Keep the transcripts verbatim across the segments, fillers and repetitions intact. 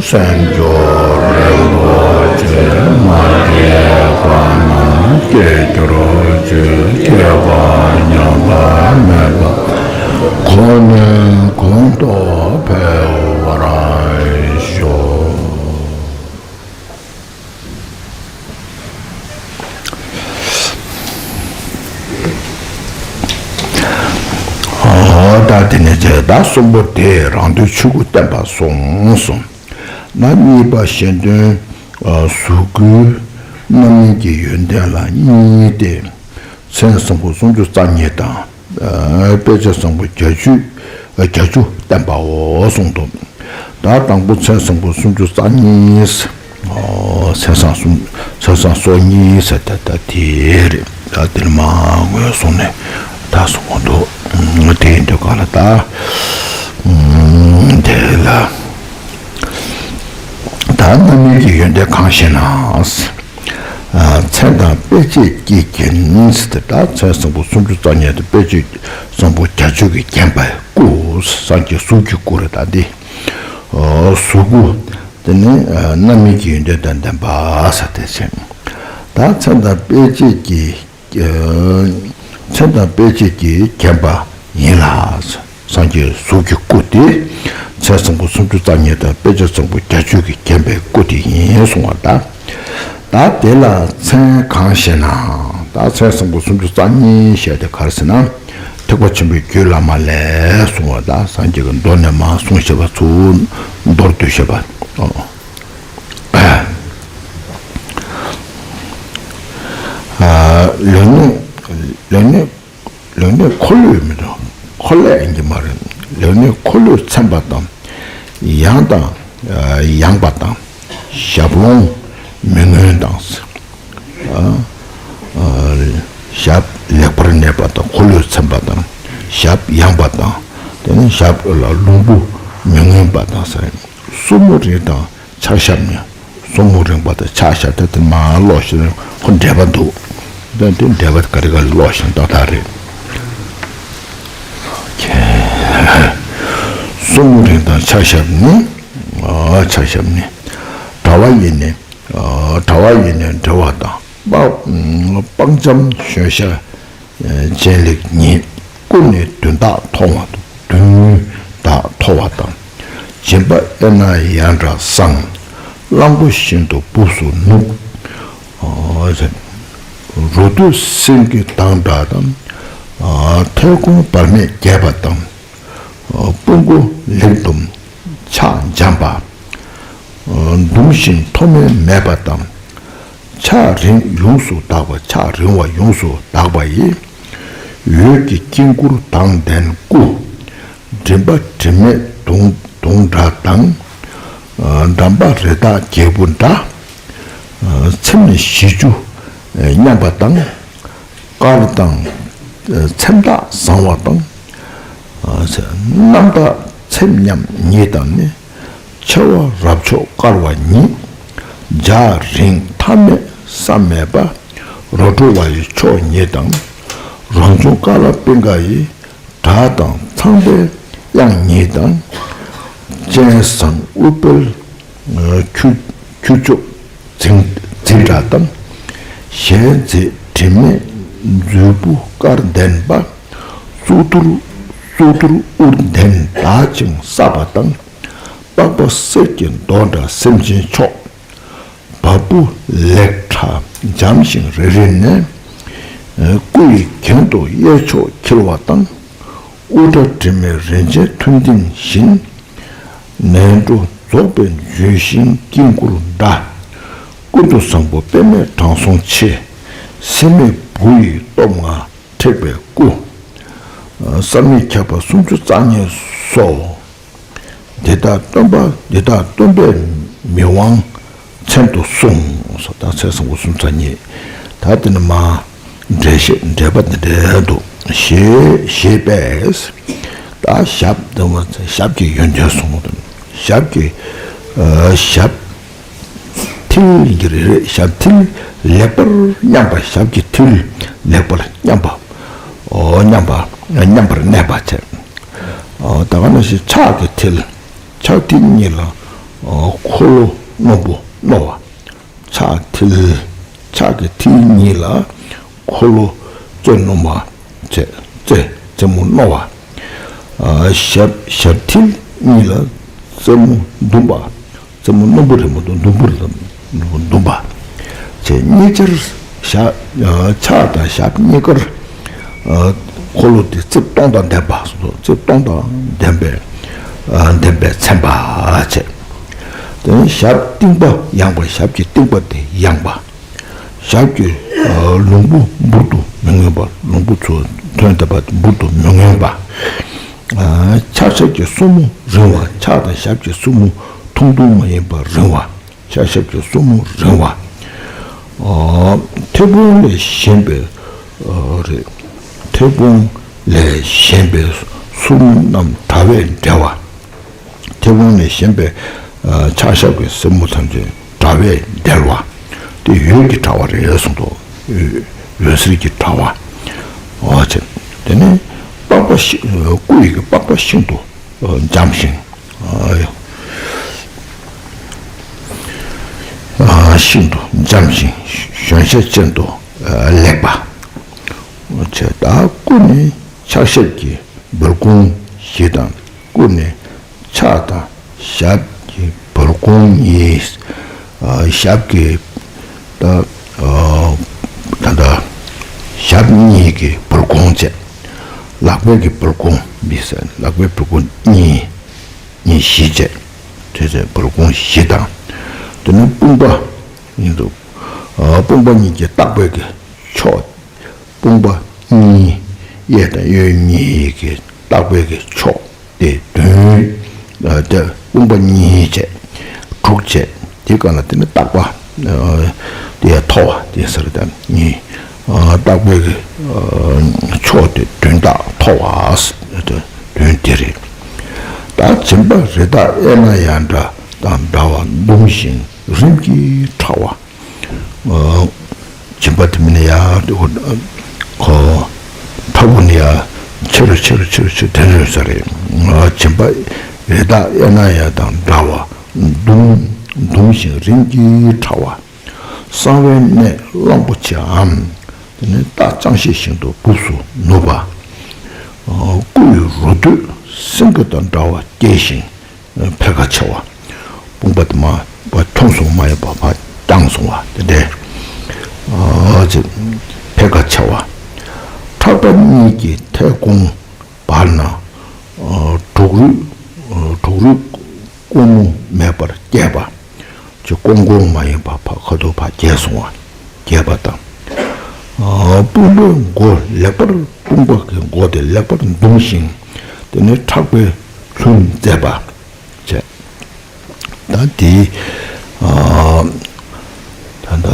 སེམས་མཆོག་རིན་པོ་ཆེ་མ་སྐྱེས་པ་རྣམས་སྐྱེ་གྱུར་ཅིག་སྐྱེས་པ་ཉམས་པ་མེད་པ་ཁོ་ནས་གོང་དུ་འཕེལ་བར་ཤོག་ཨོ་ད་དེ་ནས་ཚེ་ད་གསུམ་པོ་དེ་རང་དོན་ཆོས་སྐུ་བསྟན་པ་སོང་གསུངས། ན་གཉིས་པ་གཞན་དོན་གཟུགས་སྐུའི་རྣམ་སྨིན་གྱི་ཡོན་ཏན་ལ་གཉིས་ཏེ། མཚན་བཟང་པོ་སུམ་ཅུ་རྩ་གཉིས་དང་། དཔེ་བྱད་བཟང་པོ་བརྒྱད་ཅུ་བརྒྱད་ཅུ་བསྟན་པའོ་གསུངས་འདུག་ད་དང་པོ་མཚན་བཟང་པོ་སུམ་ཅུ་རྩ་གཉིས། མཚན་བཟང་གསུམ་མཚན་བཟང་སོ་གཉིས་ཟེར་ད་ད་དེ་རེད། ད་དེར་མ་ངོས་བཟུང་ནས་ད་གསུང་གི་འདུག་དེ་ཡིན་དུས་ག་ལ་ད་དེ་ལ་ད་རྣམ་སྨིན་གྱི་ཡོན་ཏན་གང་ཞེ་ན། མཚན་དང་དཔེ་བྱད་ཀྱིས་བརྒྱན་ཟེར་ཏེ། ད་མཚན་བཟང་པོ་སུམ་ཅུ་རྩ་གཉིས་དང་དཔེ་བྱད་བཟང་པོ་བརྒྱད་ཅུ་གིས་བརྒྱན་པའི་སྐུ། སངས་རྒྱས་གཟུགས་ཀྱི་སྐུ་རེད་ད་འདི། གཟུགས་སྐུ། དེ་ནི་རྣམ་སྨིན་གྱི་ཡོན་ཏན་དང་ལྡན་པ་ཟེར་ཏེ་ཟེར། ད་མཚན་དང་དཔེ་བྱད་ཀྱིས་མཚན་དང་དཔེ་བྱད་ཀྱིས་བརྒྱན་པ་ཡིན་ལ། སངས་རྒྱས་གཟུགས་ཀྱི་སྐུ་དེ་མཚན་བཟང་པོ་སུམ་ཅུ་རྩ་གཉིས་དང་དཔེ་བྱད་བཟང་པོ་བརྒྱད་ཅུ་གིས་བརྒྱན་པའི་སྐུ་དེ་ཡིན་གསུང་བ་ད། ད་དེ་ལ་མཚན་གང་ཞེ་ན། ད་མཚན་བཟང་པོ་སུམ་ཅུ་རྩ་གཉིས་ཞེས་དེ་ག་རེ་ཟེར་ན། ཐེག་པ་ཆེན་པོའི་རྒྱུད་བླ་མ་ལས་གསུང་བ་ད། སངས་རྒྱས་ཀྱི་མདོ་ནས་མར་གསུངས་བཞག་པ་ཚུར་མདོར་བསྡུས་བཞག་པ། ལེགས་ཉེས་ལེགས་ཉེས་ལེགས་ཉེས་འཁོར་ལོས་མི་འདུག་འཁོར་ལས་ཡིན་གྱི་མ་རེད། ལེགས་ཉེས་འཁོར་ལོས་མཚོན་པ་དང་། ཡང་དང་ཡངས་པ་དང་། ཞབས་ལོང་མི་མངོན་དང་། ཞབས་ལེགས་པར་གནས་པ་དང་འཁོར་ལོས་མཚོན་པ་དང་། ཞབས་ཡངས་པ་དང་། དེ་ནས་ཞབས་ལ་ལྷུང་པོ་མི་མངོན་པ་དང་ཟེར། སོར་མོ་རེ་དང་། ཕྱག་ཞབས་ནི། སོར་མོ་རིང་པ་དང་ཕྱག་ཞབས་དེ་དེ་མར་ཀློག་ཞིག་ཁོ་འགྲེལ་པ་འདུག་དེ་དེ་འགྲེལ་པ་ག་རེ་ག་རེ་ཀློག་ཞིག་ཏག་ཏག་རེད། སོར་མོ་རིང་དང་ཕྱག་ཞབས་ནི། ཕྱག་ཞབས་ནི། དྲ་བ་ཡི་ནི། དྲ་བ་ཡི་ནི་འབྲེལ་བ་དང་། སྤང་འཇམ་ཞོན་ཤ། སྤྱན་ལེགས་ཉིད། སྐུ་ནི་མདུན་དག་མཐོ་བ་དང་། མདུན་དག་མཐོ་བ་དང་། སྦྱིན་པ་ཨེ་ན་ཡ་འདྲ་བཟང་། གླང་པོ་བཞིན་དུ་སྦུབས་སུ་ནུག་རོ་སྟོད་སེང་གེ་མདངས་འདྲ་དང་། ཐལ་གོང་བར་མེད་རྒྱས་པ་དང་། སྤུ་གུ་ལེགས་དུམ་ཕྱག་འཇམ་པ། འདུམ་ཞིང་མཐོ་དམན་མེད་པ་དང་། ཕྱག་རིང་ཡོངས་སུ་དག་པ། ཕྱག་རིང་བ་ཡོངས་སུ་དག་པ་ཡི། འོད་ཀྱི་དཀྱིལ་འཁོར་མདངས་ལྡན་སྐུ། མགྲིན་པ་དྲི་མེད་དུང་དུང་འདྲ་དང་། འགྲམ་པ་རི་དྭགས་རྒྱལ་པོ་འདྲ། ཚེམས་ནི་བཞི་བཅུ་མཉམ་པ་དང་། དཀར་དང་། ཚེམས་དག་བཟང་བ་དང་། རྣམ་དག་ཚེམས་མཉམ་ཉིད་དང་ནི། མཆེ་བ་རབ་མཆོག་དཀར་བ་ཉིད། ལྗགས་རིང་མཐའ་མེད་ས་མེད་པ། རོ་བྲོ་བ་ཡི་མཆོག་ཉིད་དང་། རང་བྱུང་ཀ་ལ་པིང་ག་ཡི། སྒྲ་དང་ཚངས་པའི་དབྱངས་ཉིད་དང་། སྤྱན་བཟང་ཨུཏྤལ་ཁྱུ་ཁྱུ་མཆོག་འཛིན་འཛིན་འདྲ་དང་། ཞལ་མཛེས་དྲི་མེད་མཛོད་སྤུ་དཀར་ལྡན་པ། གཙུག་ཏོར་གཙུག་ཏོར་དབུར་ལྡན་དག་ཅིང་བསགས་པ་དང་། པགས་པ་གསེར་གྱི་མདོག་འདྲ་སེམས་ཅན་མཆོག་བ་སྤུ་ལེགས་ཕྲ་འཇམ་ཞིང་རེ་རེ་ནས། སྐུ་ཡི་གྱེན་དུ་གཡས་ཕྱོགས་འཁྱིལ་བ་དང་། དབུ་སྐྲ་དྲི་མེད་རིན་ཆེན་མཐོན་མཐིང་བཞིན། ནས་འགྲོ་རྫོགས་པའི་ལྗོན་ཤིང་དཀྱིལ་འཁོར་འདྲ། ཀུན་ཏུ་བཟང་པོ་པདྨས་དྲང་སྲོང་ཆེ། སྲེད་མེད་བུ་ཡི་སྟོབས་མངའ་ཁྲེགས་པའི་སྐུ། བསམ་ཡས་ཁྱབ་པ་སུམ་ཅུ་རྩ་གཉིས་སོ། འདི་དག་སྟོན་པ་འདི་དག་སྟོན་པས་མི་དབང་མཚན་དུ་གསུངས་སོ། ད་མཚན་བཟང་པོ་སུམ་ཅུ་རྩ་གཉིས། ད་དེ་ནི་མ་འགྲེལ་བཤད་འགྲེལ་པ་འདི་འདྲ་འདུག་ཞེས་ཞེས་པས། ད་ཞབས་འདི་མ་ཞབས་ཀྱི་ཡོན་ཏན་གསུངས་དང་། ཞབས་ཀྱི་ཞབས་མཐིལ་གྱི་རེ་རེ་ཞབས་མཐིལ་ལེགས་པར་མཉམ་པ། ཞབས་ཀྱི་མཐིལ་ལེགས་པར་མཉམ་པ། ཨོ་མཉམ་པ་མཉམ་པར་གནས་པ་བྱས། ཨོ་ད་ག་ནང་བཞིན་ཕྱག་གི་མཐིལ། ཕྱག་མཐིལ་གཉིས་ལ་ འཁོར་ལོ་རྣོན་པོ་རྣོ་བ། ཕྱག་མཐིལ། ཕྱག་གི་མཐིལ་གཉིས་ལ་འཁོར་ལོ་རྩེ་རྣོན་པ་བྱས། རྩེ་རྩེ་མོ་རྣོ་བ། ཨ། ཞབས་ཞབས་མཐིལ་གཉིས་ལ་རྩེ་མོ་ཟླུམ་པ། རྩེ་མོ་རྣོན་པོ་རེད་མ་གཏོགས་ཟླུམ་པོ་རེད། ཟླུམ་པ་བྱས། གཉིས་ཆར་ཞབས། ཨ། ཕྱག་དང་ཞབས་གཉིས་ཀར། ཨ། འཁོར་ལོ་དེ་རྩིབས་སྟོང་དང་ལྡན་པ་སོགས་རྩིབས་སྟོང་དང་ལྡན་པའི། ཨ། ལྡན་པས་མཚན་པ་བྱས། དེ་ནས་ཞབས་རྟིང་པ་ཡངས་པ། ཞབས་ཀྱི་རྟིང་པ་དེ་ཡངས་པ། ཞབས་ཀྱི། ཨ། ལོང་བུ་འབུར་དུ་མི་མངོན་པ། ལོང་བུ་ཚུར་ཐོན་བསྡད་པ་འབུར་དུ་མི་མངོན་པ། ཨ། ཕྱག་ཞབས་ཀྱི་སོར་མོ་རིང་བ། ཕྱག་དང་ཞབས་ཀྱི་སོར་མོ་ཐུང་ཐུང་མ་ཡིན་པར་རིང་བ། ཕྱག་ཞབས་ཀྱི་སོར་མོ་རིང་བ། ཨ། མཐེ་བོང་ལས་བཞེངས་པའི། ཨ། རེད། མཐེ་བོང་ལས་བཞེངས་པའི་སོར་མོ་རྣམས་དྲ་བས་འབྲེལ་བ། མཐེ་བོང་ནས་བཞེངས་པའི། ཨ། ཕྱག་ཞབས་ཀྱི་སེན་མོ་ཐམས་ཅད་དྲ་བས་འབྲེལ་བ། དེ་འོད་ཀྱི་དྲ་བ་རེད་གསུངས་འདུག་འོད་ཟེར་གྱི་དྲ་བ། འོ་བྱས། དེ་ནས་པགས་པ་ཤིང་། སྐུ་ཡི་གི་པགས་པ་ཤིན་ཏུ་འཇམ་ཞིང་། ཨ། ཤིན་ཏུ་འཇམ་ཞིང་གཞོན་ཤ་ཅན་དུ་ལེགས་པ། འོ་བྱས། ད་སྐུ་ནི་ཕྱག་ཞབས་ཀྱི་སྦར་ཀོང་བཞི་དང་། སྐུ་ནི་ཕྱག་དང་ཞབས་ཀྱི་སྦར་ཀོང་གཉིས། ཨ། ཞབས་ཀྱི། ད། ཨ། ད་ལྟ་ཞབས་གཉིས་ཀྱི་སྦར་ཀོང་བྱས། ལག་པའི་གི་སྦར་ཀོང་མི་ཟེར། ལག་པའི་སྦར་ཀོང་གཉིས། གཉིས་བཞི་བྱས། དེ་བྱས་སྦར་ཀོང་བཞི་དང་། དེ་ནས་དཔུང་པ་གཉིས་འདུག་ཨ། དཔུང་པ་གཉིས་ཀྱི་ལྟག་པའི་གི་ཕྱོགས། དཔུང་པ་གཉིས། གཡས་དང་གཡོན་གཉིས་ཀྱི་ལྟག་པའི་གི་ཕྱོགས་དེ་བདུན། ཨ། དེ་དཔུང་པ་གཉིས་བྱས། དྲུག་བྱས། དེ་ག་ལ་དེ་ནི་ལྟག་པ། ཨ། དེ་མཐོ་བ་དེ་ཟེར་དང་གཉིས། ཨ། ལྟག་པའི་གི། ཨ། ཕྱོགས་དེ་བདུན་དང་མཐོ་བ་དེ་བདུན་དེ་རེད། ད་སྦྱིན་པ་རི་དྭགས་ཨེ་ན་ཡ་འདྲ་དང་འདྲ་བ་ཟླུམ་ཞིང་རིམ་གྱིས་ཕྲ་བ། ཨ། སྦྱིན་པ་དེ་མིན་ན་ཡ། ཁོ་ཕྲ་བོ་ནི་ཡ་ཆེ་རུ་ཆེ་རུ་ཆེ་རུ་ཆེ་རུ་དེ་རེད་ས་རེད། ཨ། སྦྱིན་པ་རི་དྭགས་ཨེ་ན་ཡ་དང་འདྲ་བ་ཟླུམ་ཟླུམ་ཞིང་རིམ་གྱིས་ཕྲ་བ། གསང་བའི་གནས་གླང་པོ་ཆེའམ། དེ་ནི་རྟ་ཅང་ཤེས་བཞིན་དུ་སྦུབས་སུ་ནུབ་པ། ཨ། སྐུ་ཡི་རུ་སྟོད་སེང་གེ་དང་འདྲ་བ་རྒྱས་ཤིང་འཕེལ་ཁ་ཆེ་བ། དཔུང་པ་དེ་མར་ཕར་ཁྱོང་སོང་མ་ཡིན་པ་ཕར་བརྐྱངས་སོང་བ་དེ་འདྲའི། ཨ། ཅིག་འཕེལ་ཁ་ཆེ་བ། ཕྲག་པ་གཉིས་ཀྱི་མཐེ་གོང་བར་ན། ཨ། གྲོག་རུས། ཨ། གྲོག་རུས་ཀོང་མོ་མེད་པར་རྒྱས་པ། ཅིག་ཀོང་ཀོང་མ་ཡིན་པ་ཕར་ཁ་ཐུག་ཕར་རྒྱས་སོང་བ། རྒྱས་པ་དང་། ཨ། དཔུང་པའི་མགོ་ལེགས་པར། དཔུང་པ་གི་མགོ་དེ་ལེགས་པར་ཟླུམ་ཞིང་། དེ་ནས་ཕྲག་པའི་ལྷུན་མཛེས་པ་བྱས། ད་དེ། ཨ། ད་ད།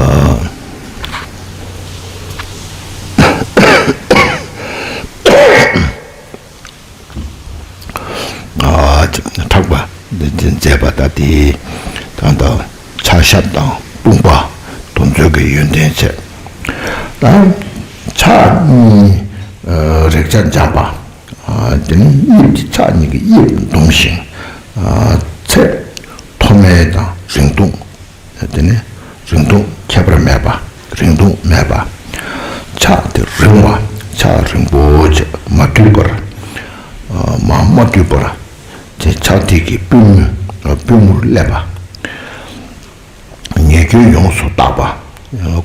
ཨ། ཕྲག་པ་འདི་མཛེས་པ་ད་དེ། ད་ད་ཕྱག་ཞབས་དང་དཔུང་པ་དེ་ཚོའི་གི་ཡོན་ཏན་བྱས། ད་ཕྱག་གཉིས། ཨ། རེག་བྱ་འཇམ་པ། ཨ། དེ་ནི་དབྱིབས་ཀྱི་ཕྱག་གཉིས་ཀྱི་དབྱིབས་ཟླུམ་ཞིང་། ཨ། ཚད་མཐོ་དམན་དང་རིང་ཐུང་། དེ་ནི་རིང་ཐུང་ཁྱད་པར་མེད་པ། རིང་ཐུང་མེད་པ། ཕྱག་དེ་རིང་བ། ཕྱག་རིང་པོ་བྱས་མ་བཏུད་པར། ཨ། མ་མ་བཏུད་པར། དེ་ཕྱག་མཐིལ་གྱི་པུས་མོ། ཨ། པུས་མོར་སླེབས་པ། ཉེ་སྐྱོན་ཡོངས་སུ་དག་པ།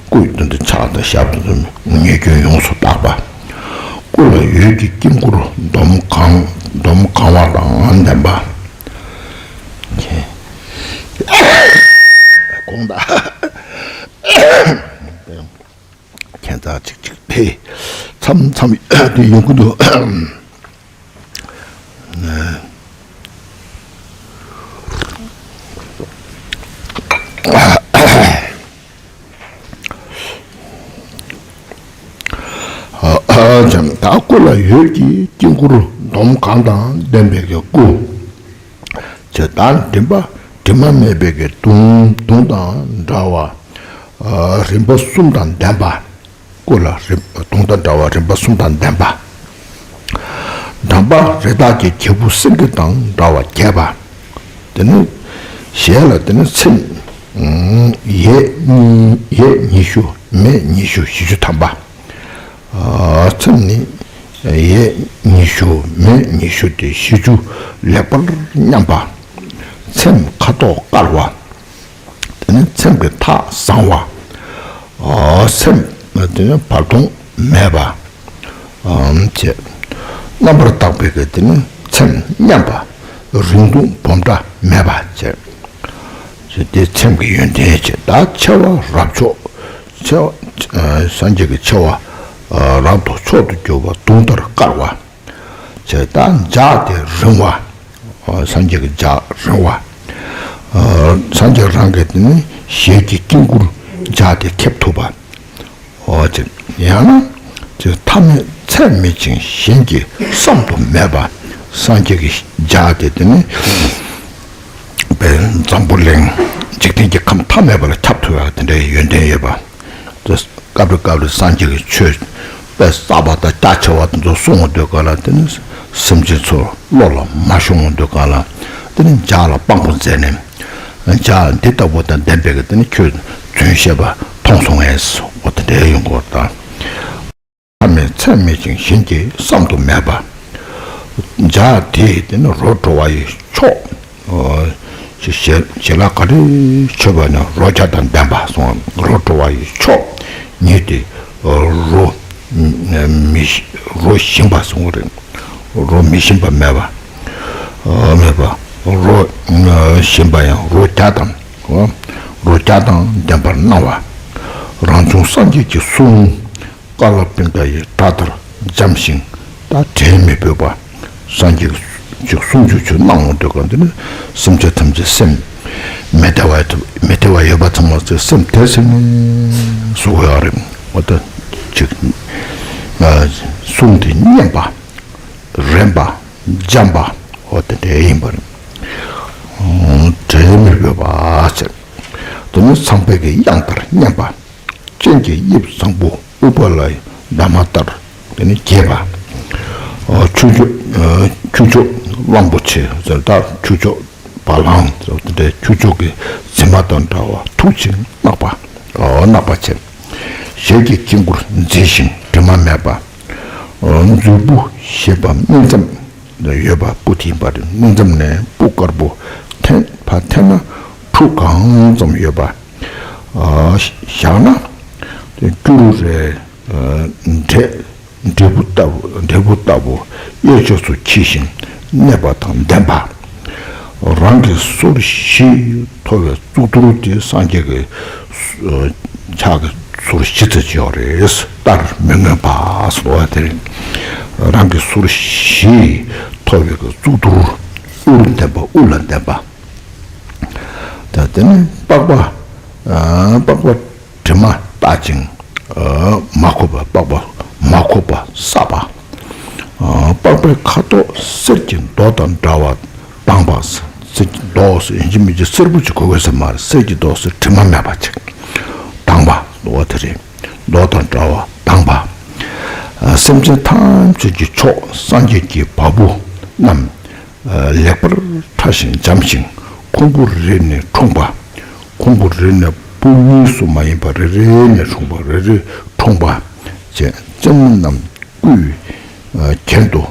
སྐུ་དེ་འདྲ་ཕྱག་དང་ཞབས་དེ་ཚོ་ཉེ་སྐྱོན་ཡོངས་སུ་དག་པ། སྐུ་ལ་འོད་ཀྱི་དཀྱིལ་འཁོར་འདོམ་གང་། འདོམ་གང་བ་དང་ལྡན་པ། དགོངས་དག་ཁྱད་མཚར་ཅིག་ཅིག་དེ་མཚམས་མཚམས་དེ་ཡོང་གི་འདུག་ཨ། ཨ། ད་སྐུ་ལ་འོད་ཀྱི་དཀྱིལ་འཁོར་འདོམ་གང་དང་ལྡན་པའི་གི་སྐུ། ཇི་ལྟར་མགྲིན་པ་དྲི་མ་མེད་པའི་གི་དུང་དུང་དང་འདྲ་བ། ཨ། རིམ་པ་གསུམ་དང་ལྡན་པ། སྐུ་ལ་རིམ་དུང་དང་འདྲ་བ་རིམ་པ་གསུམ་དང་ལྡན་པ། འགྲམ་པ་རི་དྭགས་ཀྱི་རྒྱལ་པོ་སེང་གེ་དང་འདྲ་བ་རྒྱས་པ། དེ་ནི་ ཞལ་ལ་དེ་ནི་ཚེམས་ཡས་གཉིས་ཡས་ཉི་ཤུ་མས་ཉི་ཤུ་བཞི་བཅུ་ཐམ་པ། ཚེམས་ནི་ཡས་ཉི་ཤུ་མས་ཉི་ཤུ་སྟེ་བཞི་བཅུ་ལེགས་པར་མཉམ་པ། ཚེམས་ཁ་དོག་དཀར་བ། དེ་ནི་ཚེམས་ཀྱི་ཐག་བཟང་བ། ཚེམས་དེ་ནི་བར་སྟོང་མེད་པ། བྱས། རྣམ་པར་དག་པའི་གི་དེ་ནི་ཚེམས་མཉམ་པ། རིང་ཐུང་སྦོམ་ཕྲ་མེད་པ་བྱས། དེ་ཚེམས་ཀྱི་ཡོན་ཏན་བྱས། ད་མཆེ་བ་རབ་མཆོག་མཆེ་བ་སངས་རྒྱས་ཀྱི་མཆེ་བ་རབ་ཏུ་མཆོག་ཏུ་གྱུར་པ་དུང་ལྟར་དཀར་བ། བྱས། ད་ལྗགས་དེ་རིང་བ། སངས་རྒྱས་ཀྱི་ལྗགས་རིང་བ། སངས་རྒྱས་རང་གི་དེ་ནི་ཞལ་གྱི་དཀྱིལ་འཁོར་ལྗགས་དེ་ཁེབས་ཐུབ་པ། འོ་ཅེ། ཡང་ན་ཅེ། ཐ་མལ་ཚད་མེད་ཅིང་གཞན་གྱིས་བསམ་དུ་མེད་པ། སངས་རྒྱས་ཀྱི་ལྗགས་དེ་དེ་ནི་དཔེ་འཛམ་བུ་གླིང་འཇིག་རྟེན་གྱི་ཁམས་ཐ་མལ་པ་ལ་ཁྱབ་ཐུབ་ཡག་དེ་འདྲའི་ཡོན་ཏན་ཡོད་པ། དེ་སྐབས་རེ་སྐབས་རེ་སངས་རྒྱས་ཀྱི་ཆོས་དཔེ་གསར་པ་དང་རྒྱ་ཆེ་བ་དེ་ཚོ་གསུང་འོང་དུས་ག་ལ་དེ་ནི་སེམས་ཅན་ཚོ་བློ་ལ་མ་ཤོང་འོང་དུས་ག་ལ་དེ་ནི་ལྗགས་ལ་དཔང་པོ་མཛད་ནས། ལྗགས་འདི་ལྟ་བུ་དང་ལྡན་པའི་གི་དེ་ནི་ཁྱོད་རྫུན་བཤད་པ་མཐོང་སོང་ངས། འོ་དེ་འདྲའི་ཡོང་གི་ཡོད་རེད་ད། ཐ་མལ་ཚད་མེད་ཅིང་གཞན་གྱིས་བསམ་དུ་མེད་པ། ལྗགས་དེ་དེ་ནི་རོ་བྲོ་བ་ཡི་མཆོག་ཞེས་ཞལ་ལག་ག་རེ་མཆོད་པ་ནི་རོ་བརྒྱ་དང་ལྡན་པ་གསུངས། རོ་བྲོ་བ་ཡི་མཆོག་ཉིད་དེ་རོ་མི་རོ་ཞིམ་པ་གསུངས་རེད། རོ་མི་ཞིམ་པ་མེད་པ། མེད་པ། རོ་ཞིམ་པ་ཡང་རོ་བརྒྱ་དང་། རོ་བརྒྱ་དང་ལྡན་པར་སྣང་བ། རང་བྱུང་སངས་རྒྱས་ཀྱི་གསུང་། ཀ་ལ་པིང་ཀ་ཡི་སྒྲ་ལྟར་འཇམ་ཞིང་ད་བྲལ་མི་ཕོད་པ། སངས་རྒྱས་ཀྱི་གསུང་ཆོས་ཆོས་གནང་འོང་དུས་ག་འདི་ནི་སེམས་ཅན་ཐམས་ཅད་སེམས་མི་བདེ་བ་མི་བདེ་བ་ཡོད་པ་ཚང་མ་ཚོས་སེམས་བདེ་སེམས་ནས་བཟོ་དགོས་ཡག་རེད། འོ་ད་ཅིག་གསུང་དེ་སྙན་པ། རན་པ། འཇམ་པ། འོ་དེ་འདྲ་ཡིན་པ་རེད། བྲལ་མི་ཕོད་པ་ཟེར། དེ་ནི་ཚངས་པའི་གི་དབྱངས་ལྟར་སྙན་པ། སྤྱན་གྱི་དབྱིབས་བཟང་པོ་ཨུཏྤ་ལའི་འདབ་མ་ལྟར་དེ་ནི་རྒྱས་པ། ཁྱུ་མཆོག་ཁྱུ་མཆོག་གླང་པོ་ཆེ་ཟེར་ད་ཁྱུ་མཆོག་བ་ལང་ཟེར་དེ་འདྲའི་ཁྱུ་མཆོག་གི་མཛེས་མ་དང་འདྲ་བ་མཐུག་ཅིང་གནག་པ། གནག་པ་བྱས། ཞལ་གྱི་དཀྱིལ་འཁོར་མཛེས་ཤིང་དྲི་མ་མེད་པ། མཛོད་སྤུ་ཞེས་པ་སྨིན་མཚམས་ཡོད་པ་སྤུ་དེ་ཡིན་པ་རེད། སྨིན་མཚམས་ནས་སྤུ་དཀར་པོ་འཐེན་ཕར་འཐེན་ན་ཁྲུ་གང་ཙམ་ཡོད་པ། བཞག་ན་སྐྱུ་རུ་རའི་འབྲས་འབྲས་བུ་ལྟ་བུ་འབྲས་བུ་ལྟ་བུ་གཡས་ཕྱོགས་སུ་འཁྱིལ་ཞིང་གནས་པ་དང་ལྡན་པ། རང་གི་སོར་བཞི་མཐོ་བའི་གཙུག་ཏོར་དེ་སངས་རྒྱས་ཀྱི་ཕྱག་གི་ཟུར་བཞི་ཙམ་ཅིག་ཡོད་རེད། ལྟར་མི་མངོན་པ་ཟེར་བ་དེ་རེད། རང་གི་ཟུར་བཞི་མཐོ་བའི་གི་གཙུག་ཏོར་དབུར་ལྡན་པ་དབུ་ལ་ལྡན་པ། ད་དེ་ནི་པགས་པ་པགས་པ་དྲི་མ་བཏགས་ཅིང་མ་ཁོག་པ་པགས་པ་མ་ཁོག་པ་བསགས་པ། པགས་པའི་ཁ་དོག་གསེར་གྱི་མདོག་དང་འདྲ་བ་དྭངས་པ། གསེར་གྱི་མདོག་ཟེར་ཡིན་གཅིག་མིན་གཅིག་སེར་པོ་ཅིག་གོ་དགོས་ས་མ་རེད། གསེར་གྱི་མདོག་ཟེར་དྲི་མ་མེད་པ་ཅིག་དྭངས་པ་འོ་དེ་རེད། མདོག་དང་འདྲ་བ་དྭངས་པ། སེམས་ཅན་ཐམས་ཅད་ཀྱི་མཆོག་སངས་རྒྱས་ཀྱི་བ་སྤུ་རྣམས་ལེགས་པར་ཕྲ་ཞིང་འཇམ་ཞིང་ཁུང་བུ་རེ་ནས་འཁྲུངས་པ། ཁུང་བུ་རེ་ནས་སྤུ་གཉིས་སུ་མ་ཡིན་པ་རེ་རེ་ནས་འཁྲུངས་པ། རེ་རེ་འཁྲུངས་པ་བཅས་རྩེ་མོ་རྣམས་སྐུའི་གྱེན་དུ་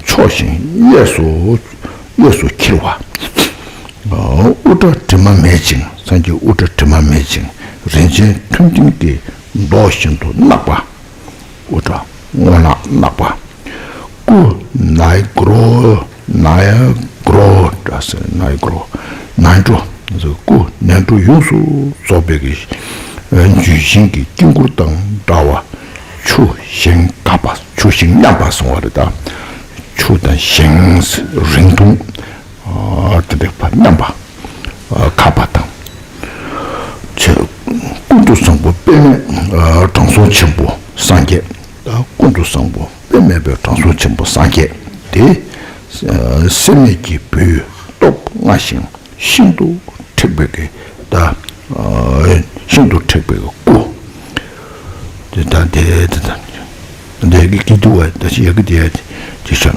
ཕྱོགས་ཤིང་གཡས་སུ་གཡས་སུ་འཁྱིལ་བ། དབུ་སྐྲ་དྲི་མ་མེད་ཅིང་། སངས་རྒྱས་དབུ་སྐྲ་དྲི་མ་མེད་ཅིང་རིན་ཆེན་མཐོན་མཐིང་གི་མདོག་བཞིན་དུ་གནག་པ། དབུ་སྐྲ་སྔོ་ནག་གནག་པ། སྐུ་ནའི་གྲོ་ནའི་གྲོ་འདྲ་ཟེར་ནའི་གྲོ་ནའི་གྲོ་སྐུ་ནའི་གྲོ་ཡོངས་སུ་རྫོགས་པའི་གི་ལྗོན་ཤིང་གི་དཀྱིལ་འཁོར་དང་འདྲ་བ། ཆུ་ཞིང་དག་པ་ཆུ་ཞིང་མཉམ་པ་གསུང་བ་རེད་ད། ཆུ་དང་ཞིང་རིང་ཐུང་དེ་འདྲ་བ་མཉམ་པ། ཁ་པ་དང་། ཆེ། ཀུན་ཏུ་བཟང་པོ་དཔེ་མེད་དྲང་སྲོང་ཆེན་པོ་སངས་རྒྱས། ཀུན་ཏུ་བཟང་པོ་དཔེ་མེད་པའི་དྲང་སྲོང་ཆེན་པོ་སངས་རྒྱས་དེ། སྲེད་མེད་ཀྱི་བུའི་སྟོབས་མངའ་ཞིང་ཤིན་ཏུ་མཁྲེགས་པའི་གི་ད། ཤིན་ཏུ་མཁྲེགས་པའི་སྐུ། དེ་ད་དེ་དེ་ད། འདས་ཀྱི་སྐྱིད་སྡུག་བ་ད་ཅི་ཡ་གི་དེ་ཡ་ཅི་ཤ།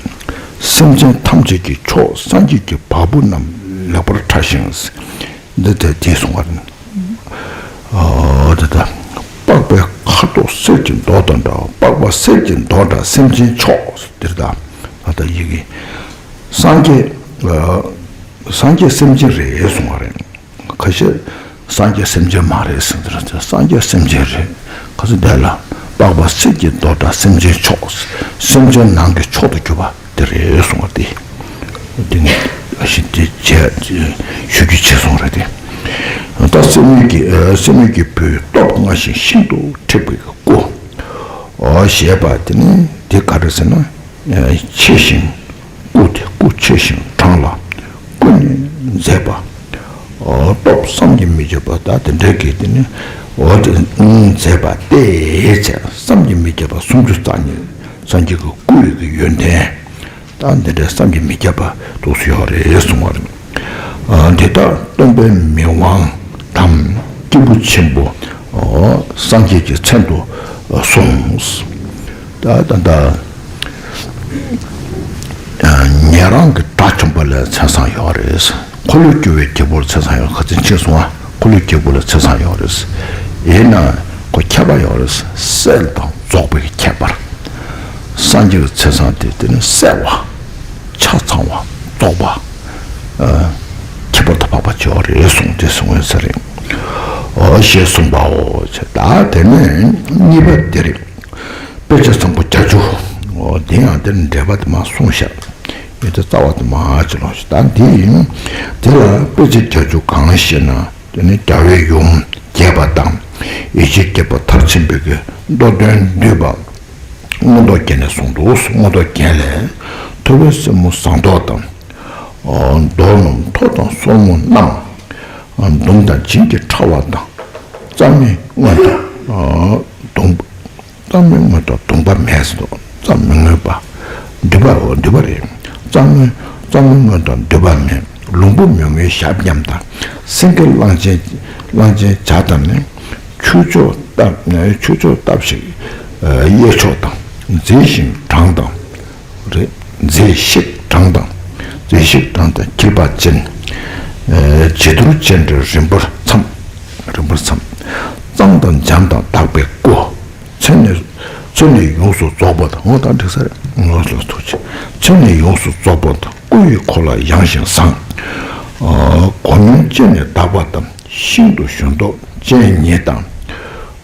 སེམས་ཅན་ཐམས་ཅད་ཀྱི་མཆོག་སངས་རྒྱས་ཀྱི་བ་སྤུ་རྣམས་ ལེགས་པར་ཕྲ་ཞིང་། འདི་ལྟར་དེས་གསུངས་པ། འདི་ལྟར། པགས་པའི་ཁ་དོག་གསེར་གྱི་མདོག་དང་འདྲ། པགས་པ་གསེར་གྱི་མདོག་འདྲ་སེམས་ཅན་མཆོག་འདིར་ད། ད་ལྟ་ཡི་གེ་སངས་རྒྱས། སངས་རྒྱས་སེམས་ཅན་རེད་གསུངས་པ་རེད། ཁ་ཤས་སངས་རྒྱས་སེམས་ཅན་མ་རེད་ཟེར་ཏེ། སངས་རྒྱས་སེམས་ཅན་རེད། ཁ་སང་དེ་ལ་པགས་པ་གསེར་གྱི་མདོག་འདྲ་སེམས་ཅན་མཆོག། སེམས་ཅན་ནང་གི་མཆོག་ཏུ་གྱུར་པ་དེ་རེད་གསུངས་པ་དེ། དེ་ནི་ཨ་ཤི་དེ་བྱས་ཞུ་རྒྱུ་བྱས་སོང་རེད་དེ། ད་སེམས་ཉིད་ཀྱི་སེམས་ཉིད་ཀྱི་བུ་སྟོབས་མངའ་ཞིང་ཤིན་ཏུ་མཁྲེགས་པའི་སྐུ། ཞེས་པ་དེ་ནི་དེ་ག་རེ་ཟེར་ན། ཆེ་ཞིང་། སྐུ་དེ་སྐུ་ཆེ་ཞིང་དྲང་ལ་ཀུན་ནས་མཛེས་པ། སྟོབས་བསམ་གྱིས་མི་ཁྱབ་པ། ད་དེ་འདྲ་གི་དེ་ནི་འོ་དེ་མཛེས་པ་སྟེ་བྱས་བསམ་གྱིས་མི་ཁྱབ་པ་སུམ་ཅུ་རྩ་གཉིས་སངས་རྒྱས་ཀྱི་སྐུ་ཡི་གི་ཡོན་ཏན། ད་འདི་འདྲ་བསམ་གྱིས་མི་ཁྱབ་པ་འདུག་སེ་ཡོད་རེད་གསུངས་པ་རེད། དེ་དག་སྟོན་པའི་མིག་དབང་དམ་སྐྱེས་བུ་ཆེན་པོ་སངས་རྒྱས་ཀྱི་མཚན་དུ་གསུངས། ད་ད་ད། ཉན་རང་གི་དགྲ་བཅོམ་པ་ལ་མཚན་བཟང་ཡོད་རེད། འཁོར་ལོས་སྒྱུར་བའི་རྒྱལ་པོར་མཚན་བཟང་ཡོད། ཁ་ཚིག་ཕྱིན་སོང་ང་། འཁོར་ལོས་སྒྱུར་བ་ལ་མཚན་བཟང་ཡོད་རེད། ཡིན་ན་ཁོ་ཁྱད་པར་ཡོད་རེད། གསལ་དང་རྫོགས་པའི་ཁྱད་པར། སངས་རྒྱས་ཀྱི་མཚན་བཟང་དེ་དེ་ནི་གསལ་བ། ཆ་ཚང་བ། རྫོགས་པ། ཁྱད་པར་དུ་འཕགས་པ་ཅིག་ཡོད་རེད་གསུངས་ཏེ་གསུངས་ཡོད་ས་རེད། ཞེས་གསུངས་པའོ། ད་དེ་ནས་གཉིས་པ་དེ་རེད། དཔེ་ཆ་བཟང་པོ་བརྒྱད་ཅུ། འོ་དེ་ཡང་དེར་འགྲེལ་པ་དེ་མར་གསུངས་ཤག་ཡོད་དེ་རྩ་བ་དེ་མར་ཅི་ལོག་ཤག་ད་འདི་ཡིན། དེ་ལ་དཔེ་ཆ་བརྒྱད་ཅུ་གང་ཞེ་ན། དེ་ནི་རྒྱལ་བའི་ཡུམ་རྒྱས་པ་དང་། ཡེ་ཤེས་རྒྱས་པ་མཐར་ཕྱིན་པའི་གི་མདོ་དོན་བསྡུས་པ། མངོན་རྟོགས་རྒྱན་ནས་གསུངས་འདུག་མངོན་རྟོགས་རྒྱན་ལས། ཐུབ་པའི་སེན་མོ་ཟངས་མདོག་དང་། མདོག་རྣམས་མཐོ་དང་སོར་མོ་རྣམས། ཟླུམ་དང་བྱིན་གྱིས་ཕྲ་བ་དང་། རྩ་མེད་མངོན་དང་། ཟླུམ། རྩ་མེད་མངོན་དང་ཟླུམ་པ་མེད་ཟེར་འདུག་རྩ་མེད་མངོན་པ། མདུད་པའོ་མདུད་པ་རེད། རྩ་མེད་རྩ་མེད་མངོན་དང་མདུད་པ་མེད། ལུང་པ་མེད་མངོན་ཞབས་བརྐྱངས་དང་། སེང་གེ་གླང་ཆེན་གླང་ཆེན་བྱ་དང་ནི། ཁྱུ་མཆོག་སྟབས་ཁྱུ་མཆོག་སྟབས་ཤིག་གཡས་ཕྱོགས་དང་། མཛེས་ཤིང་དྲང་དང་། རེད། མཛེས་ཤིག་དྲང་དང་། མཛེས་ཤིག་དྲང་དང་འཁྱིལ་པ་ཅན། ཨ་ཇེ་ཐུར་ཅན་འདྲ་རིམ་པར་འཚམ། རིམ་པར་འཚམ། གཙང་དང་འཇམ་དང་དག་པའི་སྐུ། མཚན་ནས་མཚན་ནས་ཡོངས་སུ་རྫོགས་པ་དང་། འོ་ད་འགྲིག་ས་རེད། ངོ་ལ་ཐུགས་རྗེ། མཚན་ནས་ཡོངས་སུ་རྫོགས་པ་དང་། སྐུ་ཡི་འཁོར་ལ་ཡངས་ཤིང་བཟང་། ཨ་སྒོ་མྱོང་ཅན་ནས་དག་པ་དང་། ཤིན་ཏུ་གཞོན་མདོག་ཅན་ཉིད་དང་།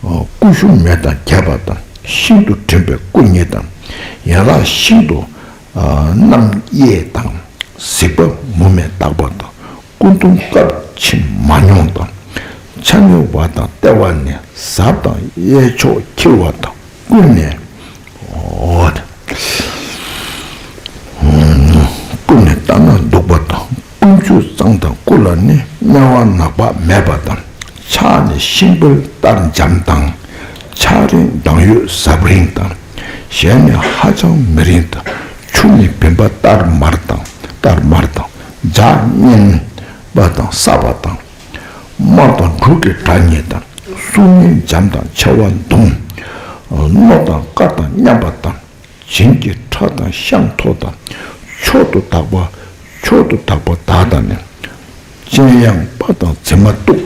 ཨ་སྐུ་ཞུམ་མེད་དང་རྒྱས་པ་དང་། ཤིན་ཏུ་བསྒྲིམས་པའི་སྐུ་ཉིད་དང་། ཡན་ལག་ཤིན་ཏུ་ཨ་རྣམ་དབྱེ་དང་། གཟིགས་པ་མུ་མེད་དག་པ་དང་། སྐུ་གདུང་སྐབས་ཕྱིན་མ་མྱོང་དང་། ཆ་སྙོམས་པ་དང་ལྟེ་བ་ནས། ཟབ་དང་གཡས་ཕྱོགས་འཁྱིལ་བ་དང་། ཀུན་ནས། འོ། ཀུན་ནས་ལྟ་ན་སྡུག་པ་དང་། ཀུན་སྤྱོད་གཙང་དང་སྐུ་ལ་ནི། སྨེ་བ་ནག་པ་མེད་པ་དང་། ཕྱག་ནི་ཤིང་བལ་ལྟར་འཇམ་དང་། ཕྱག་རིང་མདངས་ཡོད་ཟབ་རིང་དང་། ཞལ་ནི་ཧ་ཅང་མི་རིང་དང་། མཆུ་ནི་བིམ་པ་ལྟར་དམར་དང་། ལྟར་དམར་དང་། ལྗགས་སྙན་པ་དང་སྲབ་པ་དང་། དམར་དང་འབྲུག་གི་སྒྲ་སྙན་དང་། གསུང་སྙན་འཇམ་དང་མཆེ་བ་ཟླུམ། རྣོ་དང་དཀར་དང་མཉམ་པ་དང་། བྱིན་གྱིས་ཕྲ་དང་ཤངས་མཐོ་དང་། མཆོག་ཏུ་དག་པ་མཆོག་ཏུ་དག་པ་དག་དང་ནི། སྤྱན་ཡངས་པ་དང་མཛེས་མ་སྟུག་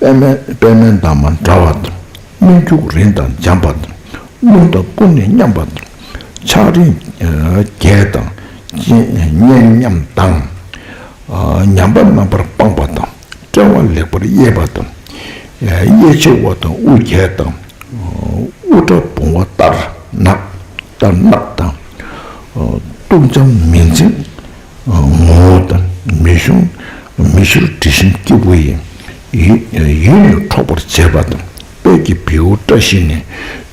པད་མའི་པད་མའི་འདབ་མ་འདྲ་བ་དང་། སྨིན་འཁྱུག་རིང་དང་འཇམ་པ་དང་། རླུང་དང་ཀུན་ནས་མཉམ་པ་དང་། ཕྱག་རིང་རྒྱས་དང་སྙན་མཉམ་དང་། ཉམས་པ་རྣམ་པར་སྤངས་པ་དང་། དཔྲལ་བ་ལེགས་པར་དབྱེ་བ་དང་། གཡས་འཁྱིལ་བ་དང་དབུ་རྒྱས་དང་། དབུ་སྐྲ་བུང་བ་ལྟར་ནག་ལྟར་གནག་དང་། སྟུག་འཇམ་མིང་འཛིན་ངོ་བོ་དང་། མི་ཤུ་མི་ཤུར་དྲི་ཞིམ་སྐྱེས་བུ་ཡིན། ཡུལ་ཡུལ་ནི་འཕྲོག་པར་བྱེད་པ་དང་། དཔལ་གྱི་བེའུ་བཀྲ་ཤིས་ནི།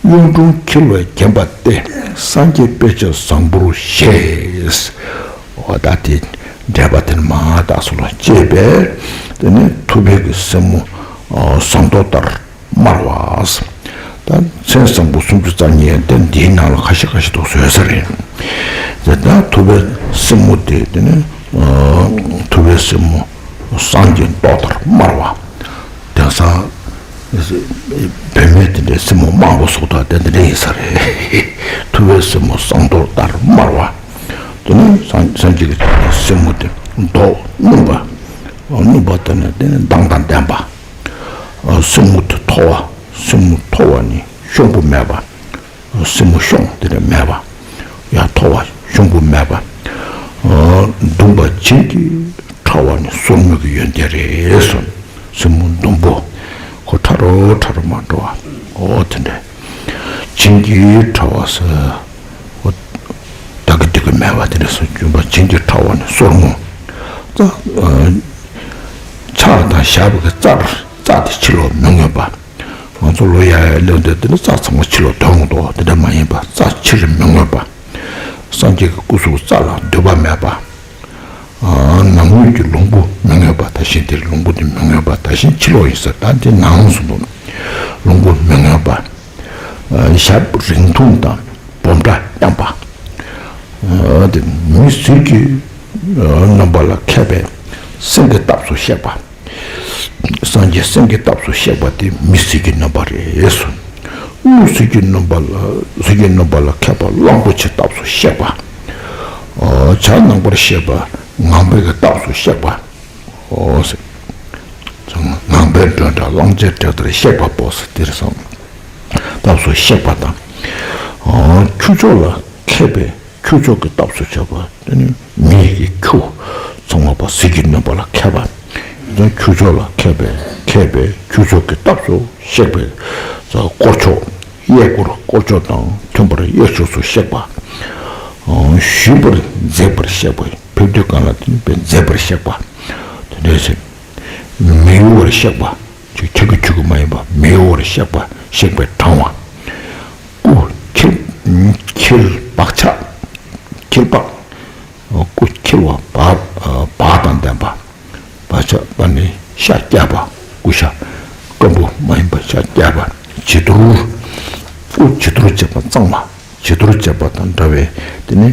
གཡུང་དྲུང་འཁྱིལ་བས་བརྒྱན་པ་སྟེ། སངས་རྒྱས་དཔེ་བྱད་བཟང་པོར་བཞེས། འོ་ད་དེ་འགྲེལ་པ་དེ་ནི་མ་དག་སོ་ལ་བཅས་པས། དེ་ནི་ཐུབ་པའི་གི་སེན་མོ་ཟངས་མདོག་ལྟར་དམར་བ། ད་མཚན་བཟང་པོ་སུམ་ཅུ་རྩ་གཉིས་དེ་འདིའི་ནང་ལ་ཁ་ཤས་ཁ་ཤས་འདུག་བཟོས་ས་རེད། དེ་ད་ཐུབ་པའི་སེན་མོ་དེ་དེ་ནི་ཐུབ་པའི་སེན་མོ་ཟངས་ཀྱི་མདོག་ལྟར་དམར་བ། དེང་སང་བུད་མེད་དེ་འདྲའི་སེན་མོ་དམར་པོ་བཟོ་དག་དེ་འདི་འདྲ་ཡིན་ས་རེད། ཐུབ་པའི་སེན་མོ་ཟངས་མདོག་ལྟར་དམར་བ། དེ་ནི་སངས་སངས་རྒྱས་ཀྱི་སེན་མོ་དེ་མདོག་སྣུམ་པ། སྣུམ་པ་དང་ནི་དེ་ནི་མདངས་དང་ལྡན་པ། སེན་མོ་དེ་མཐོ་བ། སེན་མོ་མཐོ་བ་ནི་ཤོང་བུ་མེད་པ། སེན་མོ་ཤོང་དེ་ནི་མེད་པ། ཡང་མཐོ་བ་ཤོང་བུ་མེད་པ། ཟླུམ་པ་བྱིན་གྱིས་ཕྲ་བ་ནི་སོར་མོ་གི་ཡོན་ཏན་རེད་གསུངས། སེན་མོ་ཟླུམ་པོ། ཁོ་ཕྲ་རུ་ཕྲ་རུ་མར་འགྲོ་བ། འོ་དེ་འདྲ། བྱིན་གྱིས་ཕྲ་བ་ཟེར། འོ། ད་གི་དེ་གི་མེད་པ་དེ་འདྲ་སོང་། ཟླུམ་པ་བྱིན་གྱིས་ཕྲ་བ་ནི་སོར་མོ། ད། ཕྱག་དང་ཞབས་ཀྱི་རྩར་རྩ་དེ་ཕྱི་ལོགས་མི་མངོན་པ། ང་ཚོ་ལོ་ཡར་ཡར་སླེབས་དུས་དེ་ནི་རྩ་ཚང་མ་ཕྱི་ལོགས་ཐོན་འོང་དོ། དེ་འདྲ་མ་ཡིན་པ་རྩ་ཕྱི་རུ་མི་མངོན་པ། སངས་རྒྱས་ཀྱི་སྐུ་གཟུགས་རྩ་ལ་འདུས་པ་མེད་པ། ནང་ངོས་ཀྱི་ལོང་བུ་མི་མངོན་པ། ད་གཞན་དེར་ལོང་བུ་དེ་མི་མངོན་པ། ད་གཞན་ཕྱི་ལོགས་ཡིན་ཟེར། ད་དེ་ནང་གསུངས་འདུག། ལོང་བུ་མི་མངོན་པ། ཞབས་རིང་ཐུང་དང་སྦོམ་ཕྲ་མཉམ་པ། དེ་མི་ཟིལ་གྱིས་གནོན་པ་ལ་མཁས་པའི་སེང་གེའི་སྟབས་སུ་གཤེགས་པ། སངས་རྒྱས་སེང་གེའི་སྟབས་སུ་གཤེགས་པ་དེ་མི་ཟིལ་གྱིས་གནོན་པ་རེད་གསུངས། ཀླུ་ཟིལ་གྱིས་གནོན་པ་ལ། ཟིལ་གྱིས་གནོན་པ་ལ་མཁས་པ་གླང་པོ་ཆེའི་སྟབས་སུ་གཤེགས་པ། བྱ་ནང་པར་གཤེགས་པ་ངང་པའི་གི་སྟབས་སུ་གཤེགས་པ། འོ་ཟེར། ངང་པའི་མགྲོན་བདག་གླང་ཆེན་བྲག་ལྟར་གཤེགས་པ་པོ་ཟེར་དེར་སོང་། སྟབས་སུ་གཤེགས་པ་དང་། ཁྱུ་མཆོག་ལ་མཁས་པའི་ཁྱུ་མཆོག་གི་སྟབས་སུ་གཤེགས་པ། དེ་ནི་མི་ཡི་ཁྱུ་ཚང་མ་པ་ཟིལ་གྱིས་གནོན་པ་ལ་མཁས་པ། ཁྱུ་མཆོག་ལ་མཁས་པའི་མཁས་པའི་ཁྱུ་མཆོག་གི་སྟབས་སུ་གཤེགས་པའི་དཀོར་མཆོག། གཡས་སྐོར་དཀོར་མཆོག་དང་མཐུན་པར་གཡས་ཕྱོགས་སུ་གཤེགས་པ། ཞུས་པར་མཛེས་པར་གཤེགས་པ། ཕེབས་དུས་གང་ལ་དེ་ནི་པའི་མཛེས་པར་གཤེགས་པ། དེ་འདྲ་ཟེར། མི་གཡོ་བར་གཤེགས་པ། ཁྱུ་ཁྱུ་གི་ཁྱུ་གི་མ་ཡིན་པ། མི་གཡོ་བར་གཤེགས་པ། གཤེགས་པའི་དྲང་བ། སྐུ་འཁྱིལ། འཁྱིལ་བག་ཆགས། འཁྱིལ་བག། སྐུ་འཁྱིལ་བ་བག་བག་དང་ལྡན་པ། བག་ཆགས་པ་ནི་ཤ་རྒྱགས་པ། སྐུ་ཤ་སྐམ་པོ་མ་ཡིན་པ་ཤ་རྒྱགས་པ། བྱི་དོར། སྐུ་བྱི་དོར་བྱེད་པ་གཙང་མ། བྱི་དོར་བྱེད་པ་དང་འདྲ་བའི་དེ་ནི་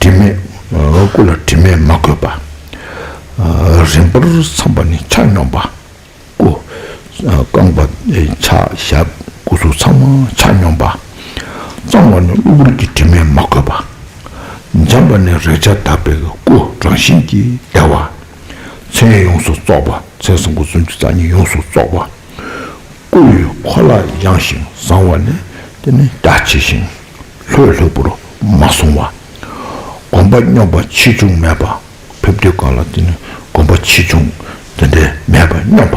དྲི་མས། སྐུ་ལ་དྲི་མས་མ་གོས་པ། རིམ་པར་འཚམ་པ་ནི་ཆ་སྙོམས་པ། སྐུ། རྐང་པ། ཕྱག་ཞབས་སྐུ་གཟུགས་ཚང་མ་ཆ་སྙོམས་པ། གཙང་བ་ནི་གློ་བུར་གྱི་དྲི་མས་མ་གོས་པ། འཇམ་པ་ནི་རེག་བྱ་དག་པའི་སྐུ་རང་བཞིན་གྱིས་བདེ་བ། མཚན་ཡོངས་སུ་རྫོགས་པ། མཚན་བཟང་པོ་སུམ་ཅུ་རྩ་གཉིས་ཡོངས་སུ་རྫོགས་པ། སྐུ་ཡི་འཁོར་ལ་ཡངས་ཤིང་བཟང་བ་ནི་དེ་ནི་ད་ཆེ་ཞིང་ལྷོད་ལྷོད་པོར་མ་སོང་བ། གོམ་པ་སྙོམས་པ་ཆེ་ཆུང་མེད་པ། ཕེབས་དུས་གང་ལ་དེ་ནི་གོམ་པ་ཆེ་ཆུང་དེ་འདྲའི་མེད་པ་སྙོམས་པ།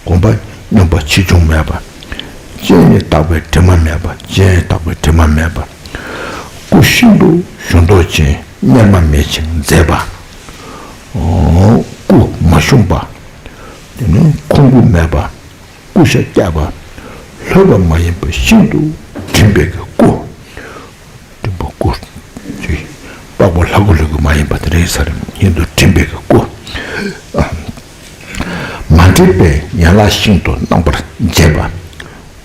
གོམ་པ་སྙོམས་པ་ཆེ་ཆུང་མེད་པ། སྤྱན་ནི་དག་པའི་དྲི་མ་མེད་པ། སྤྱན་དག་པའི་དྲི་མ་མེད་པ། སྐུ་ཤིན་ཏུ་གཞོན་མདོག་ཅན། གཉེར་མ་མེད་ཅིང་མཛེས་པ། སྐུ་མ་ཞུམ་པ། དེ་ནི་ཁུང་བུ་མེད་པ། སྐུ་ཤ་རྒྱགས་པ། ལྷོད་པ་མ་ཡིན་པ་ཤིན་ཏུ་བསྒྲིམས་པའི་སྐུ། བསྒྲིམས་པ་སྐུ། ཅེས། པགས་པ་ལྷ་སྐུ་ལྷ་སྐུ་མ་ཡིན་པ་དེ་འདྲའི་ས་རིམ་ཤིན་ཏུ་བསྒྲིམས་པའི་སྐུ། མ་འདྲེས་པའི་ཡན་ལག་ཤིན་ཏུ་རྣམ་པར་འབྱེད་པ།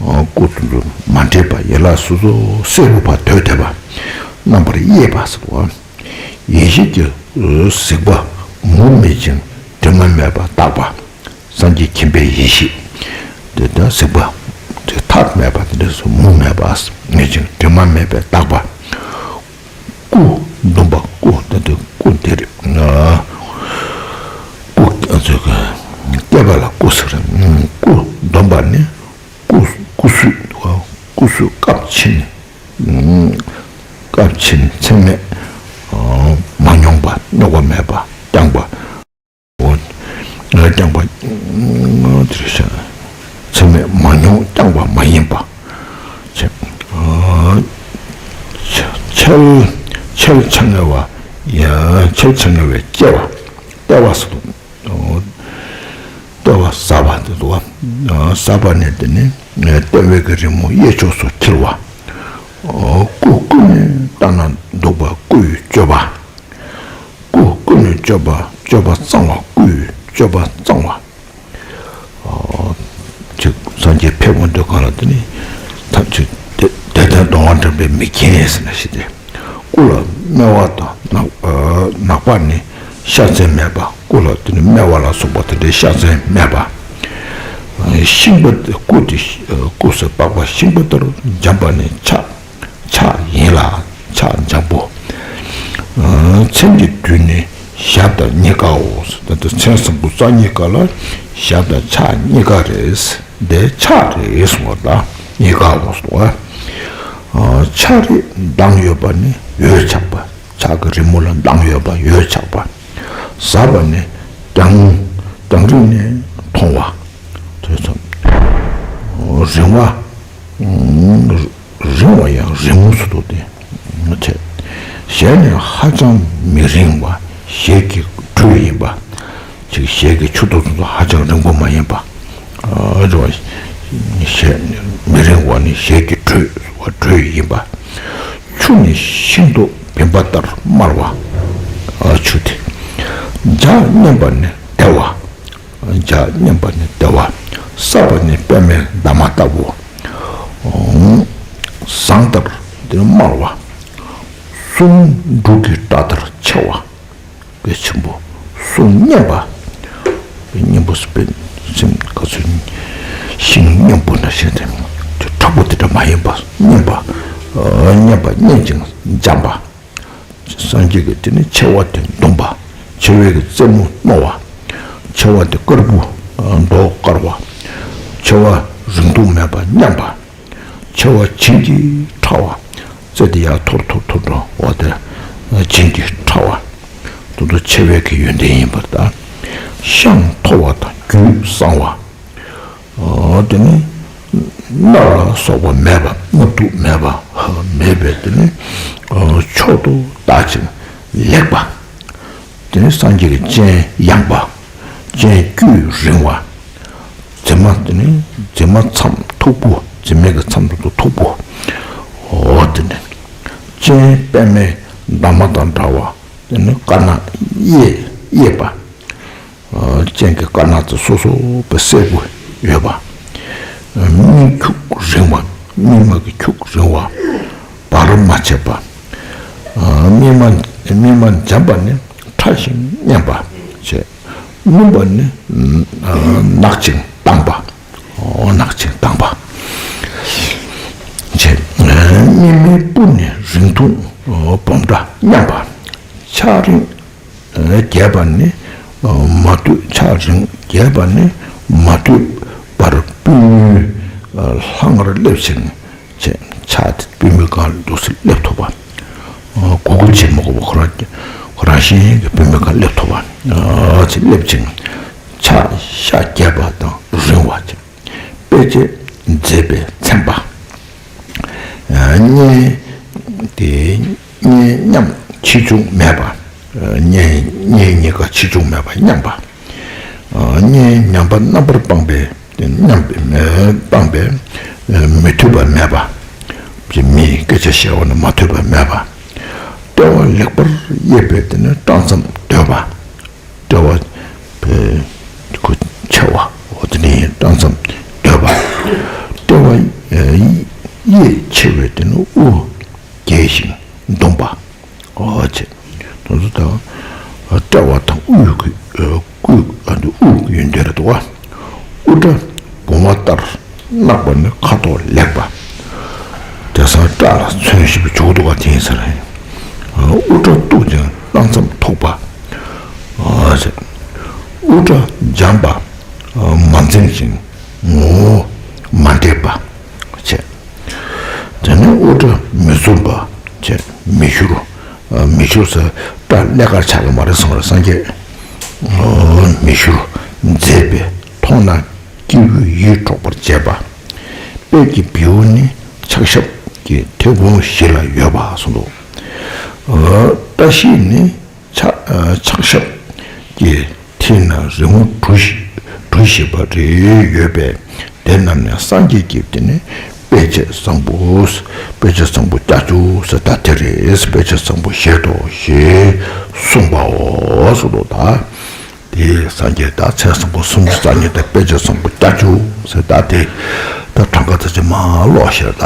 སྐུ་དེ་ཚོ་མ་འདྲེས་པ། ཡན་ལག་སོ་སོ་སེར་པོ་ཕར་དོད་དེ་བ། རྣམ་པར་དབྱེ་བ་ཟེར་བ། ཡེ་ཤེས་ཀྱི་གཟིགས་པ་མུ་མེད་ཅིང་དྲི་མ་མེད་པ་དག་པ། སངས་རྒྱས་མཁྱེན་པའི་ཡེ་ཤེས། དེ་ལྟར་གཟིགས་པ། དེ་མཐའ་མེད་པ་དེ་འདྲ་སོགས་མུ་མེད་པ། མེད་ཅིང་དྲི་མ་མེད་པའི་དག་པ། སྐུ་འདོམས་པ། སྐུ་དེ་དེ་སྐུ་དེ་རེད། སྐུ་བསྐྱེད་པ་ལ་སྐུ་ཟེར། སྐུ་འདོམས་པ་ནི་སྐུ་སྐུ་གསུད། སྐུ་གསུད་སྐབས་ཕྱིན། སྐབས་ཕྱིན་མཚམས་མེད། མ་རྙོག་པ། རྙོག་པ་མེད་པ་བསྐྱངས་པ། འོ། བསྐྱངས་པ། དེར་ཤ། མཚམས་མེད་མ་རྙོག་བསྐྱངས་པ་མ་ཡིན་པ། ཆེ། ཆེ། ཆེར། ཆེར་ཆེ་ངེ་བ། ཡ། ཆེར་ཆེ་ངེ་བའི་སྐྱེ་བ། ལྟེ་བ་ཟེར་དུས། ལྟེ་བ་ཟབ་པ་དེ་འདུག་བ། ཟབ་པ་ནི་དེ་ནི་ལྟེ་བའི་གི་རི་མོ་གཡས་ཕྱོགས་སུ་འཁྱིལ་བ། སྐུ་ཀུན་ནས་བལྟ་ན་སྡུག་པ་སྐུ་ཡི་སྤྱོད་པ། སྐུ་ཀུན་ནས་སྤྱོད་པ། སྤྱོད་པ་གཙང་བ་སྐུ་ཡི་སྤྱོད་པ་གཙང་བ། ཅིག་སངས་རྒྱས་ཕེབས་འོང་དུས་གང་ལ་དེ་ནི་ཐབས་ཅིག་དད་ལྡན་གདོང་བ་འདྲེན་པའི་མིག་མཁྱེན་ཟེར་ན་ཞིག་སྟེ། སྐུ་ལ་སྨེ་བ་དང་ནག་ནག་པ་ནི་ཤ་ཚན་མེད་པ། སྐུ་ལ་དེ་ནི་སྨེ་བ་ལ་སོགས་པ་དེ་འདྲའི་ཤ་ཚན་མེད་པ། ཤིང་པ་སྐུ་དེ་སྐུ་ཟེར་པགས་པ་ཤིང་པ་ལྟར་འཇམ་པ་ནི་ཕྱག་ཕྱག་ཡིན་ལ་ཕྱག་འཇམ་པོ། མཚན་གྱི་དུས་ནི་ཞ། ཞབས་དང་གཉིས་ཀའོ། ད་ལྟ་མཚན་བཟང་པོ་རྩ་གཉིས་ཀ་ལ་ཞབས་དང་ཕྱག་གཉིས་ཀ་རེད། འདི་ཕྱག་རེད་གསུངས་པ་ལ་གཉིས་ཀའོ་གསུངས་པ། ཕྱག་རིས་མདངས་ཡོད་པ་ནི་འོད་ཆགས་པ། ཕྱག་གི་རི་མོ་ལ་མདངས་ཡོད་པ་འོད་ཆགས་པ། ཟབ་པ་ནི་རྒྱང་རྒྱང་རིང་ནས་མཐོང་བ། དེ་ཚོ་རིང་བ། རིང་བ་ཡང་རིང་མོ་སུ་འདུག་སྟེ། ཞལ་ནི་ཧ་ཅང་མི་རིང་བ། ཞལ་གྱི་དྲོད་ཡིན་པ། ཅིག་ཞལ་གྱི་ཆུ་ཏོག་ཏོག་ཧ་ཅང་རིང་པོ་མ་ཡིན་པ། ཨ་རེད་བ། ཞལ་མི་རིང་བ་ནི་ཞལ་གྱི་དྲོད་བ་དྲོད་ཡིན་པ། ཆུ་ནི་ཤིན་ཏུ་བིམ་པ་ལྟར་དམར་བ། ཨ་ཆུ་དེ། འཇའ་སྙོམས་པ་ནི་བདེ་བ། འཇའ་སྙོམས་པ་ནི་བདེ་བ། སྲབ་པ་ནི་པདྨའི་འདབ་མ་ལྟ་བུ། ཟངས་ལྟར་དེ་དམར་བ། གསུང་འབྲུག་གི་སྒྲ་ལྟར་ཆེ་བ། གལ་ཆེན་པོ། གསུང་སྙན་པ། སྙན་པོ་སུ་པའི་སེམས་ག་ཚོད། ཤིང་སྙན་པོ་ན་ཞེས་དེ། དྲག་པོ་དེ་འདྲ་མ་ཡིན་པ་སྙན་པ། སྙན་པ་སྙན་ཅིང་འཇམ་པ། སངས་རྒྱས་ཀྱི་དེ་ནི་མཆེ་བ་དེ་ཟླུམ་པ། མཆེ་བའི་གི་རྩེ་མོ་རྣོ་བ། མཆེ་བ་དེ་དཀར་པོ། མདོག་དཀར་བ། མཆེ་བ་རིང་ཐུང་མེད་པ་མཉམ་པ། མཆེ་བ་བྱིན་གྱིས་ཕྲ་བ། རྩེ་དེ་ཡར་འཐོར་འཐོར་འཐོར་འགྲོ་བ་དེ་བྱིན་གྱིས་ཕྲ་བ། དེ་ཚོ་མཆེ་བའི་གི་ཡོན་ཏན་ཡིན་པར་གདའ། ཤངས་མཐོ་བ་དང་རྒྱུད་གསང་བ། དེ་ནི་མནའ་ལ་སོགས་པ་མེད་པ། མནའ་དུག་མེད་པ་མེད་པའི་དེ་ནི་མཆོག་ཏུ་དག་ཅིང་ལེགས་པ། དེ་ནི་སངས་རྒྱས་ཀྱི་སྤྱན་ཡངས་པ། སྤྱན་དཀྱུས་རིང་བ། མཛེས་མ་དེ་ནི་མཛེས་མ་མཚམས་མཐུག་པོ། མཛེས་མའི་གི་མཚམས་མཐུག་པོ། འོ་དེ་ནི་སྤྱན་པདྨའི་འདབ་མ་དང་འདྲ་བ། དེ་ནི་དཀར་ནག་དབྱེ་དབྱེ་བ། སྤྱན་གྱི་དཀར་ནག་དེ་སོ་སོ་བའི་སེར་པོ་ཡོད་པ། མིག་ཁྱུག་རིང་བ། སྨིན་མ་གི་ཁྱུག་རིང་བ། བར་མ་ཆད་པ། སྨིན་མ་སྨིན་མ་འཇམ་པ་ནི་ཕྲ་ཞིང་མཉེན་པ་བྱས། སྣུམ་པ་ནི་ནག་ཅིང་དྭངས་པ། ནག་ཅིང་དྭངས་པ་བྱས། སྨིན་མའི་སྤུ་ནི་རིང་ཐུང་སྦོམ་ཕྲ་མཉམ་པ། ཕྱག་རིང་རྒྱས་པ་ནི་མ་ཐུབ། ཕྱག་རིང་རྒྱས་པ་ནི་མ་ཐུབ་པར་པུས་མོའི་ལྷང་ངེར་སླེབས་ཤིང་བྱས། ཕྱག་དེ་པུས་མོའི་སྒང་འདུག་སེ་སླེབས་ཐུབ་པ། གུག་གུག་བྱེད་མི་དགོས་པ། ཁོ་རང་ཁོ་རང་བཞིན་གྱི་པུས་མོའི་སྒང་སླེབས་ཐུབ་པ། ཅེས་སླེབས་ཅིང་ཕྱག་ཤ་རྒྱས་པ་དང་རིང་བ་བྱས། དཔེ་བྱད་མཛེས་པས་མཚན་པ། སྙན་དེ་སྙན་མཉམ་ཆེ་ཆུང་མེད་པ། སྙན་སྙན་གཉིས་ཀ་ཆེ་ཆུང་མེད་པ་མཉམ་པ། སྙན་ཉམས་པ་རྣམ་པར་སྤངས་པའི་མཉམ་པའི་སྤངས་པའི་མི་ཐུབ་པ་མེད་པ། མིའི་སྐད་ཆ་བཤད་པ་ན་མ་ཐུབ་པ་མེད་པ། ལྟེ་བ་ལེགས་པར་དབྱེ་བའི་དེ་ནི་སྐྲ་མཚམས་དོད་པ། ལྟེ་བ་ཆེ་བ། འོ་དེ་ནི་སྐྲ་མཚམས་དོད་པ། ལྟེ་བ་དབྱེ་ཆེ་བའི་དེ་ནི་དབུ་རྒྱས་ཤིང་ཟླུམ་པ། འོ་ཅེ། དེ་ཚོ་དང་། ལྟེ་བ་དང་དབུས་ཀྱི་སྐུ་ཨ་ནི་དབུ་ཡོན་ཏན་རེད་འདུག་བ། དབུ་སྐྲ་བུང་བ་ལྟར་གནག་པ་ནི་ཁ་དོག་ལེགས་པ། དེང་སང་སྐྲ་ལ་མཚོན་ཞིབ་འཇུག་འདུག་བ་དེ་ཡིན་ས་རེད། དབུ་སྐྲ་གཏུག་ཅིང་སྐྲ་མཚམས་མཐུག་པ། དབུ་སྐྲ་འཇམ་པ། མ་འཛེམ་ཞིང་ངོ་བོ་མ་འདྲེས་པ་བྱས། དེ་ནས་དབུ་སྐྲ་མི་ཟུམ་པ་བྱས། མི་བཞུར། མི་བཞུར་ཟེར་སྐྲ་ཀླད་ཀར་ཆགས་ཀྱི་མ་རེད་གསུངས་པ་རེད་སངས་རྒྱས། མི་བཞུར། མཛེས་པས་མཐོང་ན་སྐྱེ་བོའི་ཡིད་འཕྲོག་པར་བྱེད་པ། དཔལ་གྱི་བེའུ་ནི་ཕྱག་ཞབས་ཀྱི་མཐེ་བོང་བཞི་ལ་ཡོད་པ་གསུངས་འདུག་བཀྲ་ཤིས་ནི་ཕྱག་ཕྱག་ཞབས་ཀྱི་མཐིལ་ན་རི་མོ་གྲུ་བཞི་གྲུ་བཞི་པ་རེ་ཡོད་པས། དེ་རྣམས་ནི་སངས་རྒྱས་ཀྱི་དེ་ནི་དཔེ་བྱད་བཟང་པོ། དཔེ་བྱད་བཟང་པོ་བརྒྱད་ཅུ་ཟེར་ད་དེ་རེད། དཔེ་བྱད་བཟང་པོ་བཞི་དོ་ཞེས་གསུངས་པའོ་གསུངས་འདུག་ད་དེ་སངས་རྒྱས་ད་མཚན་བཟང་པོ་སུམ་ཅུ་རྩ་གཉིས་དང་དཔེ་བྱད་བཟང་པོ་བརྒྱད་ཅུ་ཟེར་ད་དེ་ད་གྲངས་ཀ་ད་ཅི་མ་ཀློག་ཤེར་ད།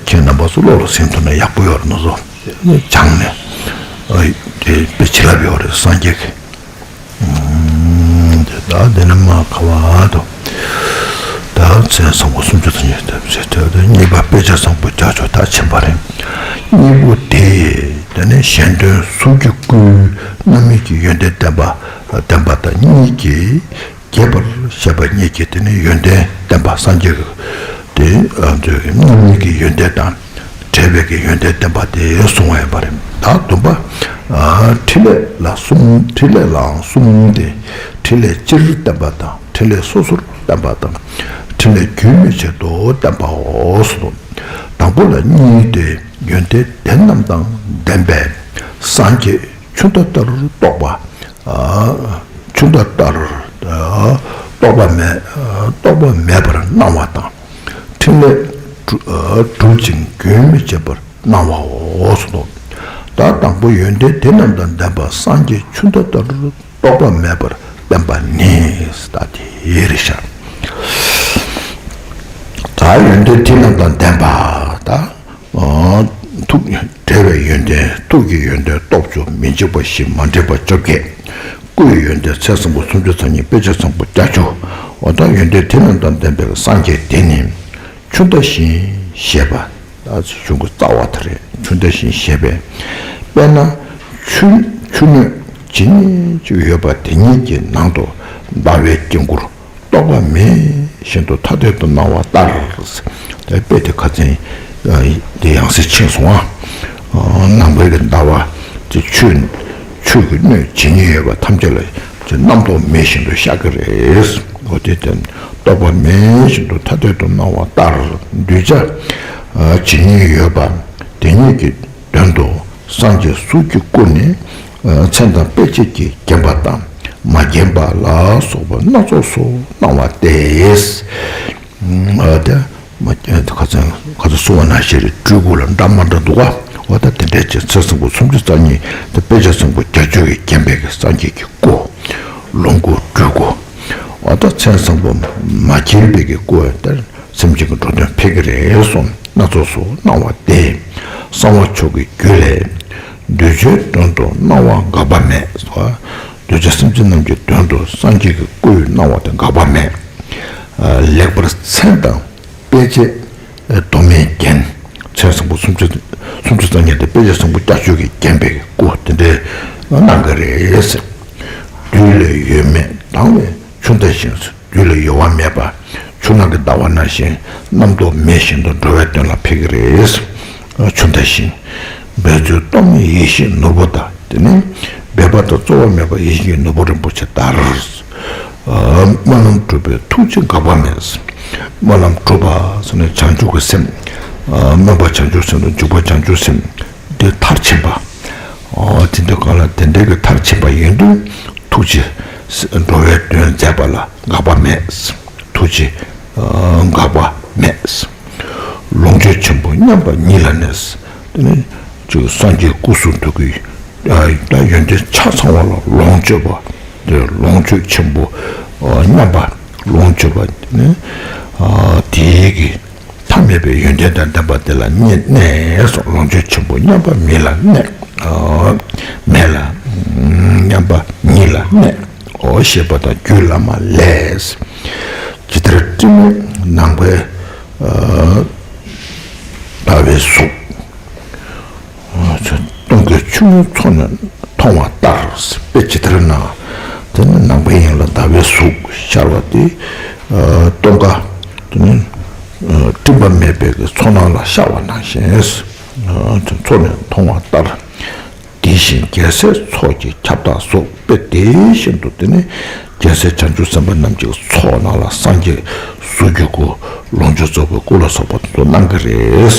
ཁྱེད་རྣམ་པ་ཚོ་བློ་ལ་ཟིན་ཐུབ་ན་ཡག་པོ་ཡོད་རེད་ནོ་བཟོ། སྦྱངས་ནས། ཨ་དེ་དཔེ་བྱིན་རླབས་ཡོད་རེད་སངས་རྒྱས་ཀྱི། ཨུམ། དེ་ད་དེ་ནི་མ་ཁ་བ་དོ། ད་མཚན་བཟང་པོ་སུམ་ཅུ་དང་ཉེར་གཉིས་པ་དཔེ་བྱད་བཟང་པོ་བརྒྱད་ཅུ་ད་ཕྱིན་པ་རེད། གཉིས་པོ་དེ། དེ་ནས་གཞན་དོན་གཟུགས་ཀྱི་སྐུའི་རྣམ་སྨིན་གྱི་ཡོན་ཏན་བསྟན་པ་བསྟན་པ་དང་གཉིས་ཀྱིས་རྒྱས་པར་བཤད་པ་གཉིས་ཀྱིས་དེ་ནས་ཡོན་ཏན་བསྟན་པ་སངས་རྒྱས་ཀྱི་དེ་རྣམ་སྨིན་གྱི་ཡོན་ཏན་དང་། བྲལ་བའི་གི་ཡོན་ཏན་བསྟན་པ་དེ་གསུང་བ་ཡིན་པ་རེད། ད་བདུན་པ། ཨ་ཕྲིན་ལས་ལ་གསུམ། ཕྲིན་ལས་ལའང་གསུམ་སྟེ། ཕྲིན་ལས་སྤྱིར་བསྟན་པ་དང་། ཕྲིན་ལས་སོ་སོར་བསྟན་པ་དང་། ཕྲིན་ལས་རྒྱུན་མི་འཆད་དུ་བསྟན་པའོ་ཟེར་དོ། དང་པོ་ལ་གཉིས་ཏེ། ཡོན་ཏན་དེ་རྣམས་དང་ལྡན་པས་སངས་རྒྱས་ཆུ་ཟླ་ལྟར་རྟོགས་པ། ཨ་ཆུ་ཟླ་ལྟར་ཨ་རྟོགས་པ་མེད། ཨ་རྟོགས་པ་མེད་པར་སྣང་བ་དང་། ཕྲིན་ལས་གྲུ་ཨ་གྲུབ་ཅིང་རྒྱུན་མི་འཆད་པར་སྣང་བའོ་ཟེར་དོ། ད་དང་པོ་ཡོན་ཏན་དེ་རྣམས་དང་ལྡན་པ་སངས་རྒྱས་ཆུ་ཟླ་ལྟར་རྟོགས་པ་མེད་པར་བསྟན་པ་ནི། ད་དེ་རེད་ཤག་ད་ཡོན་ཏན་དེ་རྣམས་དང་ལྡན་པ་ད། ཨ་ཐུགས་བྲལ་བའི་ཡོན་ཏན། ཐུགས་ཀྱི་ཡོན་ཏན་སྟོབས་བཅུ། མི་འཇིགས་པ་བཞི། མ་འདྲེས་པ་བཅོ་བརྒྱད། སྐུའི་ཡོན་ཏན་མཚན་བཟང་པོ་སུམ་ཅུ་རྩ་གཉིས། དཔེ་བྱད་བཟང་པོ་བརྒྱད་ཅུ། འོ་ད་ཡོན་ཏན་དེ་རྣམས་དང་ལྡན་པའི་སངས་རྒྱས་དེ་ནི་ཆུ་ཟླ་བཞིན་བཞད་པ། ད་གཞུང་གི་རྩ་བ་དེ་རེད། ཆུ་ཟླ་བཞིན་བཞད་པའི། དཔེར་ན་ཆུ་ཆུ་སྣོད་ཇི་སྙེད་ཅིག་ཡོད་པ་དེ་ཉིད་ཀྱི་ནང་དུ་ཟླ་བའི་དཀྱིལ་འཁོར་རྟོག་པ་མེད་བཞིན་དུ་ཐ་དད་དུ་སྣང་བ་ལྟར། དཔེ་དེ་ཁ་ཚན་དེ་ཡང་སེ་ཕྱིན་སོང་ཨ། ནམ་མཁའི་གི་ཟླ་བ་དེ་ཆུ་ཆུ་གི་སྣོད་ཇི་སྙེད་ཡོད་པ་ཐམས་ཅད་ལ་རྣམ་རྟོག་མེད་བཞིན་དུ་ཤར་གི་རེད། འོ་དེ་དེ་རྟོག་པ་མེད་བཞིན་དུ་ཐ་དད་དུ་སྣང་བ་ལྟར། གདུལ་བྱ་ཇི་སྙེད་ཡོད་པ་དེ་ཉིད་ཀྱི་དོན་དུ་སངས་རྒྱས་གཟུགས་ཀྱི་སྐུ་ནི་མཚན་དང་དཔེ་བྱད་ཀྱིས་བརྒྱན་པ་དང་མ་བརྒྱན་པ་ལ་སོགས་པ་སྣ་ཚོགས་སུ་སྣང་བ་སྟེ། ཨ་དེ་མ་ཁ་ཚང་ཁ་ཚང་གསུང་བ་ནང་བཞིན་རེད། སྤྲུལ་སྐུ་ལ་འདྲ་མ་འདྲ་འདུག་ག་འོ་ད་དེ་འདྲའི་ཅིག་མཚན་བཟང་པོ་སུམ་ཅུ་རྩ་གཉིས་དེ་དཔེ་བྱད་བཟང་པོ་བརྒྱད་ཅུ་གིས་བརྒྱན་པའི་གི་སངས་རྒྱས་ཀྱི་སྐུ། ལོངས་སྐུ་སྤྲུལ་སྐུ། འོ་ད་མཚན་བཟང་པོ་མ་བརྒྱན་པའི་གི་སྐུ་དེ། སེམས་ཅན་གྱི་འགྲོ་དོན་ཕེབས་ཀྱི་རེད་གསུངས། སྣ་ཚོགས་སུ་སྣང་བ་སྟེ། གསང་བ་མཆོག་གི་རྒྱུད་ལས། གདུལ་བྱའི་དོན་དུ་སྣང་བ་འགག་པ་མེད། གདུལ་བྱ་སེམས་ཅན་རྣམས་ཀྱི་དོན་དུ་སངས་རྒྱས་ཀྱི་སྐུའི་སྣང་བ་དེ་འགག་པ་མེད། ལེགས་པར་མཚན་དང་དཔེ་བྱད་དུ་མས་བརྒྱན། མཚན་བཟང་པོ་སུམ་ཅུ་སུམ་ཅུ་རྩ་གཉིས་དེ་དཔེ་བྱད་བཟང་པོ་བརྒྱད་ཅུ་གིས་བརྒྱན་པའི་སྐུ་དེ་འདྲའི་སྣང་གི་རེད། རྡུལ་ལས་ཡོལ་མེད་དྭངས་བའི་ཆུ་ཟླ་བཞིན། རྡུལ་ལས་ཡོལ་བ་མེད་པ། ཆུ་ནང་གི་ཟླ་བ་ནང་བཞིན་རྣམ་རྟོག་མེད་བཞིན་དུ་འགྲོ་བའི་དོན་ལ་ཕེབས་ཀྱི་རེད། ཆུ་ཟླ་བཞིན། འབད་རྩོལ་སྟོབས་མེད་ཡེ་ཤེས་ནོར་བུ་དང་། དེ་ནས་འབད་པ་དང་རྩོལ་བ་མེད་པ་ཡེ་ཤེས་ཀྱི་ནོར་བུ་རིན་པོ་ཆེ་ལྟར། སྨོན་ལམ་གྲུབ་པའི་ཐུགས་རྗེ་འགག་པ་མེད། སྨོན་ལམ་གྲུབ་པ་ཟེར་ན་བྱང་ཆུབ་ཀྱི་སེམས། སྨོན་པ་བྱང་ཆུབ་སེམས་དང་འཇུག་པ་བྱང་ཆུབ་སེམས། དེ་མཐར་ཕྱིན་པ། ཨོ་དེ་འདྲ་གང་ལ་དེ་འདྲའི་གི་མཐར་ཕྱིན་པ་ཡིན་དུས་ཐུགས་རྗེ་འགྲོ་བའི་དོན་མཛད་པ་ལ་འགག་པ་མེད། ཐུགས་རྗེ་འགག་པ་མེད། ལོངས་སྤྱོད་ཆེན་པོ་མཉམ་པ་ཉིད་ལ་གནས། དེ་ནི་ཅིག་སངས་རྒྱས་སྐུ་གསུང་ཐུགས་ཀྱི་ད་ཡོན་ཏན་ཆ་ཚང་བ་ལ་ལོངས་སྤྱོད་པ། དེ་ལོངས་སྤྱོད་ཆེན་པོ་མཉམ་པ་ལོངས་སྤྱོད་པ་དེ་ནི་དེའི་གི་མཐའ་མེད་པའི་ཡོན་ཏན་དང་ལྡན་པ་དེ་ལ་གནས་སོ། ལོངས་སྤྱོད་ཆེན་པོ་མཉམ་པ་མི་ལ་གནས། མེ་ལ་མཉམ་པ་ཉིད་ལ་གནས། འོ་ཞེས་པ་དང་རྒྱུད་བླ་མ་ལས། ཇི་ལྟར་སྤྲིན་མེད་ནམ་མཁའི་ཟླ་བའི་གཟུགས། སྟོན་ཀའི་ཆུ་བོའི་ཚོགས་ནི་མཐོང་བ་ལྟར། དཔེ་ཇི་ལྟར་ན། དེ་ནི་ནམ་མཁའི་དབྱིངས་ལ་ཟླ་བའི་གཟུགས་ཤར་བ་དེ། སྟོན་ཀ་དེ་ནི་སྤྲིན་པ་མེད་པའི་གི་མཚོ་ནང་ལ་ཤར་བ་ནང་བཞིན། ཚོགས་ནི་མཐོང་བ་ལྟར། དེ་བཞིན་རྒྱལ་སྲས་ཚོགས་ཀྱི་ཁྱབ་བདག་གཟུགས། དཔེ་དེ་བཞིན་དུ་དེ་ནི་རྒྱལ་སྲས་བྱང་ཆུབ་སེམས་དཔའ་རྣམས་ཀྱི་ཚོགས་ནང་ལ་སངས་རྒྱས་གཟུགས་ཀྱི་སྐུ་ལོངས་སྤྱོད་རྫོགས་པའི་སྐུ་ལ་སོགས་པ་དུ་སྣང་གི་རེད།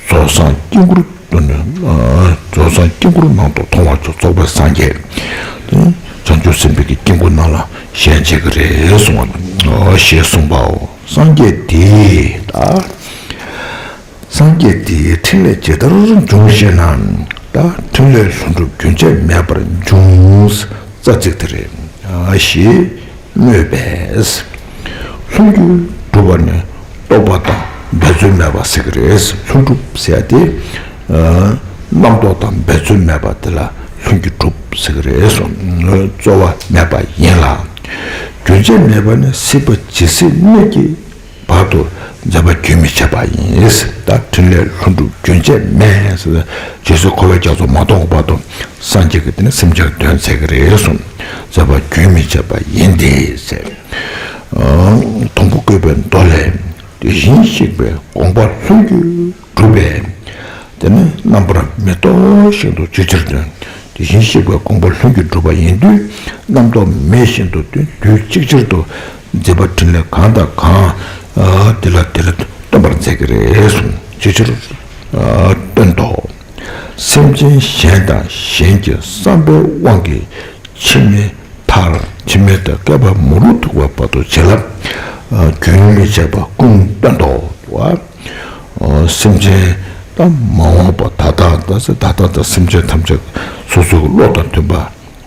རྫོགས་སངས་དཀྱིལ་འཁོར་དུ་ནི། རྫོགས་སངས་དཀྱིལ་འཁོར་ནང་དུ་མཐོང་བ་ཆོས་རྫོགས་པའི་སངས་རྒྱས། དེ་བྱང་ཆུབ་སེམས་དཔའི་གི་དཀྱིལ་འཁོར་ནང་ལ་ཞལ་མཇལ་གི་རེད་གསུངས་པ། ཞེས་གསུངས་པའོ། སངས་རྒྱས་དེས་ད། སངས་རྒྱས་དེའི་ཕྲིན་ལས་ཇི་ལྟར་འབྱུང་ཞེ་ན། ད་ཕྲིན་ལས་ལྷུན་གྲུབ་རྒྱུན་ཆད་མེད་པར་འབྱུང་། རྩ་ཚིག་དེ་རེད། ཞེས་སྨོས་པས། ལྷུན་གྱིས་གྲུབ་པ་ནི་རྟོག་པ་དང་འབད་རྩོལ་མེད་པ་ཟེར་གི་རེད། ལྷུན་གྲུབ་ཟེར་ཡ་དེ། རྣམ་རྟོག་དང་འབད་རྩོལ་མེད་པ་དེ་ལ་ལྷུན་གྱིས་གྲུབ་ཟེར་གི་རེད་གསུངས། རྩོལ་བ་མེད་པ་ཡིན་ལ། རྒྱུན་ཆད་མེད་པ་ནི་སྲིད་པ་ཇི་སྲིད་གནས་ཀྱི་ བར་དུ་མཛད་པ་རྒྱུན་མི་འཆད་པ་ཡིན། ད་ཕྲིན་ལས་ལྷུན་གྲུབ་རྒྱུན་ཆད་མེད་ཟེར། རྗེས་སུ་འཁོར་བའི་རྒྱ་མཚོ་མ་སྟོངས་བར་དུ་སངས་རྒྱས་ཀྱིས་དེ་ནི་སེམས་ཅན་དོན་མཛད་ཀྱི་རེད་གསུངས། མཛད་པ་རྒྱུན་མི་འཆད་པ་ཡིན་ཏེ་ཟེར། ཨ། དང་པོ་བཀོད་པའི་མདོ་ལས། དེ་བཞིན་གཤེགས་པའི་དགོངས་པ་ལྷུན་གྱིས་གྲུབ་པའི། དེ་ནི་རྣམ་པར་མི་རྟོག་བཞིན་དུ་ཇི་ལྟར་སྟོན། དེ་བཞིན་གཤེགས་པའི་དགོངས་པ་ལྷུན་གྱིས་གྲུབ་པ་ཡིན་དུས། རྣམ་རྟོག་མེད་བཞིན་དུ་དུས་དུས་གཅིག་ཅར་དུ་མཛད་པ་ཕྲིན་ལས་གང་དང་གང་། ཨ། དེ་ལ་དེར་སྟོན་པར་མཛད་ཀྱི་རེད་གསུངས། ཇི་ལྟར་སྟོན་ཏོ། སེམས་ཅན་གཞན་དང་གཞན་གྱི་བསམ་པའི་དབང་གིས་འཆི་མེད་མཐར། འཆི་མེད་དང་བསྐལ་པ་མ་ལུས་ཐུག་པ་བར་དུ་བྱིན་རླབས་རྒྱུན་མི་འཆད་པ་ཀུན་སྟོན་ཏོ། སེམས་ཅན་ད་མ་འོངས་པ་ད་ལྟ་ད་ད་ལྟ་དང་སེམས་ཅན་ཐམས་ཅད་སོ་སོའི་བློ་དང་མཐུན་པ།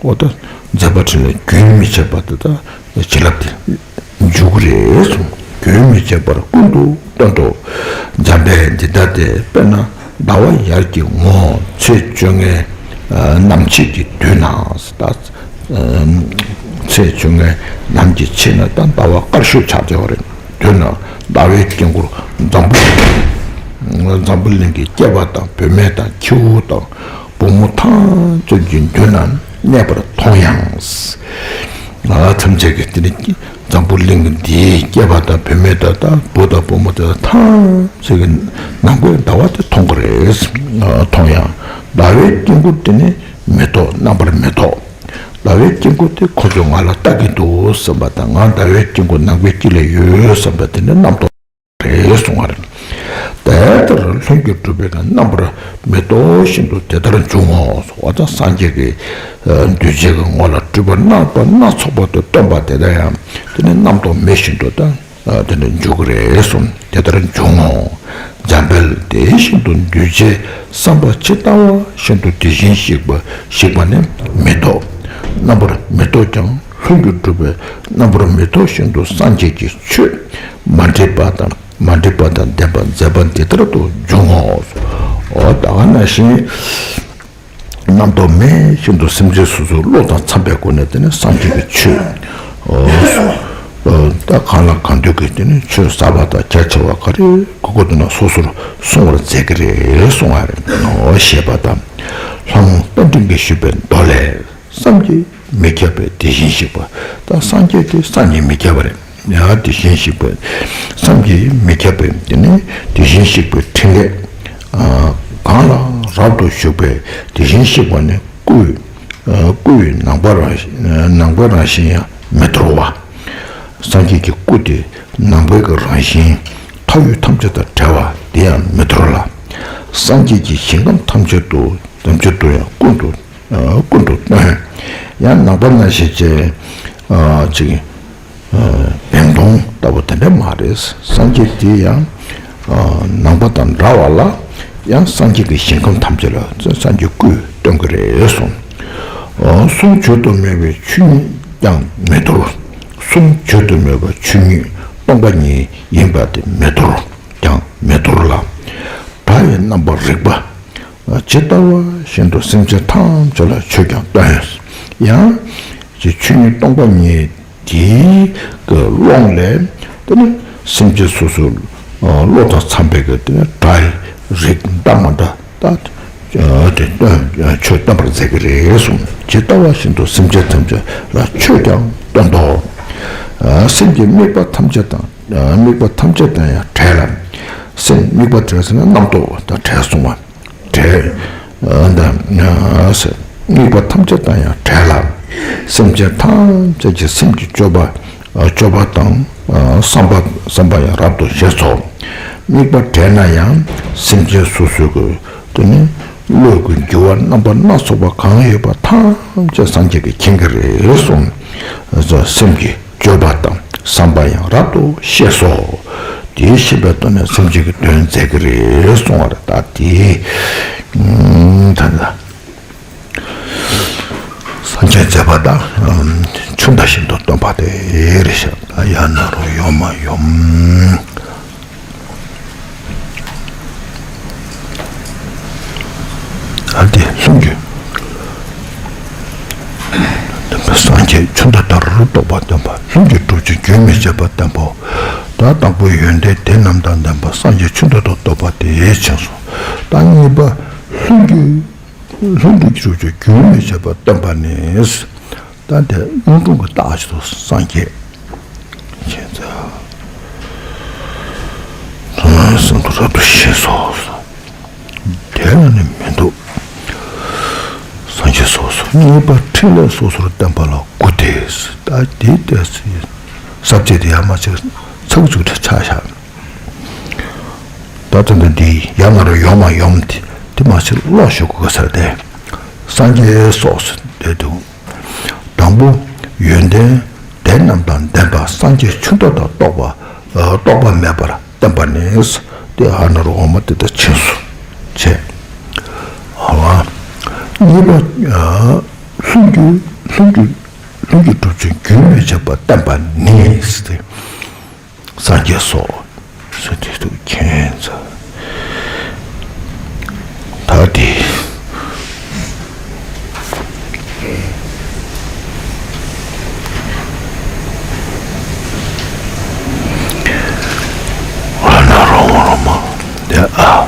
འོ་ད་མཛད་པ་ཕྲིན་ལས་རྒྱུན་མི་འཆད་པ་དེ་དག་བྱིན་རླབས་དེ་འཇུག་རེད་གསུངས། རྒྱུན་མི་འཆད་པར་ཀུན་ཏུ་སྟོན་ཏོ། འཇམ་དཔལ་འདི་ལྟ་སྟེ། དཔེར་ན་ཟླ་བ་ཡར་གྱི་ངོ་ཚེས་བཅོ་ལྔའི་ནམ་ཕྱེད་ཀྱི་དུས་ན། ད་ཚེས་བཅོ་ལྔའི་ནམ་གྱི་ཕྱེད་ན་ད་ཟླ་བ་དཀར་ཤོས་ཆགས་བསྡད་པ་རེད། དུས་ན་ཟླ་བའི་དཀྱིལ་འཁོར་འཛམ་བུ་འཛམ་བུ་གླིང་གི་སྐྱེས་པ་དང་བུད་མེད་དང་ཁྱེའུ་དང་བུ་མོ་ཐམས་ཅད་ཀྱི་མདུན་ན་གནས་པར་མཐོང་ཡང་། ང་ཐམས་ཅད་ཀྱི་དེ་ནི་འཛམ་བུ་གླིང་འདིའི་སྐྱེས་པ་དང་བུད་མེད་དེ་དག་བུ་དང་བུ་མོ་དེ་དག་ཐམས་ཅད་ཀྱི་ནམ་མཁའི་ཟླ་བ་དེ་མཐོང་གི་རེད། མཐོང་ཡང་ཟླ་བའི་དཀྱིལ་འཁོར་དེ་ནི་མི་རྟོག་རྣམ་པར་མི་རྟོག་ཟླ་བའི་དཀྱིལ་འཁོར་དེ་ཁོ་ཚོས་ང་ལ་ལྟ་གི་འདུག་བསམ་པ་དང་། ང་ཟླ་བའི་དཀྱིལ་འཁོར་ནམ་མཁའི་དཀྱིལ་ལ་ཡོད་བསམ་པ་དེ་ནི་རྣམ་རྟོག་རེད་གསུང་བ་རེད། དེ་ལྟར་ལྷུན་གྱིས་གྲུབ་པའི་རྣམ་པར་མི་རྟོག་བཞིན་དུ་དེ་ལྟར་འབྱུང་ངོ་། འོ་ད་སངས་རྒྱས་ཀྱིས་གདུལ་བྱའི་ངོ་ལ་སྤྲུལ་པ་རྣམ་པ་སྣ་ཚོགས་པ་དེ་སྟོན་པ་དེ་དག་ཡང་དེ་ནི་རྣམ་རྟོག་མེད་བཞིན་དུ་ད་དེ་ནི་འཇུག་གི་རེད་གསུངས། དེ་ལྟར་འབྱུང་ངོ་། འཇམ་དཔལ་དེ་བཞིན་དུ་གདུལ་བྱའི་བསམ་པ་ཇི་ལྟ་བ་བཞིན་དུ་དེ་བཞིན་གཤེགས་པ་གཤེགས་པ་ནི་མི་རྟོག་རྣམ་པར་མི་རྟོག་ཀྱང་། ལྷུན་གྱིས་གྲུབ་པའི་རྣམ་པར་མི་རྟོག་བཞིན་དུ་སངས་རྒྱས་ཀྱི་ཆོས་མ་འདྲེས་པ་དང་མ་འདྲེས་པ་དང་ལྡན་པ་མཛད་པ་འདི་ལྟར་དུ་འབྱུང་ངོ་། འོ་ད་ག་ནང་བཞིན་རྣམ་རྟོག་མེད་བཞིན་དུ་སེམས་ཅན་སོ་སོའི་བློ་དང་འཚམས་པའི་སྒོ་ནས་དེ་ནི་སངས་རྒྱས་ཀྱི་ཆོས། འོ་ད་གང་ལ་གང་འདུལ་གྱི་དེ་ནི་ཆོས་ཟབ་པ་དང་རྒྱ་ཆེ་བ་ག་རེ་དགོས་དགོས་འདུག་ན་སོ་སོར་གསུང་བར་མཛད་ཀྱི་རེད་གསུང་བ་རེད། འོ་ཞེས་པ་དང་། ལྷ་མོ་རྟ་མགྲིན་གྱིས་ཞུས་པའི་མདོ་ལས། བསམ་གྱིས་མི་ཁྱབ་པའི་དེ་བཞིན་གཤེགས་པ། ད་སངས་རྒྱས་དེ་བསམ་གྱིས་མི་ཁྱབ་པ་རེད། ཡང་དེ་བཞིན་གཤེགས་པའི་བསམ་གྱིས་མི་ཁྱབ་པའི་དེ་ནི་དེ་བཞིན་གཤེགས་པའི་ཕྲིན་ལས། ཨ། གང་ལ་རབ་ཏུ་བཞུགས་པའི་དེ་བཞིན་གཤེགས་པ་ནི་སྐུ། ཨ། སྐུ་ཡི་ནམ་མཁའ་རང་ནམ་མཁའི་རང་བཞིན་ཡང་མི་འདོར་བ། སངས་རྒྱས་ཀྱི་སྐུ་དེ་ནམ་མཁའི་གི་རང་བཞིན་མཐའ་དབུས་ཐམས་ཅད་དང་བྲལ་བ་དེ་ཡང་མི་འདོར་ལ། སངས་རྒྱས་ཀྱི་ཞིང་ཁམས་ཐམས་ཅད་དུ་ཐམས་ཅད་དུ་ཡང་ཀུན་ཏུ་ཀུན་ཏུ་སྟོན། ཡང་ནམ་མཁའ་ན་ཞེས་བྱའི་ཅིག་བེམ་སྟོང་ལྟ་བུ་དེ་འདྲ་མ་རེད། སངས་རྒྱས་དེ་ཡང་ནམ་མཁའ་དང་འདྲ་བ་ལ་ཡང་སངས་རྒྱས་ཀྱི་ཞིང་ཁམས་ཐམས་ཅད་ལ་སངས་རྒྱས་སྐུ་སྟོན་གྱི་རེད་གསུངས། གསུང་བརྗོད་དུ་མེད་པའི་ཆོས་ཉིད་ཀྱང་མི་འདོར། གསུང་བརྗོད་དུ་མེད་པའི་ཆོས་ཉིད་སྟོང་པ་ཉིད་ཡིན་པ་དེ་མི་འདོར་ཀྱང་མི་འདོར་ལ། སྒྲ་ཡི་རྣམ་པར་རིག་པ། ཇི་ལྟ་བ་བཞིན་དུ་སེམས་ཅན་ཐམས་ཅད་ལ་ཆོས་ཀྱང་སྟོན། ཡང་། ཅེས་ཆོས་ཉིད་སྟོང་པ་ཉིད་དེའི་གི་ཀློང་ལས་དེ་ནི་སེམས་ཅན་སོ་སོའི་བློ་དང་འཚམས་པའི་གི་དེ་ནི་སྒྲ་ཡི་རིགས་འདྲ་མི་འདྲ་ད་དེ་སྟོན་ཆོས་སྟོན་པར་མཛད་ཀྱི་རེད་གསུངས། ཇི་ལྟ་བ་བཞིན་དུ་སེམས་ཅན་ཐམས་ཅད་ལ་ཆོས་ཀྱང་སྟོན་ཏོ། སེམས་ཀྱི་དམིགས་པ་ཐམས་ཅད་དང་དམིགས་པ་ཐམས་ཅད་དང་ཡང་བྲལ་ལ། སེམས་དམིགས་པ་བྲལ་ཟེར་ན་རྣམ་རྟོག་དང་བྲལ་གསུངས་པ། བྲལ། ཨ་ད་དམིགས་པ་ཐམས་ཅད་དང་ཡང་བྲལ་ལ། སེམས་ཅན་ཐམས་ཅད་ཀྱི་སེམས་ཀྱི་སྤྱོད་པ་སྤྱོད་པ་དང་བསམ་པ་བསམ་པ་ཡང་རབ་ཏུ་ཤེས་སོ། དམིགས་པ་བྲལ་ན་ཡང་སེམས་ཅན་སོ་སོའི་གི་དེ་ནི་བློའི་གི་འགྱུ་བ་རྣམ་པ་སྣ་ཚོགས་པ་གང་ཡོད་པ་ཐམས་ཅད་སངས་རྒྱས་ཀྱིས་མཁྱེན་གྱི་རེད་གསུངས། སེམས་ཀྱི་སྤྱོད་པ་དང་བསམ་པ་ཡང་རབ་ཏུ་ཤེས་སོ། དེའི་ཤེས་པའི་ཐོག་ནས་སེམས་ཅན་གྱི་དོན་མཛད་ཀྱི་རེད་གསུང་བ་རེད། ད་དེ་ད་ལྟ་སངས་རྒྱས་མཛད་པ་དང་ཆུ་ཟླ་བཞིན་དུ་སྟོན་པ་དེ་རེད་ཤག་ཡང་ན་རོ་ཡོང་མ་ཡོང་། ཨ་དེ་ལྷུན་གྱིས་སངས་རྒྱས་ཆུ་ཟླ་ལྟར་རྟོགས་པ་སྟོན་པ། ལྷུན་གྱིས་གྲུབ་ཕྱིར་རྒྱུན་མི་འཆད་པ་སྟོན་པའོ། ད་དང་པོ་ཡོན་ཏན་དེ་རྣམས་དང་ལྡན་པ་སངས་རྒྱས་ཆོས་མདོ་དང་རྟོགས་པ་དེས་མཁྱེན་སོང་། ད་གཉིས་པ་ལྷུན་གྱིས་ལྷུན་གྱིས་གྲུབ་ཀྱང་རྒྱུན་མི་འཆད་པར་བསྟན་པ་ནི། ད་དེ་གཡུང་དྲུང་གི་རྟགས་ཀྱི་ཐོག་སངས་རྒྱས་མཁྱེན་ཚར། སེམས་ཐོག་རབ་ཏུ་ཞི་སོ། དེ་ལ་ནི་མི་འདུག། སངས་རྒྱས་སོ་སོ། གཉིས་པ་ཕྲིན་ལས་སོ་སོར་བསྟན་པ་ལ་དགུ་སྟེ། ད་དེ་ལྟས་ས་བཅད་དེ་ཡར་མར་ཅིག་ཚིག་ཚིག་ཆགས་ཤག། ད་ལྟ་འདི་འདི་ཡང་ན་རུ་ཡོང་མ་ཡོང་དེ་དེ་མ་ཕྱིར་ཀློག་ཞུ་དགོས་ས་རེད་དེ། སངས་རྒྱས་སོགས་སུ་འདོད་དུ། དང་པོ་ཡོན་ཏན་དེ་རྣམས་དང་ལྡན་པ་སངས་རྒྱས་ཆོས་མདོ་དང་རྟོགས་པ་རྟོགས་པ་མེད་པར་བསྟན་པ་ནི། དེ་ཨ་ན་རུ་འོ་མ་དེ་ལྟར་ཕྱིན་སོ། བྱས། ཨ་གཉིས་པ་ལྷུན་གྱིས་ལྷུན་གྱིས་ལྷུན་གྱིས་གྲུབ་ཅིང་རྒྱུན་མི་འཆད་པར་བསྟན་པ་ནི། སངས་རྒྱས་སོ། སོ་དེ་དུ་མཁྱེན་ཚར། ད་དེ། ཨ་ན་རོ་མ་རོ་མ། དེ་ཨ།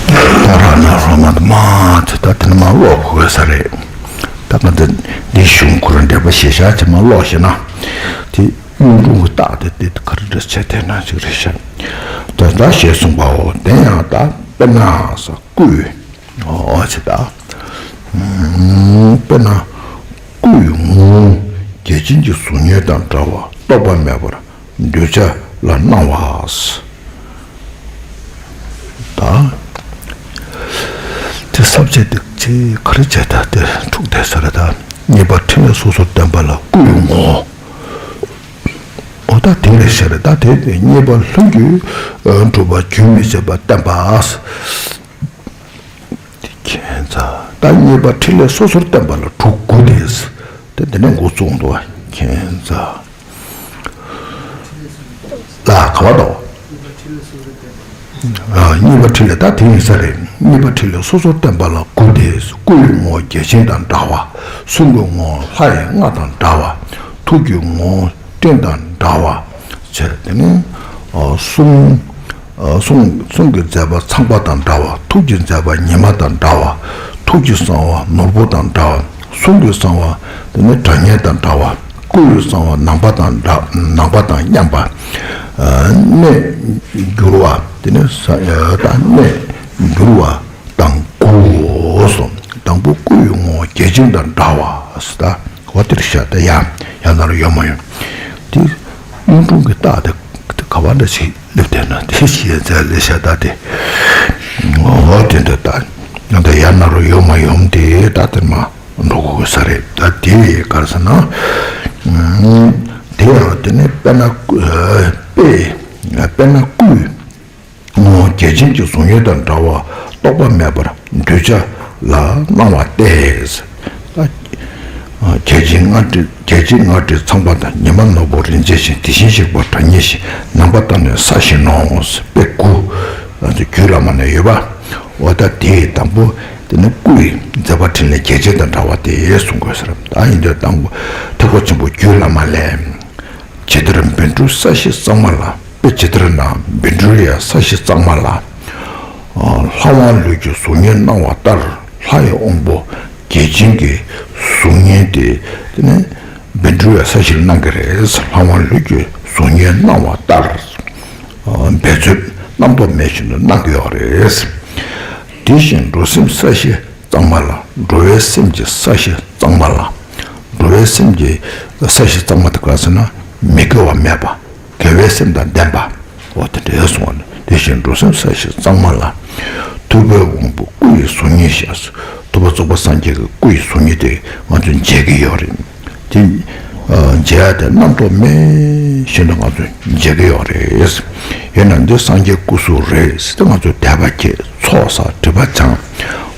ད་ར་ན་རོ་མ་དུ་མ་དེ་ད་དེ་ནི་མ་ཀློག་དགོས་ས་རེད། ད་ང་ཚོ་འདི་གཞུང་ཁོ་རང་འགྲེལ་པ་ཞེ་ཤ་ཅིག་མ་ཀློག་ཤེ་ན། དེ་གཡུང་དྲུང་གི་རྟགས་དེ་དེ་ག་རེ་འདྲ་བྱས་དེ་ན་ཅིག་རེད་ཤག། དེ་ལྟར་ཞེས་གསུངས་པའོ། དེ་ཡང་ད་དཔེར་ན་ས་སྐུ། ཨོ་ཅི་ད། དཔེར་ན་སྐུ་ཡི་ངོ་བོ་བརྒྱ་བྱིན་གྱི་གཟུགས་བརྙན་དང་འདྲ་བ་རྟོག་པ་མེད་པར་གདུལ་བྱ་ལ་སྣང་བ། ད་དེ་ས་བཅད་དེ་ཅི་ག་རེ་བྱས་ད་དེ་འཁྲུག་བསྡད་ས་རེད་ད། གཉིས་པ་ཕྲིན་ལས་སོ་སོར་བསྟན་པ་ལ་སྐུ་ཡི་ངོ་བོ། ཨོ་ད་དེ་རེད་ཤག་རེད་ད། དེ་དེ་གཉིས་པ་ལྷུན་གྱིས་གྲུབ་པ་རྒྱུན་མི་འཆད་པར་བསྟན་པ། མཁྱེན་ཚར། ད་གཉིས་པ་ཕྲིན་ལས་སོ་སོར་བསྟན་པ་ལ་གྲུབ་དགུ་སྟེ། དེ་འདི་ནས་འགོ་བཙུགས་འདུག་བ། མཁྱེན་ཚར། ལ་ག་བ་དོ། གཉིས་པ་ཕྲིན་ལས་ད་དེ་ཡིན་ས་རེད། གཉིས་པ་ཕྲིན་ལས་སོ་སོར་བསྟན་པ་ལ་དགུ་སྟེ། སྐུ་ཡི་ངོ་བོ་བརྒྱ་བྱིན་དང་འདྲ་བ། གསུང་གི་ངོ་བོ་ལྷ་ཡི་རྔ་དང་འདྲ་བ། ཐུགས་ཀྱི་ངོ་བོ་སྤྲིན་དང་འདྲ་བ། བྱས་དེ་ནས་གསུང་གསུང་གསུང་གི་མཛད་པ་ཚངས་པ་དང་འདྲ་བ། ཐུགས་ཀྱི་མཛད་པ་ཉི་མ་དང་འདྲ་བ། ཐུགས་ཀྱི་གསང་བ་ནོར་བུ་དང་འདྲ་བ། གསུང་གི་གསང་བ་དེ་ནི་སྒྲ་སྙན་དང་འདྲ་བ། སྐུ་ཡི་གསང་བ་ནམ་པ་དང་འདྲ། ནམ་པ་དང་མཉམ་པ། གནས་འགྱུར་བ་དེ་ནི་ས་ད་གནས་འགྱུར་བ་དང་དགུའོ་གསུངས། དང་པོ་སྐུ་ཡི་ངོ་བོ་བརྒྱ་བྱིན་དང་འདྲ་བ་ཟེར་ད། འོ་དེར་བཞག་ད་ཡང་ཡང་ན་རུ་ཡོད་མ་ཡོང་། དེ་གཡུང་དྲུང་གི་རྟགས་དེ་ག་བ་འདྲ་ཞིག་སླེབས་བསྡད་ན་དེ་ཞེས་ཚལ་ལས་བཞག་ད་དེ། འོ་དེ་འདྲ་ད་ཡང་ད་ཡང་ན་རུ་ཡོད་མ་ཡོང་དེ་ད་དེར་མ་འགྲོ་དགོས་ས་རེད། ད་དེ་ག་རེ་ཟེར་ན། དེ་ཡང་དེ་ནི་དཔེར་ན་དཔེ་དཔེར་ན་སྐུ། ངོ་བོ་བརྒྱ་བྱིན་གྱི་གཟུགས་བརྙན་དང་འདྲ་བ་རྟོག་པ་མེད་པར་གདུལ་བྱ་ལ་སྣང་བ་སྟེ། བརྒྱ་བྱིན་ལྔ་བྲིས་བརྒྱ་བྱིན་ལྔ་བྲིས་ཚངས་པ་དང་། ཉི་མ་ནོར་བུ་རིན་ཆེན་བཞིན། དེ་བཞིན་གཤེགས་པ་སྒྲ་སྙན་བཞིན། ནམ་པ་དང་ནི་ས་བཞིན་ནོ། དཔེ་དགུ་རྒྱུད་བླ་མ་ནས་ཡོད་པ། འོ་ད་དེའི་དང་པོ་དེ་ནི་སྐུ་ཡི་མཛད་པ་ཕྲིན་ལས་བརྒྱ་བྱིན་དང་འདྲ་བ་དེ་གསུང་དགོས་ཟེར། ད་ཡིན་དུས་དང་པོ་ཐེག་པ་ཆེན་པོ་རྒྱུད་བླ་མ་ལས། ཇི་ལྟར་བཻ་ཌཱུརྱ་ས་གཞི་གཙང་མ་ལ། དཔེ་ཇི་ལྟར་ན་བཻ་ཌཱུརྱ་ས་གཞི་གཙང་མ་ལ། ལྷ་དབང་ལུས་ཀྱི་གཟུགས་བརྙན་སྣང་བ་ལྟར། ལྷ་ཡི་དབང་པོ་བརྒྱ་བྱིན་གྱི་གཟུགས་བརྙན་དེ་དེ་ནི་བཻ་ཌཱུརྱ་ས་གཞིར་སྣང་གི་རེད། ལྷ་དབང་ལུས་ཀྱི་གཟུགས་བརྙན་སྣང་བ་ལྟར། འབད་རྩོལ་རྣམ་རྟོག་མེད་བཞིན་དུ་སྣང་གི་ཡོད་རེད། དེ་བཞིན་འགྲོ་སེམས་ས་གཞི་གཙང་མ་ལ། འགྲོ་བའི་སེམས་ཀྱི་ས་གཞི་གཙང་མ་ལ། འགྲོ་བའི་སེམས་ཀྱི་ས་གཞི་གཙང་མ་དེ་ག་རེ་ཟེར་ན་མི་དགེ་བ་མེད་པ། དགེ་བའི་སེམས་དང་ལྡན་པ། འོ་དེ་འདྲའི་གསུངས་པ་ནི། དེ་བཞིན་འགྲོ་སེམས་ས་གཞི་གཙང་མ་ལ། ཐུབ་པའི་དབང་པོ་སྐུ་ཡི་གཟུགས་བརྙན་ཞེས། ཐུབ་པ་རྫོགས་པ་སངས་རྒྱས་ཀྱི་སྐུ་ཡི་གཟུགས་བརྙན་དེ་ང་ཚོས་མཇལ་གྱི་ཡོད་རེད། དེ་མཇལ་ཡ་དེ་རྣམ་རྟོག་མེད་བཞིན་དུ་ང་ཚོས་མཇལ་གྱི་ཡོད་རེད། ཡིན་ན་འདི་སངས་རྒྱས་སྐུ་གཟུགས་རེད་ཟེར་ཏེ་ང་ཚོས་དད་པ་སྐྱེས། ཚོགས་བསགས། སྒྲིབ་པ་སྦྱངས།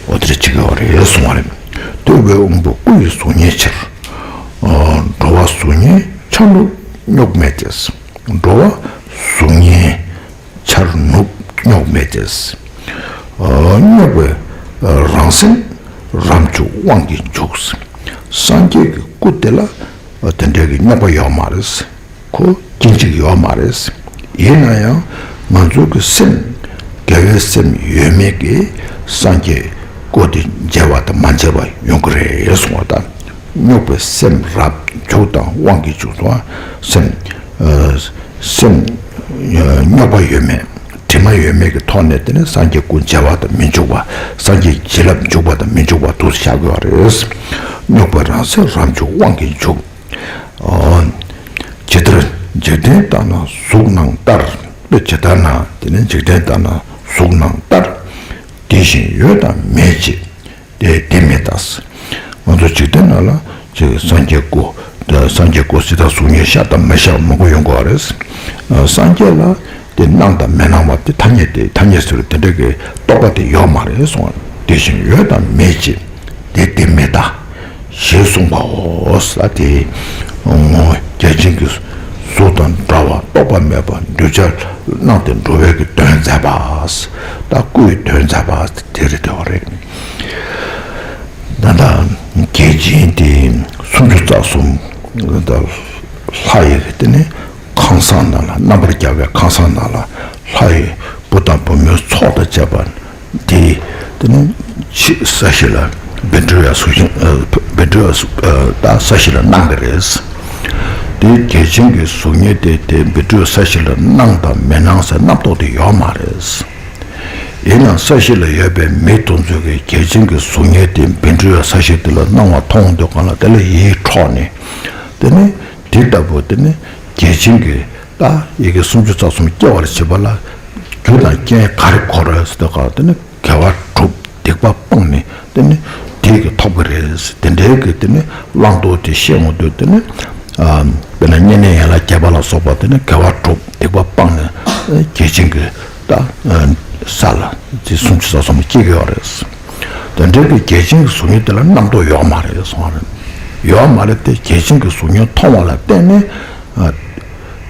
འོ་དེ་འདྲ་བྱེད་ཀྱི་ཡོད་རེད་གསུངས་པ་རེད། ཐུབ་པའི་དབང་པོ་སྐུ་ཡི་གཟུགས་བརྙན་ཕྱིར། འགྲོ་བ་གཟུགས་བརྙན་འཆར་ནུབ་རྙོག་མེད་དེ། འགྲོ་བ་གཟུགས་བརྙན་འཆར་ནུབ་རྙོག་མེད་དེ། རྙོག་པའི་ རང་སེམས་རབ་འཇུག་དབང་གིས་འཇུག་སངས་རྒྱས་ཀྱི་སྐུ་དེ་ལ་དེ་འདྲའི་གི་རྙོག་པ་ཡོད་མ་རེད། ཁོ་སྐྱིན་ཅིག་ཡོད་མ་རེད། ཡིན་ན་ཡང་ང་ཚོ་གི་སེམས་དགེ་བའི་སེམས་ཡོད་མེད་ཀྱིས་སངས་རྒྱས་སྐུ་དེ་མཇལ་བ་དང་མ་མཇལ་བ་ཡོང་གི་རེད་གསུང་བ་དང་། རྙོག་པའི་སེམས་རབ་འཇུག་དང་དབང་གིས་འཇུག་སོང་བ། སེམས་སེམས་རྙོག་པ་ཡོད་མེད། དྲི་མ་ཡོད་མེད་ཀྱི་ཐོག་ནས་དེ་ནི་སངས་རྒྱས་སྐུ་མཇལ་བ་དང་མི་འཇུག་པ། སངས་རྒྱས་བྱིན་རླབས་འཇུག་པ་དང་མི་འཇུག་པ་དུ་བཞག་དགོས་པ་རེད། རྙོག་པའི་རང་སེམས་རབ་འཇུག་དབང་གིས་འཇུག་ཨོ། ཇི་ལྟར་འཇིག་རྟེན་ལྟ་ན་གཟུགས་སྣང་ལྟར། དཔེ་ཇི་ལྟར་ན་དེ་ནི་འཇིག་རྟེན་ལྟ་ན་གཟུགས་སྣང་ལྟར། དེ་བཞིན་ཡོད་དང་མེད་ཅེས། དེ་དེ་མེད་ད། ང་ཚོ་འཇིག་རྟེན་ནང་ལ་ཅིག་སངས་རྒྱས་སྐུ། སངས་རྒྱས་སྐུ་ཟེར་ད་གཟུགས་བརྙན་ཤ་སྟག་མི་ཤ་མང་པོ་ཡོང་གི་བ་རེད། སངས་རྒྱས་ལ་དེ་སྣང་དང་མི་སྣང་བ་དེ་ཐ་སྙད་དེ་ཐ་སྙད་ཟེར་དེ་འདྲ་གི་རྟོག་པ་དེ་ཡོད་མ་རེད་གསུང་བ། དེ་བཞིན་ཡོད་དང་མེད་ཅེས། དེ་དེ་མེད་ད། ཞེས་གསུངས་པའོ། ས་དེ་ངོ་བོ་རྒྱལ་ཆེན་གྱི་གཟུགས་དང་འདྲ་བ་རྟོག་པ་མེད་པ་གདུལ་བྱ་སྣང་སྟེ་འགྲོ་བའི་གི་དོན་མཛད་པ། ད་སྐུའི་དོན་མཛད་པ་དེ་རེད་དེ་བ་རེད། ད་ལྟ་རྒྱལ་ཆེན་དེ་སུམ་ཅུ་རྩ་གསུམ་ད་ལྷ་ཡི་དེ་ནི་ཁང་བཟང་ནང་ལ་རྣམ་པར་རྒྱལ་བའི་ཁང་བཟང་ནང་ལ་ལྷ་ཡི་བུ་དང་བུ་མོའི་ཚོགས་དང་བཅས་པ་དེ་དེ་ནི་ཕྱི་ས་གཞི་ལ་བཻ་ཌཱུརྱ་གཟུགས་ཅན་བཻ་ཌཱུརྱ་གཟུགས་ད་ས་གཞི་ལ་སྣང་གི་རེད། དེ་རྒྱལ་ཆེན་གྱི་གཟུགས་བརྙན་དེ་དེ་བཻ་ཌཱུརྱ་ས་གཞི་ལ་སྣང་དང་མི་སྣང་ཟེར་རྣམ་རྟོག་དེ་ཡོད་མ་རེད། ཡིན་ནའང་ས་གཞི་ལ་ཡོད་པའི་མི་དེ་ཚོ་གིས་རྒྱལ་ཆེན་གྱི་གཟུགས་བརྙན་དེ་བཻ་ཌཱུརྱ་ས་གཞི་དེ་ལ་སྣང་བ་མཐོང་འདོད་གང་ལ་དེ་ལ་ཡིད་འཕྲོག་ནས། དེ་ནི་དེ་ལྟ་བུ་དེ་ནི་རྒྱལ་ཆེན་གྱི་ད་ཡི་གེ་སུམ་ཅུ་རྩ་གསུམ་སྐྱེ་བར་བྱེད་པ་ལ་རྒྱུ་དང་རྐྱེན་ག་རེ་དགོས་རེད་ཟེར་དུས་ག་དེ་ནི་དགེ་བ་སྒྲུབ་སྡིག་པ་སྤངས་ནས་དེ་ནི་དེ་གི་ཐོབ་ཀྱི་རེད། དེ་འདྲའི་གི་དེ་ནི་བླང་དོར་དེ་ཤེས་འོང་དུས་དེ་ནི་དཔེར་ན་བསྙེན་གནས་ཡན་ལག་བརྒྱད་པ་ལ་སོགས་པ་དེ་ནི་དགེ་བ་སྒྲུབ་སྡིག་པ་སྤངས་ནས་རྒྱལ་ཆེན་གྱི་ད་ས་ལ་དེ་སུམ་ཅུ་རྩ་གསུམ་སྐྱེ་གི་ཡོད་རེད། དེ་འདྲའི་གི་རྒྱལ་ཆེན་གྱི་གཟུགས་བརྙན་དེ་ལ་རྣམ་རྟོག་ཡོད་མ་རེད་གསུང་བ་རེད། ཡོད་མ་རེད་དེ་རྒྱལ་ཆེན་གྱི་གཟུགས་བརྙན་མཐོང་བ་ལ་བརྟེན་ནས་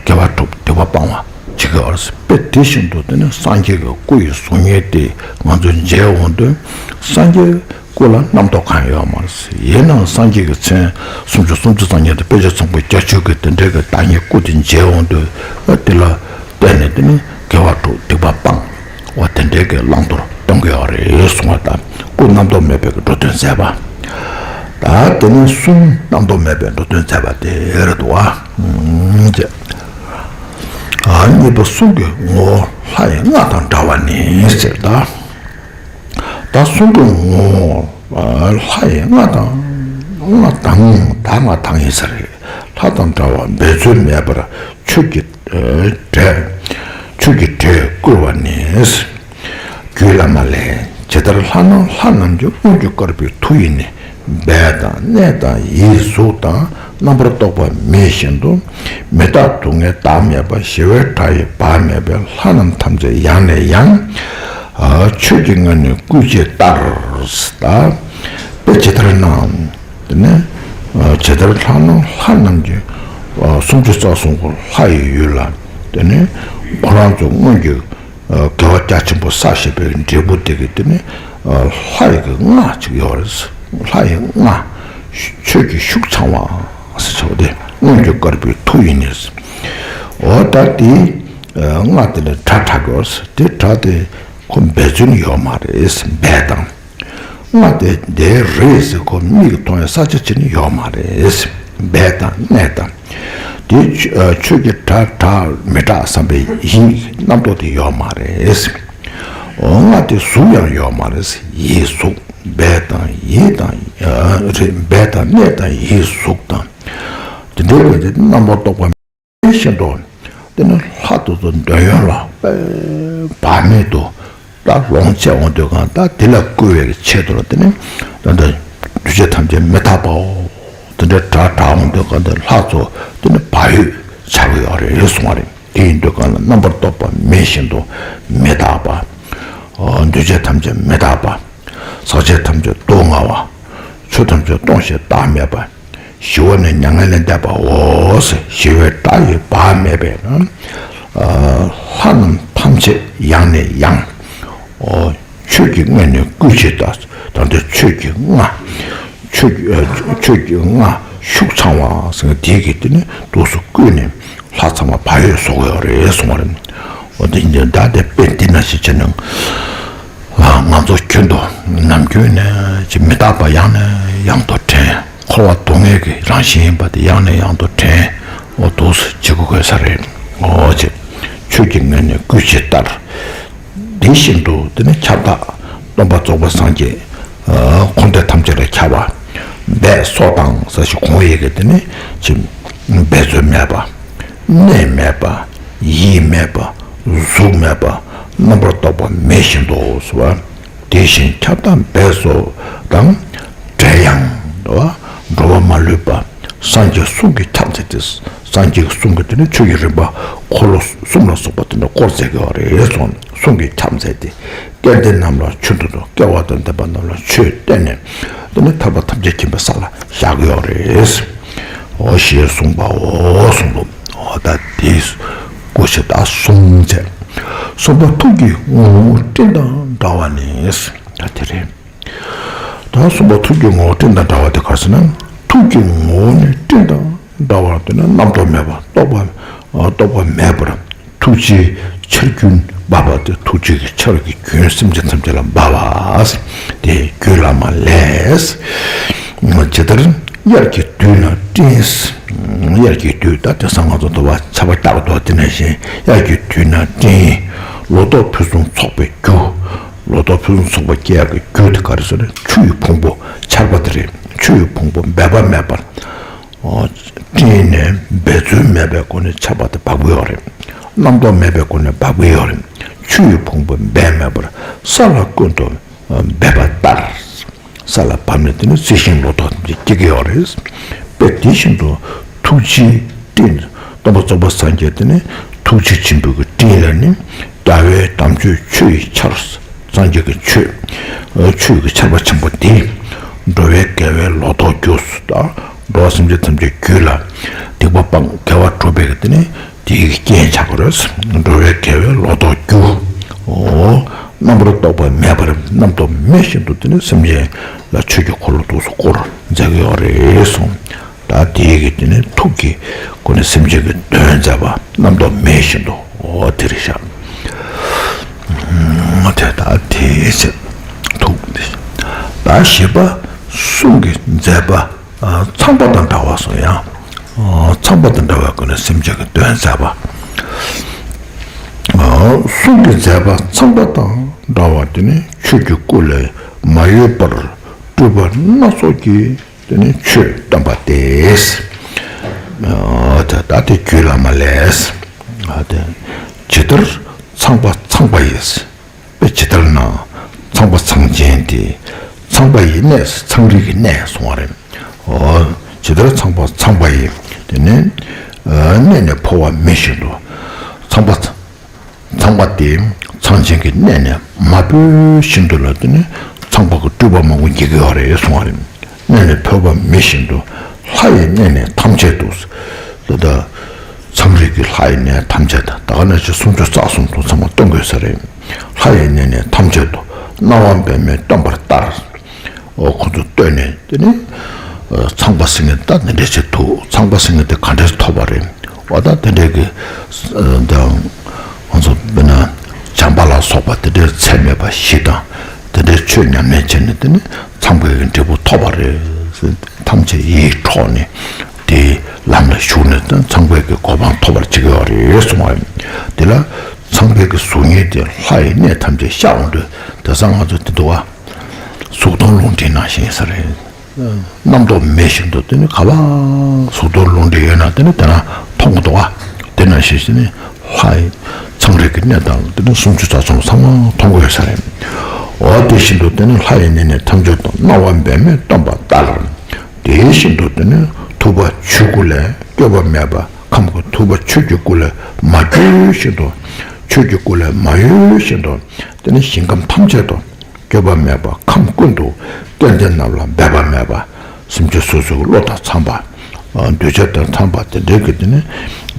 དགེ་བ་སྒྲུབ་སྡིག་པ་སྤང་བ་བྱེད་ཀྱི་ཡོད་རེད། དཔེ་དེ་བཞིན་དུ་དེ་ནི་སངས་རྒྱས་ཀྱི་སྐུ་ཡི་གཟུགས་བརྙན་དེ་ང་ཚོས་མཇལ་འོང་དུས་སངས་རྒྱས་སྐུ་ལ་རྣམ་རྟོག་གང་ཡོད་མ་རེད། ཡིན་ནའང་སངས་རྒྱས་ཀྱི་མཚན་སུམ་ཅུ་སུམ་ཅུ་རྩ་གཉིས་དང་དཔེ་བྱད་ཚངས་པའི་རྒྱ་མཚོ་གི་དེ་འདྲའི་གི་བདག་ཉིད་སྐུ་དེ་མཇལ་འོང་དུས་དེ་ལ་བརྟེན་ནས་དེ་ནི་དགེ་བ་སྒྲུབ་སྡིག་པ་སྤང་། འོ་དེ་འདྲའི་གི་བླང་དོར་སྟོན་གྱི་ཡོད་རེད་གསུང་བ་དང་སྐུ་རྣམ་རྟོག་མེད་པའི་གི་འགྲོ་དོན་མཛད་པ། ད་དེ་ནས་གསུམ་རྣམ་རྟོག་མེད་པའི་འགྲོ་དོན་མཛད་པ་དེ་རེད་འདུག་བ། ཨ་གཉིས་པ་གསུང་གི་ངོ་བོ་ལྷ་ཡི་རྔ་དང་འདྲ་བ་ནི་ཟེར་ད། ད་གསུང་གི་ངོ་བོ་ལྷ་ཡི་རྔ་དང་རྔ་དང་ད་རྔ་དང་ཡིན་ས་རེད། ལྷ་དང་འདྲ་བ་འབད་རྩོལ་མེད་པར་ཆོས་ཀྱི་གྲལ། ཆོས་ཀྱི་གྲལ་བསྐུལ་བ་ནི། རྒྱུད་བླ་མ་ལས། ཇི་ལྟར་ལྷ་རྣམས་ལྷ་རྣམས་ཀྱི་སྔོན་གྱི་བསྐལ་པའི་མཐུ་ཡིས་ནི། འབད་དང་གནས་དང་ཡིད་གཟུགས་དང་རྣམ་པར་རྟོག་པ་མེད་བཞིན་དུ། མི་རྟག་སྡུག་བསྔལ་བདག་མེད་པ་ཞི་བའི་སྒྲ་ཡི་བག་མེད་པའི་ལྷ་རྣམས་ཐམས་ཅད་ཡང་ནས་ཡང་། ཆོས་ཀྱི་རྔ་ནི་བསྐུལ་བྱེད་ལྟར། ད་དཔེ་ཇི་ལྟར་ན། དེ་ནས་ཇི་ལྟར་ལྷ་རྣམས་ལྷ་རྣམས་ཀྱི་སུམ་ཅུ་རྩ་གསུམ་གྱི་ལྷ་ཡི་ཡུལ་ལ་དེ་ནས་ཁོ་རང་ཚོ་སྔོན་གྱི་དགེ་བ་རྒྱ་ཆེན་པོ་བསགས་བཞག་པའི་འབྲས་བུ་དེ་གི་དེ་ནས་ལྷ་ཡི་གི་རྔ་ཅིག་ཡོད་རེད། ལྷ་ཡི་རྔ། ཆོས་ཀྱི་ཤུགས་འཆང་བ་ཟེར་ཆོག་སྟེ་སྔོན་གྱི་བསྐལ་པའི་མཐུ་ཡིས་ནི། འོ་ད་དེ་རྔ་དེ་ལ་སྒྲ་གྲགས་ཀྱི་ཡོད་རེད། དེ་སྒྲ་དེ་ཁོ་འབད་རྩོལ་ཡོད་མ་རེད། འབད་དང་། རྔ་དེ་དེ་རེད་ཟེར་ཁོ་མིག་གིས་མཐོང་ཡ་ས་ཆ་ཅིག་ནི་ཡོད་མ་རེད། འབད་དང་གནས་དང་། དེ་ཆོས་ཀྱི་སྒྲ་གྲགས་མི་གྲགས་བསམ་པའི་ཡིད་རྣམ་རྟོག་དེ་ཡོད་མ་རེད། འོ་རྔ་དེ་གཟུགས་ཡང་ཡོད་མ་རེད། ཡིད་གཟུགས། འབད་དང་ཡིད་དང་རེད། འབད་དང་གནས་དང་ཡིད་གཟུགས་དང་། དེ་འདྲའི་བས་དེ་རྣམ་པར་རྟོག་པ། དེ་བཞིན་དུ། དེ་ནི་ལྷ་དེ་ཚོ་འདོད་ཡོན་ལ་དཔེ་བག་མེད་དུ་ད་ལོངས་སྤྱད་འོང་དུས་གང་ད་དེ་ལ་བསྐུལ་བའི་ཆེད་དུ་ལ་དེ་ནི་ད་ལྟ་འདུས་བྱས་ཐམས་ཅད་མི་རྟག་པའོ། དེ་འདྲའི་སྒྲ་གྲགས་འོང་དུས་གང་དེ་ལྷ་ཚོ་དེ་ནི་བག་ཡོད་ཆགས་ཀྱི་ཡོད་རེད་གསུང་བ་རེད། དེ་ཡིན་དུས་གང་ལ་རྣམ་པར་རྟོག་པ་མེད་བཞིན་དུ་མི་རྟག་པ། འདུས་བྱས་ཐམས་ཅད་མི་རྟག་པ། ཟག་བཅས་ཐམས་ཅད་སྡུག་བསྔལ་བ། ཆོས་ཐམས་ཅད་སྟོང་ཞིང་བདག་མེད་པ། ཞི་བ་ནི་མྱ་ངན་ལས་འདས་པའོ། ཞི་བའི་སྒྲ་ཡི་བག་མེད་པས་ན། ལྷ་རྣམས་ཐམས་ཅད་ཡང་ནས་ཡང་། ཆོས་ཀྱི་མངལ་ནས་བསྐུལ་བྱེད་ལྟར། ད་ལྟ་ཆོས་ཀྱི་མངའ། ཆོས་ཀྱི་ཨ་ཆོས་ཀྱི་མངའ་ཤུགས་ཚང་བ་ཟེར་མཁན་དེ་གིས་དེ་ནི་འདུག་སེ་བསྐུལ་ནས་ལྷ་ཚང་མ་བག་ཡོད་བཟོ་གི་ཡོད་རེད་གསུངས་པ་རེད། འོ་དེ་ཡིན་དུས་ད་དེ་དཔེ་འདི་ནང་བཞིན་བྱས་ན། ང་ཚོ་རྒྱུན་དུ་ནམ་རྒྱུན་ནས་ཅིག་མི་རྟག་པ་ཡང་ནས་ཡང་དུ་དྲན། འཁོར་བ་སྡུག་བསྔལ་གྱི་རང་བཞིན་ཡིན་པ་དེ་ཡང་ནས་ཡང་དུ་དྲན། འོ་འདུག་སེ་བྱེད་དགོས་ས་རེད། འོ་ཅེ། ཆོས་ཀྱི་མངལ་ནས་བསྐུལ་བྱེད་ལྟར། དེ་བཞིན་དུ་དེ་ནི་ཁྱབ་བདག་སྟོན་པ་རྫོགས་པའི་སངས་རྒྱས། ཨ་འཁོར་འདས་ཐམས་ཅད་ལ་ཁྱབ་པ། འབད་སོགས་དང་ཟེར་ཞིག་གོང་ཡི་གེ་དེ་ནི་ཅིག་འབད་རྩོལ་མེད་པ། གནས་མེད་པ། ཡིད་མེད་པ། གཟུགས་མེད་པ། རྣམ་པར་རྟོག་པ་མེད་བཞིན་དུ་ཟེར་བ། དེ་བཞིན་ཁྱབ་བདག་འབད་སོགས་དང་། འབྲེལ་ཡང་འགྲོ་བ་མ་ལུས་པ། སངས་རྒྱས་གསུང་གིས་ཁྱབ་མཛད་དེ། སངས་རྒྱས་ཀྱི་གསུང་གིས་དེ་ནི་ཆོས་ཀྱི་རིམ་པ་འཁོར་ལོ་གསུམ་ལ་སོགས་པ་དེ་འདྲ་བསྐོར་མཛད་ཀྱི་ཡོད་རེད་གསུངས། གསུང་གིས་ཁྱབ་མཛད་དེ། སྐལ་ལྡན་རྣམས་ལ་ཆོས་འདོན་དུ། སྐལ་བ་དང་ལྡན་པ་རྣམས་ལ་ཆོས་བསྟན་ནས། དེ་ནི་ཐར་པ་ཐམས་ཅད་མཁྱེན་པའི་ས་ལ་བཞག་གི་ཡོད་རེད། འོ་ཞེས་གསུངས་པའོ་གསུངས་འདུག་འོ་ད་དེས་སྐུ་ཞེས་ད་གསུངས་བྱས། གསུམ་པ་ཐུགས་ཀྱི་ངོ་བོ་སྤྲིན་དང་འདྲ་བ་ནི། ད་དེ་རེད། ད་གསུམ་པ་ཐུགས་ཀྱི་ངོ་བོ་སྤྲིན་དང་འདྲ་བ་དེ་ག་རེ་ཟེར་ན། ཐུགས་ཀྱི་ངོ་བོ་ནི་སྤྲིན་དང་འདྲ་བ་དེ་ནི་རྣམ་རྟོག་མེད་པ། རྟོག་པ་རྟོག་པ་མེད་པར་ཐུགས་རྗེའི་ཆར་རྒྱུན་འབབ་པ་སྟེ། ཐུགས་རྗེ་གི་ཆར་གྱི་རྒྱུན་སེམས་ཅན་ཐམས་ཅད་ལ་འབབ་པ་སྟེ། རྒྱུད་བླ་མ་ལས། ཇི་ལྟར་དབྱར་གྱི་དུས་ན་སྤྲིན། དབྱར་གྱི་དུས་ད་དེང་སང་ང་ཚོ་འདུག་པ་ཆར་པ་རྒྱག་འདུག་པ་དེ་ནང་བཞིན། དབྱར་གྱི་དུས་ན་སྤྲིན། ལོ་ཏོག་ཕུན་སུམ་ཚོགས་པའི་རྒྱུ། ལོ་ཏོག་ཕུན་སུམ་ཚོགས་པ་སྐྱེ་ཡག་གི་རྒྱུ་དེ་ག་རེ་ཟེར་ན་ཆུ་ཡི་ཕུང་པོ་ཆར་པ་དེ་རེད། ཆུ་ཡི་ཕུང་པོ་འབད་པ་མེད་པར། ཨོ། སྤྲིན་ནི་འབད་རྩོལ་མེད་པའི་སྒོ་ནས་ཆར་པ་དེ་འབབ་ཀྱི་ཡོད་རེད། རྣམ་རྟོག་མེད་པའི་སྒོ་ནས་འབབ་ཀྱི་ཡོད་རེད། ཆུ་ཡི་ཕུང་པོ་འབད་མེད་པར་ས་ལ་ཀུན་ཏུ་འབབ་པ་ལྟར། ས་ལ་བབས་ནས་དེ་ནི་རྩི་ཤིང་ལོ་ཏོག་ཐམས་ཅད་སྐྱེ་གི་ཡོད་རེད། དཔེ་དེ་བཞིན་དུ་ཐུགས་རྗེའི་སྤྲིན། སྟོན་པ་རྫོགས་པ་སངས་རྒྱས་དེ་ནི་ཐུགས་རྗེ་ཆེན་པོའི་གི་སྤྲིན་ལས་ནི། རྒྱལ་བའི་དམ་ཆོས་ཆུ་ཡི་ཆར། སངས་རྒྱས་ཀྱི་ཆོས། ཆུ་ཡི་གི་ཆར་པ་ཆེན་པོ་དེ། འགྲོ་བའི་དགེ་བའི་ལོ་ཏོག་རྒྱུ་དང་། འགྲོ་བ་སེམས་ཅན་ཐམས་ཅད་རྒྱུད་ལ་སྡིག་པ་སྤང་དགེ་བ་སྒྲུབ་པའི་གི་དེ་ནི། དེའི་རྐྱེན་ཆགས་པ་རེད། འགྲོ་བའི་དགེ་བའི་ལོ་ཏོག་རྒྱུ། འོ། རྣམ་པར་རྟོག་པ་མེད་པར་རྣམ་རྟོག་མེད་བཞིན་དུ་དེ་ནི་སེམས་ཅན་ལ་ཆོས་ཀྱི་འཁོར་ལོ་འདུག་སེ་བསྐོར་མཛད་ཀྱི་ཡོད་རེད་གསུངས། ད་དེའི་གི་དེ་ནི་ཐུགས་ཀྱི་སྒོ་ནས་སེམས་ཅན་གྱི་དོན་མཛད་པ་རྣམ་རྟོག་མེད་བཞིན་དུ། འོ་དེ་རེད་ཤག་འོ་དེ་ད་དེའི་ཚེ་ཐུགས་དེ། ད་བཞི་པ་གསུང་གི་མཛད་པ། ཨ། ཚངས་པ་དང་འདྲ་བ་སོགས་ཡང་། ཨ། ཚངས་པ་དང་འདྲ་བའི་སྒོ་ནས་སེམས་ཅན་གྱི་དོན་མཛད་པ། ཨ། གསུང་གི་མཛད་པ་ཚངས་པ་དང་འདྲ་བ་དེ་ནི་ཆོས་ཀྱི་སྐུ་ལས་མ་གཡོས་པར་སྤྲུལ་པ་སྣ་ཚོགས་ཀྱིས་དེ་ནི་ཆོས་སྟོན་པ་སྟེ། ཨ། ད་ལྟ་དེ་རྒྱུད་བླ་མ་ལས། ཨ། དེ་ཇི་ལྟར་ཚངས་པ་ཚངས་པ་ཡི། དཔེ་ཇི་ལྟར་ན། ཚངས་པ་ཚངས་ཆེན་ཏེ། ཚངས་པ་ཡི་གནས་ཚངས་རིས་ཀྱི་གནས་གསུངས་པ་རེད། འོ། ཇི་ལྟར་ཚངས་པ་ཚངས་པ་ཡི། དེ་ནི། ཨ། གནས་ནས་འཕོ་བ་མེད་བཞིན་དུ། ཚངས་པ། ཚངས་པ་སྟེ་ཚངས་ཆེན་གྱི་གནས་ནས་མ་འཕོས་བཞིན་དུ་ལ་དེ་ནི་ཚངས་པ་གི་སྤྲུལ་པ་མང་པོ་འགྱེད་ཀྱི་ཡོད་རེད་གསུངས་པ་རེད། གནས་ནས་འཕོས་པ་མེད་བཞིན་དུ། ལྷ་ཡི་གནས་ནས་ཐམས་ཅད་དུ། ད་ལྟ་ཚངས་རིས་ཀྱི་ལྷ་ཡི་གནས་ཐམས་ཅད་དུ། ད་ག་ནང་བཞིན་སུམ་ཅུ་རྩ་གསུམ་དུ་ཚང་མ་སྟོན་དགོས་ས་རེད། ལྷ་ཡི་གནས་ནས་ཐམས་ཅད་དུ་སྣང་བ་འབད་མེད་སྟོན་པ་ལྟར། འོ། ཁོ་ཚོ་བསྟོད་ནས་དེ་ནི། ཨ། ཚངས་པ་ཟེར་མཁན་ད་དེ་འདྲ་ཞིག་འདུག་ཚངས་པ་ཟེར་མཁན་དེ་ག་འདྲ་ཞིག་ཐོབ་པ་རེད། འོ། ད་དེ་འདྲའི་གི། ཨ། ད་ང་ཚོ་དཔེར་ན་བྱམས་པ་ལ་སོགས་པ་དེ་འདྲའི་ཚད་མེད་པ་བཞི་དང་། དེ་འདྲའི་ཆོས་ཉམས་ལེན་བྱས་ནས་དེ་ནི་ཚངས་པའི་གི་འབྲས་བུ་ཐོབ་པ་རེད། ཐམས་ཅད་ཡིད་འཕྲོག་ནས་དེའི་ལམ་ལ་ཞུགས་ནས་དེ་ཚངས་པའི་གི་གོ་འཕང་ཐོབ་པར་བྱེད་ཀྱི་ཡོད་རེད་གསུངས་པ་རེད། དེ་ལ་ཚངས་པའི་གི་གཟུགས་བརྙན་དེ་ལྷ་ཡི་གནས་ཐམས་ཅད་ཤར་འོང་དུས། དེང་སང་ང་ཚོ་དེ་འདུག་ག་གཟུགས་མཐོང་རླུང་འཕྲིན་ནང་བཞིན་ས་རེད། རྣམ་རྟོག་མེད་བཞིན་དུ་དེ་ནི་ག་པར་གཟུགས་མཐོང་རླུང་འཕྲིན་ཡོད་ན་དེ་ནི་དེ་ན་མཐོང་གི་འདུག་ག་དེ་ནང་བཞིན་ནི་ལྷ་ཡི་ཚངས་རིས་ཀྱི་གནས་དང་དེ་ནི་སུམ་ཅུ་རྩ་གསུམ་ཚང་མ་མཐོང་གི་ཡོད་ས་རེད། འོ། དེ་བཞིན་དུ་དེ་ནི་ལྷ་ཡི་གནས་ནས་ཐམས་ཅད་དུ་སྣང་བ་འབད་མེད་སྟོན་པ་ལྟར། དེ་བཞིན་དུ་དེ་ནི་ཐུབ་པ་ཆོས་སྐུ་ལས་བསྐྱོད་པ་མེད་པ། ཁམས་ཀྱི་ཐུབ་པ་ཆོས་ཀྱི་སྐུ་ལས་མ་བསྐྱོད་བཞིན་དུ། ཆོས་ཀྱི་སྐུ་ལས་མ་གཡོས་བཞིན་དུ། དེ་ནི་ཞིང་ཁམས་ཐམས་ཅད་དུ་བསྐྱོད་པ་མེད་པ། ཁམས་ཀུན་ཏུ་སྐལ་ལྡན་རྣམས་ལ་འབད་པ་མེད་པ། སེམས་ཅན་སོ་སོའི་བློ་དང་འཚམས་པ། ཨ། འདོད་ཆགས་དང་འཚམས་པ་དེ་འདྲའི་གི་དེ་ནི་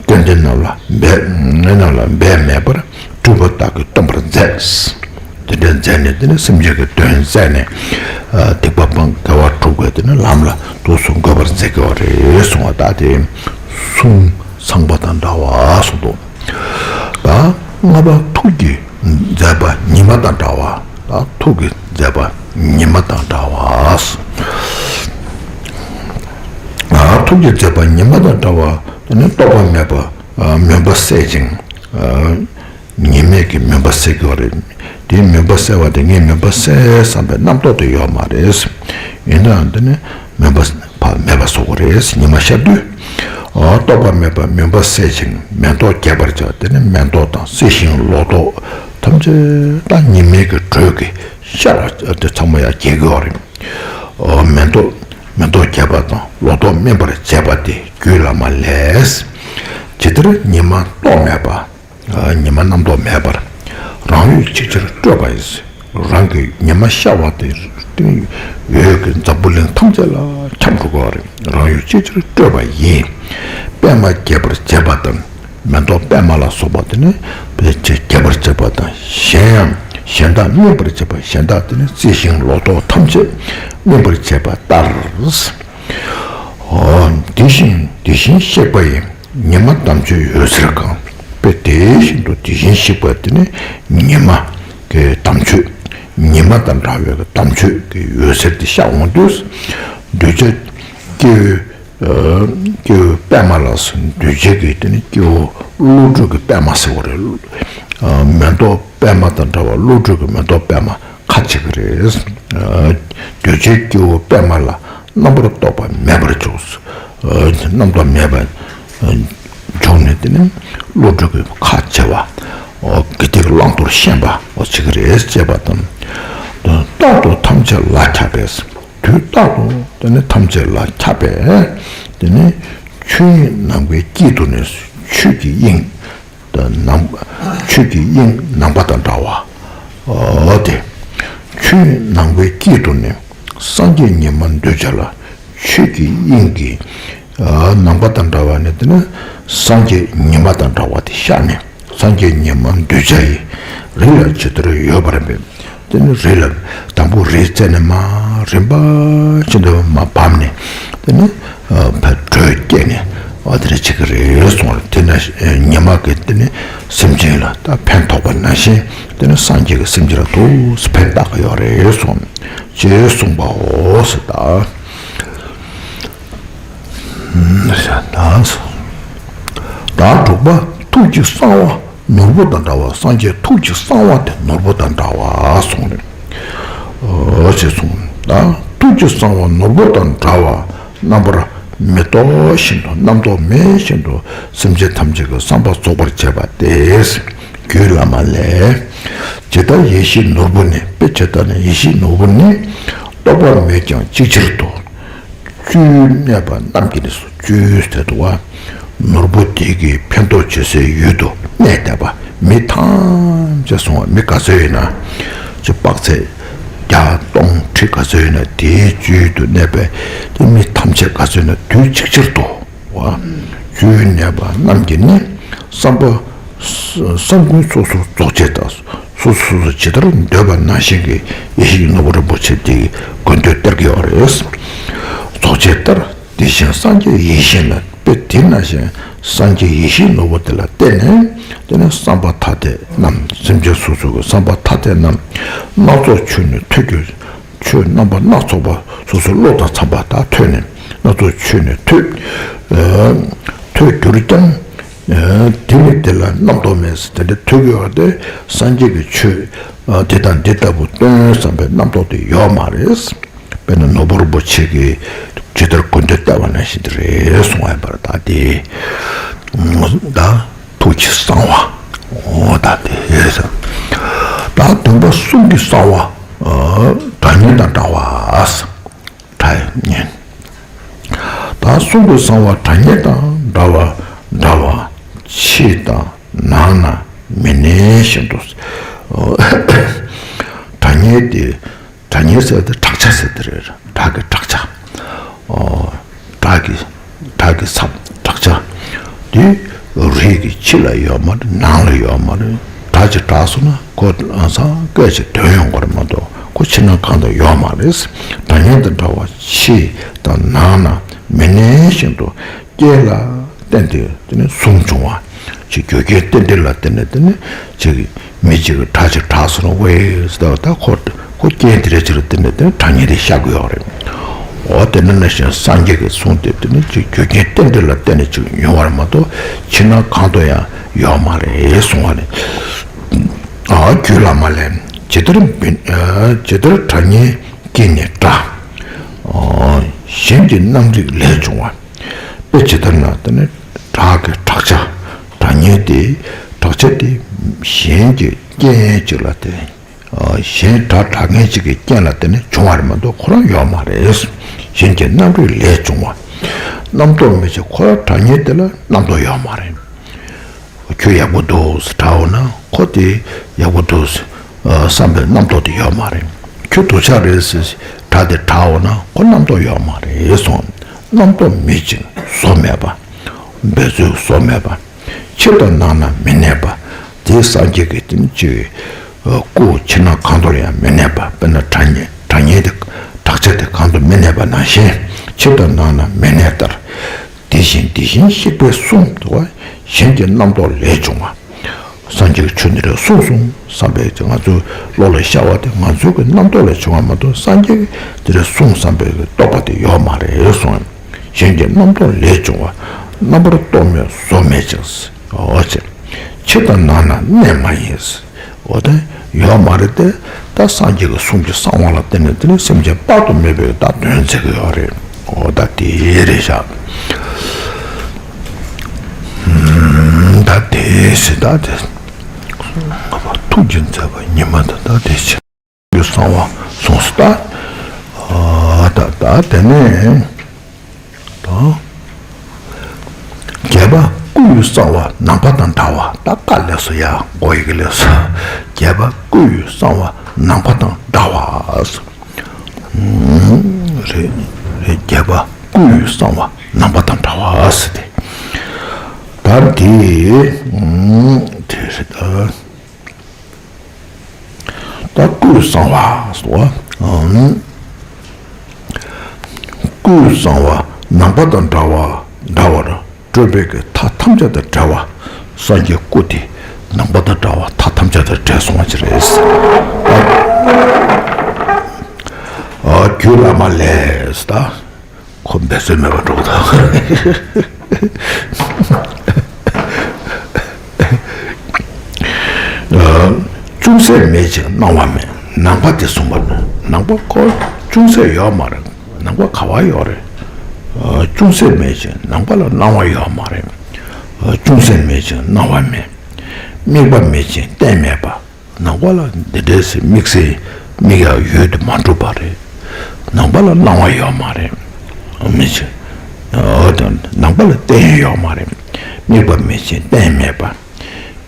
སྐལ་ལྡན་རྣམས་ལ་འབད། རྣམས་ལ་འབད་མེད་པར་སྤྲུལ་པ་དག་གིས་སྟོན་པར་མཛད། དེ་འདྲ་མཛད་ནས་དེ་ནི་སེམས་ཅན་གྱི་དོན་མཛད་ནས་སྡིག་པ་སྤངས་དགེ་བ་གྲུབ་པའི་དེ་ནི་ལམ་ལ་ཐུགས་སུ་འགོད་པར་མཛད་དགོས་པ་རེད་གསུང་བ། ད་དེ་གསུང་ཚངས་པ་དང་འདྲ་བ་གསུངས་འདུག་ད་ལྔ་པ་ཐུགས་ཀྱི་མཛད་པ་ཉི་མ་དང་འདྲ་བ། ད་ཐུགས་ཀྱི་མཛད་པ་ཉི་མ་དང་འདྲ་བ། ཐུགས་ཀྱི་མཛད་པ་ཉི་མ་དང་འདྲ་བ་དེ་ནི་རྟོག་པ་མེད་པ་མུན་པ་སེལ་ཅིང་། ཉི་མས་ཀྱི་མུན་པ་སེལ་དགོས་རེད། དེའི་མུན་པ་སེལ་བ་དེ་ངས་མུན་པ་སེལ་བསམ་པའི་རྣམ་རྟོག་དེ་ཡོད་མ་རེད། ཡིན་ནའང་དེ་ནི་མུན་པ་ཕར་མེད་པ་བཟོ་དགོས་རེད། ཉི་མ་ཤར་དུས། རྟོག་པ་མེད་པར་མུན་པ་སེལ་ཞིང་མེ་ཏོག་རྒྱས་པར་བྱ། དེ་ནི་མེ་ཏོག་དང་རྩི་ཤིང་ལོ་ཏོག་ཐམས་ཅད་ད་ཉི་མའི་གི་དྲོད་ཀྱིས་ཤར་བ་དེ་ཚང་མ་ཡང་རྒྱས་དགོས་རེད། མེ་ཏོག་མེ་ཏོག་རྒྱས་པ་དང་ལོ་ཏོག་སྨིན་པར་བྱེད་པ་དེ་རྒྱུད་བླ་མ་ལས། ཇི་ལྟར་ཉི་མ་རྟོག་མེད་པ། ཉི་མ་རྣམ་རྟོག་མེད་པར་རང་ཡུལ་ཅིག་ཅར་སྤྲོས་པ་ཡིན། རང་གི་ཉི་མ་ཤར་བ་དེ་འོད་ཀྱི་འཛམ་བུ་གླིང་ཐམས་ཅད་ལ་ཁྱབ་འགྲོ་དགོས་པ་རེད། རང་ཡུལ་ཅིག་ཅར་སྤྲོས་པ་ཡིན། པད་མ་རྒྱས་པར་བྱེད་པ་དང་མེ་ཏོག་པད་མ་ལ་སོགས་པ་དེ་ནི་རྒྱས་པར་བྱེད་པ་དང་། གཞན་ཡང་གཞན་དག་སྨིན་པར་བྱེད་པ། གཞན་དག་དེ་ནི་རྩི་ཤིང་ལོ་ཏོག་ཐམས་ཅད་སྨིན་པར་བྱེད་པ་ལྟར། འོ། དེ་བཞིན་དེ་བཞིན་གཤེགས་པ་ཡི། ཉི་མ་དམ་ཆོས་འོད་ཟེར་གང་། དཔེ་དེ་བཞིན་དུ་དེ་བཞིན་གཤེགས་པ་དེ་ནི་ཉི་མ་གི་དམ་ཆོས། ཉི་མ་དང་འདྲ་བའི་དམ་ཆོས་ཀྱི་འོད་ཟེར་དེ་ཤར་འོང་དུས། གདུལ་བྱ་སྐྱེ་བོའི་སྐྱེ་བོ་པད་མ་ལ་སོགས་གདུལ་བྱའི་གི་དེ་ནི་སྐྱེ་བོ་བློ་གྲོས་ཀྱི་པད་མ་ཟེར་བ་རེད། མེ་ཏོག་པད་མ་དང་འདྲ་བ་བློ་གྲོས་ཀྱི་མེ་ཏོག་པད་མ་ཁ་ཅིག་རེད། གདུལ་བྱའི་སྐྱེ་བོ་པད་མ་ལ་རྣམ་པར་རྟོག་པ་མེད་པར་འཇོག་རྣམ་རྟོག་མེད་པར་འཇོག་ནས་དེ་ནི་བློ་གྲོས་ཀྱི་ཁ་ཕྱེ་བ། དགེ་སྡིག་བླང་དོར་ཤེས་པ་ཅིག་རེད་ཅེས་པ་དང་། རྟག་ཏུ་ཐམས་ཅད་ལ་ཁྱབ་པས། དུས་རྟག་ཏུ་དེ་ནི་ཐམས་ཅད་ལ་ཁྱབ་པས། དེ་ནི་ཆོས་དབྱིངས་ནམ་མཁའི་དཀྱིལ་དུ་ནི་ཆོས་ཀྱི་དབྱིངས་དང་ནམ། ཆོས་ཀྱི་དབྱིངས་ནམ་མཁའ་དང་འདྲ་བ། འོ་དེ། ཆོས་དབྱིངས་ནམ་མཁའི་དཀྱིལ་དུ་ནི་སངས་རྒྱས་ཉི་མ་འདུས་བྱས་ལ་ཆོས་ཀྱི་དབྱིངས་ཀྱི་ནམ་མཁའ་དང་འདྲ་བ་ནི་དེ་ནི་སངས་རྒྱས་ཉི་མ་དང་འདྲ་བ་དེ་ཤར་ནས། སངས་རྒྱས་ཉི་མ་འདུས་བྱས་ཡི་རིགས་ལ་ཇི་ལྟར་ཡོད་པར་འབད། དེ་ནི་རིགས་ལ་དང་པོ་རིགས་རྩད་ནས་མ་རིམ་པ་བཞིན་དུ་མ་བབས་ནས། དེ་ནི་ཕར་དྲོད་སྐྱེས་ནས་འོ་དེ་འདྲ་བྱེད་ཀྱི་རེད་གསུངས་པ་རེད། དེ་ནི་ཉི་མ་གིས་དེ་ནི་སེམས་ཅན་ལ་ད་ཕན་ཐོགས་པ་ནང་བཞིན་དེ་ནི་སངས་རྒྱས་ཀྱི་སེམས་ཅན་ལ་ཐུགས་སུ་ཕན་བཏགས་ཀྱི་ཡོད་རེད་གསུངས། ཅེས་གསུངས་པའོ་ཟེར་ད། ད་དྲུག་པ་ཐུགས་ཀྱི་གསང་བ་ནོར་བུ་དང་འདྲ་བ། སངས་རྒྱས་ཐུགས་ཀྱི་གསང་བ་དེ་ནོར་བུ་དང་འདྲ་བ་གསུངས་རེད། འོ་ཅེས་གསུངས། ད་ཐུགས་ཀྱི་གསང་བ་ནོར་བུ་དང་འདྲ་བ། རྣམ་པར་མི་རྟོག་བཞིན་དུ་རྣམ་རྟོག་མེད་བཞིན་དུ་སེམས་ཅན་ཐམས་ཅད་ཀྱི་བསམ་པ་རྫོགས་པར་བྱེད་པ་སྟེ། རྒྱུད་བླ་མ་ལས། ཇི་ལྟར་ཡེ་ཤེས་ནོར་བུ་ནི། དཔེ་ཇི་ལྟར་ནི་ཡེ་ཤེས་ནོར་བུ་ནི། རྟོག་པ་མེད་ཀྱང་ཅིག་ཅར་དུ། བཅུད་གནས་པ་རྣམས་ཀྱིས་ནི་སོ། བཅུད་ཟེར་དུ་བ། ནོར་བུ་དེ་གི་ཕན་ཐོགས་བྱེད་སའི་ཡུལ་དུ་གནས་བསྡད་པ་མི་ཐམས་ཅད་སོང་བ། མི་ག་ཚོད་ཡིན་ན། ཅི་དཔག་ཚད་བརྒྱ་སྟོང་ཁྲི་ག་ཚོད་ཡིན་ན་དེའི་བཅུད་དུ་གནས་པའི་དེ་མི་ཐམས་ཅད་ག་ཚོད་ཡིན་ན་དུས་གཅིག་ཅར་དུ་བ། བཅུད་གནས་པ་རྣམས་ཀྱིས་ནི་བསམ་པ་བསམ་ཀུན་སོ་སོར་རྫོགས་བྱེད་དང་། སོ་སོ་སོ་ཇི་ལྟར་འདོད་པ་ནང་བཞིན་གྱི་ཡེ་ཤེས་ཀྱི་ནོར་བུ་རིན་པོ་ཆེ་དེའི་དགོས་འདོད་སྟེར་གྱི་ཡོད་རེད། རྫོགས་བྱེད་ལྟར་དེ་བཞིན་སངས་རྒྱས་ཡེ་ཤེས་ལ། དཔེ་དེ་ནང་བཞིན་སངས་རྒྱས་ཡེ་ཤེས་ནོར་བུ་དེ་ལ་བརྟེན་ནས་དེ་ནས་བསམ་པ་ཐ་དད་རྣམས། སེམས་ཅན་སོ་སོ་གི་བསམ་པ་ཐ་དད་རྣམས་སྣ་ཚོགས་ཆོས་ནི་ཐོས་ཀྱི། ཆོས་རྣམ་པ་སྣ་ཚོགས་པ་སོ་སོའི་བློ་དང་འཚམས་པ་དག་ཐོས་ནས་སྣ་ཚོགས་ཆོས་ནི་ཐོས། ཨ་ཐོས་གྱུར་ཀྱང་། ཨ་དེ་ནི་དེ་ལ་རྣམ་རྟོག་མེད། དེ་འདྲ་ཐོས་ཀྱི་ཡོད་དེ་སངས་རྒྱས་ཀྱི་ཆོས་ཨ་དེ་དང་འདི་ལྟ་བུ་སྟོན་བསམ་པའི་རྣམ་རྟོག་དེ་ཡོད་མ་རེད། དཔེར་ན་ནོར་བུ་རིན་པོ་ཆེ་གིས་ཇི་ལྟར་དགོས་འདོད་བསྟན་པ་ནང་བཞིན་དེ་རེད་གསུང་བ་ཡིན་པར་ཐལ། དེ་ད་ཐུགས་ཀྱི་གསང་བ། འོ་ད་དེ་རེད། ད་བདུན་པ་གསུང་གི་གསང་བ། ཨ་སྒྲ་སྙན་དང་འདྲ་བ། སྒྲ་སྙན། ད་གསུང་གི་གསང་བ་སྒྲ་སྙན་དང་འདྲ་བ། འདྲ་བ་ཕྱི་དང་ནང་ན་མི་གནས་བཞིན་དུ། སྒྲ་སྙན་དེ། སྒྲ་སྙན་ཟེར་དེ་བྲག་ཆ་ཟེར་དེ་རེད། བྲག་གི་བྲག་ཆ། ཨོ། བྲག་གི་བྲག་གི་ཚབ་བྲག་ཆ། དེ་རི་གི་ཕྱི་ལ་ཡོད་མ་རེད། ནང་ལ་ཡོད་མ་རེད། གྲགས་ཅིག་གྲགས་སོང་ན་ཁོ་ལམ་སང་སྐད་ཅིག་ཐོན་ཡོང་གི་རེད་མ་གཏོགས་ཁོ་ཕྱི་ནང་གང་དུ་ཡོད་མ་རེད། གྲགས་སྙན་དང་འདྲ་བ་ཕྱི་དང་ནང་ན་མི་གནས་བཞིན་དུ་རྐྱེན་ལ་བརྟེན་ཏེ་དེ་ནས་གསུང་བྱུང་བ། ཅིག་རྒྱུ་རྐྱེན་རྟེན་འབྲེལ་ལ་བརྟེན་ནས་དེ་ནས་ཅིག་མི་གཅིག་གིས་གྲགས་ཅིག་གྲགས་སོང་ན་ཝེ་ཟེར་བ་ད་ཁོ་ཁོ་རྐྱེན་དེ་རེད་ཅིག་ལ་བརྟེན་ནས་དེ་ནས་གྲགས་སྙན་དེ་ཤར་གི་ཡོད་རེད། འོ་དེ་ནས་ནང་བཞིན་སངས་རྒྱས་ཀྱིས་གསུངས་ཏེ་དེ་ནི་ཅིག་རྒྱུ་རྐྱེན་རྟེན་འབྲེལ་ལ་བརྟེན་ནས་ཅིག་ཡོང་བ་རེད་མ་གཏོགས་ཕྱི་ནང་གང་དུ་ཡང་ཡོད་མ་རེད་གསུང་བ་ནི། ཨ་རྒྱུད་བླ་མ་ལས། ཇི་ལྟར་མི་ཨ་ཇི་ལྟར་གྲགས་སྙན་སྐྱེས་ནས་སྒྲ། ཨ་གཞན་གྱི་རྣམ་རིག་ལས་བྱུང་བ། དཔེ་ཇི་ལྟར་ན་དེ་ནི་སྒྲ་གི་གྲགས་ཆ་གྲགས་སྙན་དེ་གྲགས་ཆ་དེ་གཞན་གྱི་རྐྱེན་ཅིག་ལ་བརྟེན། གཞན་སྒྲ་གྲགས་མཁན་གཅིག་གི་རྐྱེན་ལ་བརྟེན་ནས་བྱུང་བ་རེད་མ་གཏོགས་ཁོ་རང་ཡོད་མ་རེད། གཞན་གྱི་རྣམ་རིག་ལས་བྱུང་བ། རྣམ་རྟོག་མེད་ཅིང་ཁོ་རང་གྲགས་སྙན་དེ་ལ་རྣམ་རྟོག་ཡོད་མ་རེད། ཁྱོད་ཡག་པོ་འདུག་ཟེར་གྲགས་འོང་ན་ཁོ་དེ་ཡག་པོ་འདུག་ཟེར་བསམ་པའི་རྣམ་རྟོག་དེ་ཡོད་མ་རེད། ཁྱོད་སྡུག་ཅག་རེད་ཟེར་སྒྲ་དེ་གྲགས་འོང་ན་ཁོ་རྣམ་རྟོག་ཡོད་མ་རེད་གསུངས། རྣམ་རྟོག་མེད་ཅིང་བཟོ་མེད་པ། འབད་རྩོལ་བཟོ་མེད་པ། ཕྱི་དང་ནང་ན་མི་གནས་པ། དེའི་སངས་རྒྱས་ཀྱི་དེ་ནི་ཅིག་སྐུ་ཕྱི་ནང་གང་དུ་ཡང་མི་གནས་པ། དཔེར་ན་གྲགས་སྙན་གྲགས་སྙན་དེ་གྲགས་ཆ་དེ་གང་དུ་མི་གནས་པ་ནང་བཞིན་ཕྱི་དང་ནང་ན་མི་གནས་ལྟར། དེ་བཞིན་དེ་བཞིན་གཤེགས་པའི་གསུང་དུ་བ་གཞན་གྱི་རྣམ་རྟོག་ལས་བྱུང་བ། སངས་རྒྱས་ཀྱི་ཆོས་འདི་རེད་གསུངས་གསུངས་བསམ་པའི་ང་ཚོའི་བློ་ལ་ཤར་བ་དེ་ང་ཚོའི་གི་རྣམ་རྟོག་ལས་བྱུང་བ་མ་གཏོགས་སངས་རྒྱས་ཀྱིས་འདི་རེད་གསུངས་བསམ་པའི་རྟོགས་པ་དེ་ཡོད་མ་རེད་གསུངས། གཞན་གྱི་རྣམ་རྟོག་ལས་བྱུང་བ། རྣམ་པར་རྟོག་མེད་བཟོ་མེད་ཅིང་། འོ་ཅེ། ཕྱི་དང་ནང་ན་གནས་མ་ཡིན། འོ་དེ་ཡོད་མ་རེད་དེ། ད་སངས་རྒྱས་ཀྱི་གསུང་གི་གསང་བ་ལ་བརྟེན་ནས་དེ་ནི་སེམས་ཅན་དཔག་ཏུ་མེད་པའི་ད་དོན་མཛད་ཀྱི་ཡོད་རེད། འོ་ད་དེ་རེད་ཤག་ད་དེ་སི་ད་དེ་ཐུགས་རྗེ་མཛད་པ་ཉི་མ་དང་ད་དེ་ཕྱིར། གསང་བ་གསུངས་སོ། ད་ད་དེ་ནས་ད་རྒྱས་པ་སྐུ་ཡི་གསང་བ་ནམ་མཁའ་དང་འདྲ་བ། ད་ཀ་ལེགས་སོ་ཡ་མགོ་ཡི་གེ་ལེགས་སོ། རྒྱས་པ་སྐུ་ཡི་གསང་བ་ནམ་མཁའ་དང་འདྲ་བ། རེད་རེད། རྒྱས་པ་སྐུ་ཡི་གསང་བ་ནམ་མཁའ་དང་འདྲ་བ་ཟེར་ཏེ། ད་དེ་དེ་རེད་ད། ད་སྐུའི་གསང་བ་སོ། སྐུའི་གསང་བ་ནམ་མཁའ་དང་འདྲ་བ་འདྲ་བར་སྤྲོས་པའི་གི་མཐའ་ཐམས་ཅད་དང་བྲལ་བ། སངས་རྒྱས་སྐུ་དེ་ནམ་མཁའ་དང་འདྲ་བ་མཐའ་ཐམས་ཅད་དང་བྲལ་སོང་བ་ཅི་རེད། རྒྱུད་བླ་མ་ལས་ད། ཁོ་འབད་རྩོལ་མེད་པར་འགྲོ་གི་འདུག་ཅུང་ཟད་མེད་ཅིང་སྣང་བ་མེད། ནམ་མཁའ་དེ་གསུངས་པ་ནི་ནམ་མཁའ་ཁོ་ཅུང་ཟད་ཡོད་མ་རེད། ནམ་མཁའ་ག་བ་ཡོད་རེད། ཅུང་ཟད་མེད་ཅིང་ནམ་མཁའ་ལ་སྣང་བ་ཡོད་མ་རེད། ཅུང་ཟད་མེད་ཅིང་སྣང་བ་མེད། དམིགས་པ་མེད་ཅིང་རྟེན་མེད་པ། ནམ་མཁའ་ལ་འདི་འདྲའི་སེ་དམིགས་བསལ་དམིགས་ཡག་ཡོད་དུ་མ་གྲུབ་པ་རེད། ནམ་མཁའ་ལ་སྣང་བ་ཡོད་མ་རེད། མི་ཆེ། འོ་དང་ནམ་མཁའ་ལ་རྟེན་ཡོད་མ་རེད། དམིགས་པ་མེད་ཅིང་རྟེན་མེད་པ།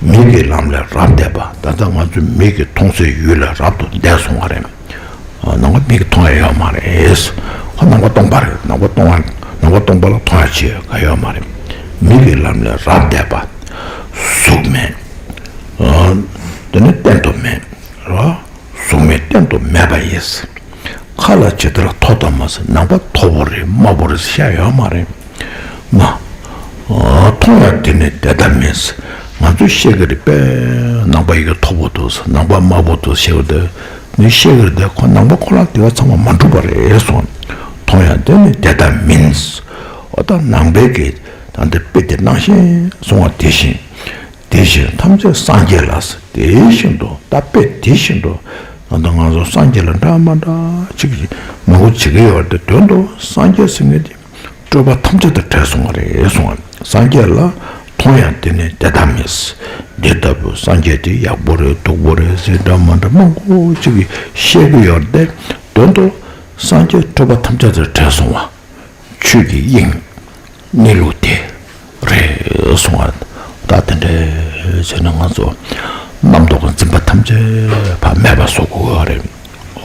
མིག་གི་ལམ་ལས་རབ་འདས་པ། ད་ལྟ་ང་ཚོའི་མིག་གིས་མཐོང་སའི་ཡུལ་ལས་རབ་ཏུ་འདས་སོང་བ་རེད། ནམ་མཁའ་མིག་གིས་མཐོང་ཡག་ཡོད་མ་རེད། ཁོ་ནམ་མཁའ་སྟོང་པ་རེད། ནམ་མཁའ་སྟོང་པ་ནམ་མཁའ་སྟོང་པ་ལ་མཐོང་ཡག་ཅི་ཡོད་ག་ཡོད་མ་རེད། མིག་གི་ལམ་ལས་རབ་འདས་པ། གཟུགས་མེད། དེ་ནི་གཏན་དུ་མེད། རོ། གཟུགས་མེད་གཏན་དུ་མེད་པ་ཡིན། ཁ་ལ་ཇི་ལྟར་མཐོ་དམའ་ཟེར་ནམ་མཁའ་མཐོ་པོ་རེད་དམའ་པོ་རེད་ཟེར་བཤད་ཡོད་མ་རེད། མ། མཐོང་ཡང་དེ་ནི་དེ་ལྟ་མིན། ང་ཚོས་བཤད་ཀྱི་རེད་པས། ནམ་མཁའ་ཡི་གེ་མཐོ་པོ་འདུག་ཟེར་ནམ་མཁའ་དམའ་པོ་འདུག་ཟེར་བཤད་ཀྱི་རེད་དེ་ནི་བཤད་ཀྱི་རེད་དེ་ཁོ་ནམ་མཁའ་ཁོ་རང་དེ་བ་ཚང་མ་མ་འགྲུབ་པ་རེད་གསུངས། མཐོང་ཡང་དེ་ནི་དེ་ལྟ་མིན། འོ་ད་ནང་པའི་གི་ད་འདི་དཔེ་དེ་ནང་བཞིན་གསུང་བ་དེ་བཞིན། དེ་བཞིན་ཐམས་ཅད་སངས་རྒྱས་ལ། དེ་བཞིན་དུ་ད་དཔེ་དེ་བཞིན་དུ་ད་ལྟ་ང་ཚོ་སངས་རྒྱས་ལ་འདྲ་མ་འདྲ་ཅིག་མང་པོ་བྱེད་ཀྱི་ཡོད་རེད་དེ་དོན་དུ་སངས་རྒྱས་ཟེར་མཁན་དེ་སྤྲོས་པ་ཐམས་ཅད་དང་བྲལ་སོང་བ་རེད་གསུངས་པ། སངས་རྒྱས་ལ་མཐོང་ཡང་དེ་ནི་དེ་ལྟ་མིན། འདི་ལྟ་བུ་སངས་རྒྱས་དེ་ཡག་པོ་རེད་སྡུག་པོ་རེད་ཟེར་འདྲ་མ་འདྲ་མང་པོ་ཅིག་བཤད་ཀྱི་ཡོད་རེད་དེ་དོན་དུ་སངས་རྒྱས་སྤྲོས་པ་ཐམས་ཅད་དང་བྲལ་སོང་བ། ཆོས་ཀྱི་དབྱིངས། གནས་ལུགས་དེ་རེད་གསུང་བ། ད་དེ་འདྲའི་བྱས་ན་ང་ཚོ་རྣམ་རྟོག་གི་འཛིན་པ་ཐམས་ཅད་ཕར་མེད་པ་བཟོ་དགོས་པ་རེད།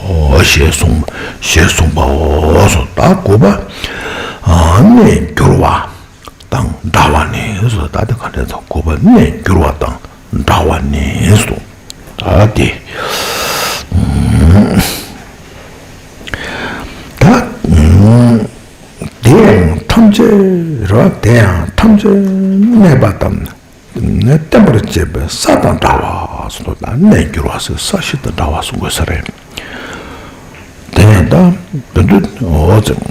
ཨོ་ཞེས་གསུངས་ཞེས་གསུངས་པའོ་སོ། ད་དགུ་པ། གནས་འགྱུར་བ་དང་འདྲ་བ་ནི་སོ། ད་དེ་ག་འདྲ་དང་དགུ་པ་གནས་འགྱུར་བ་དང་། འདྲ་བ་ནི་སོ། ད་དེ། ད་དེ་ཡང་ཐམས་ཅད་རེད་བ། དེ་ཡང་ཐམས་ཅད་གནས་པ་དང་། བརྟེན་པར་བཅས་པའི་ས་དང་འདྲ་བ་སོགས་དང་། གནས་འགྱུར་བ་སོགས་ས་གཞི་དང་འདྲ་བ་གསུང་དགོས་ས་རེད། དེ་ཡང་ད་དོན་དུ་འོ་ཙམ།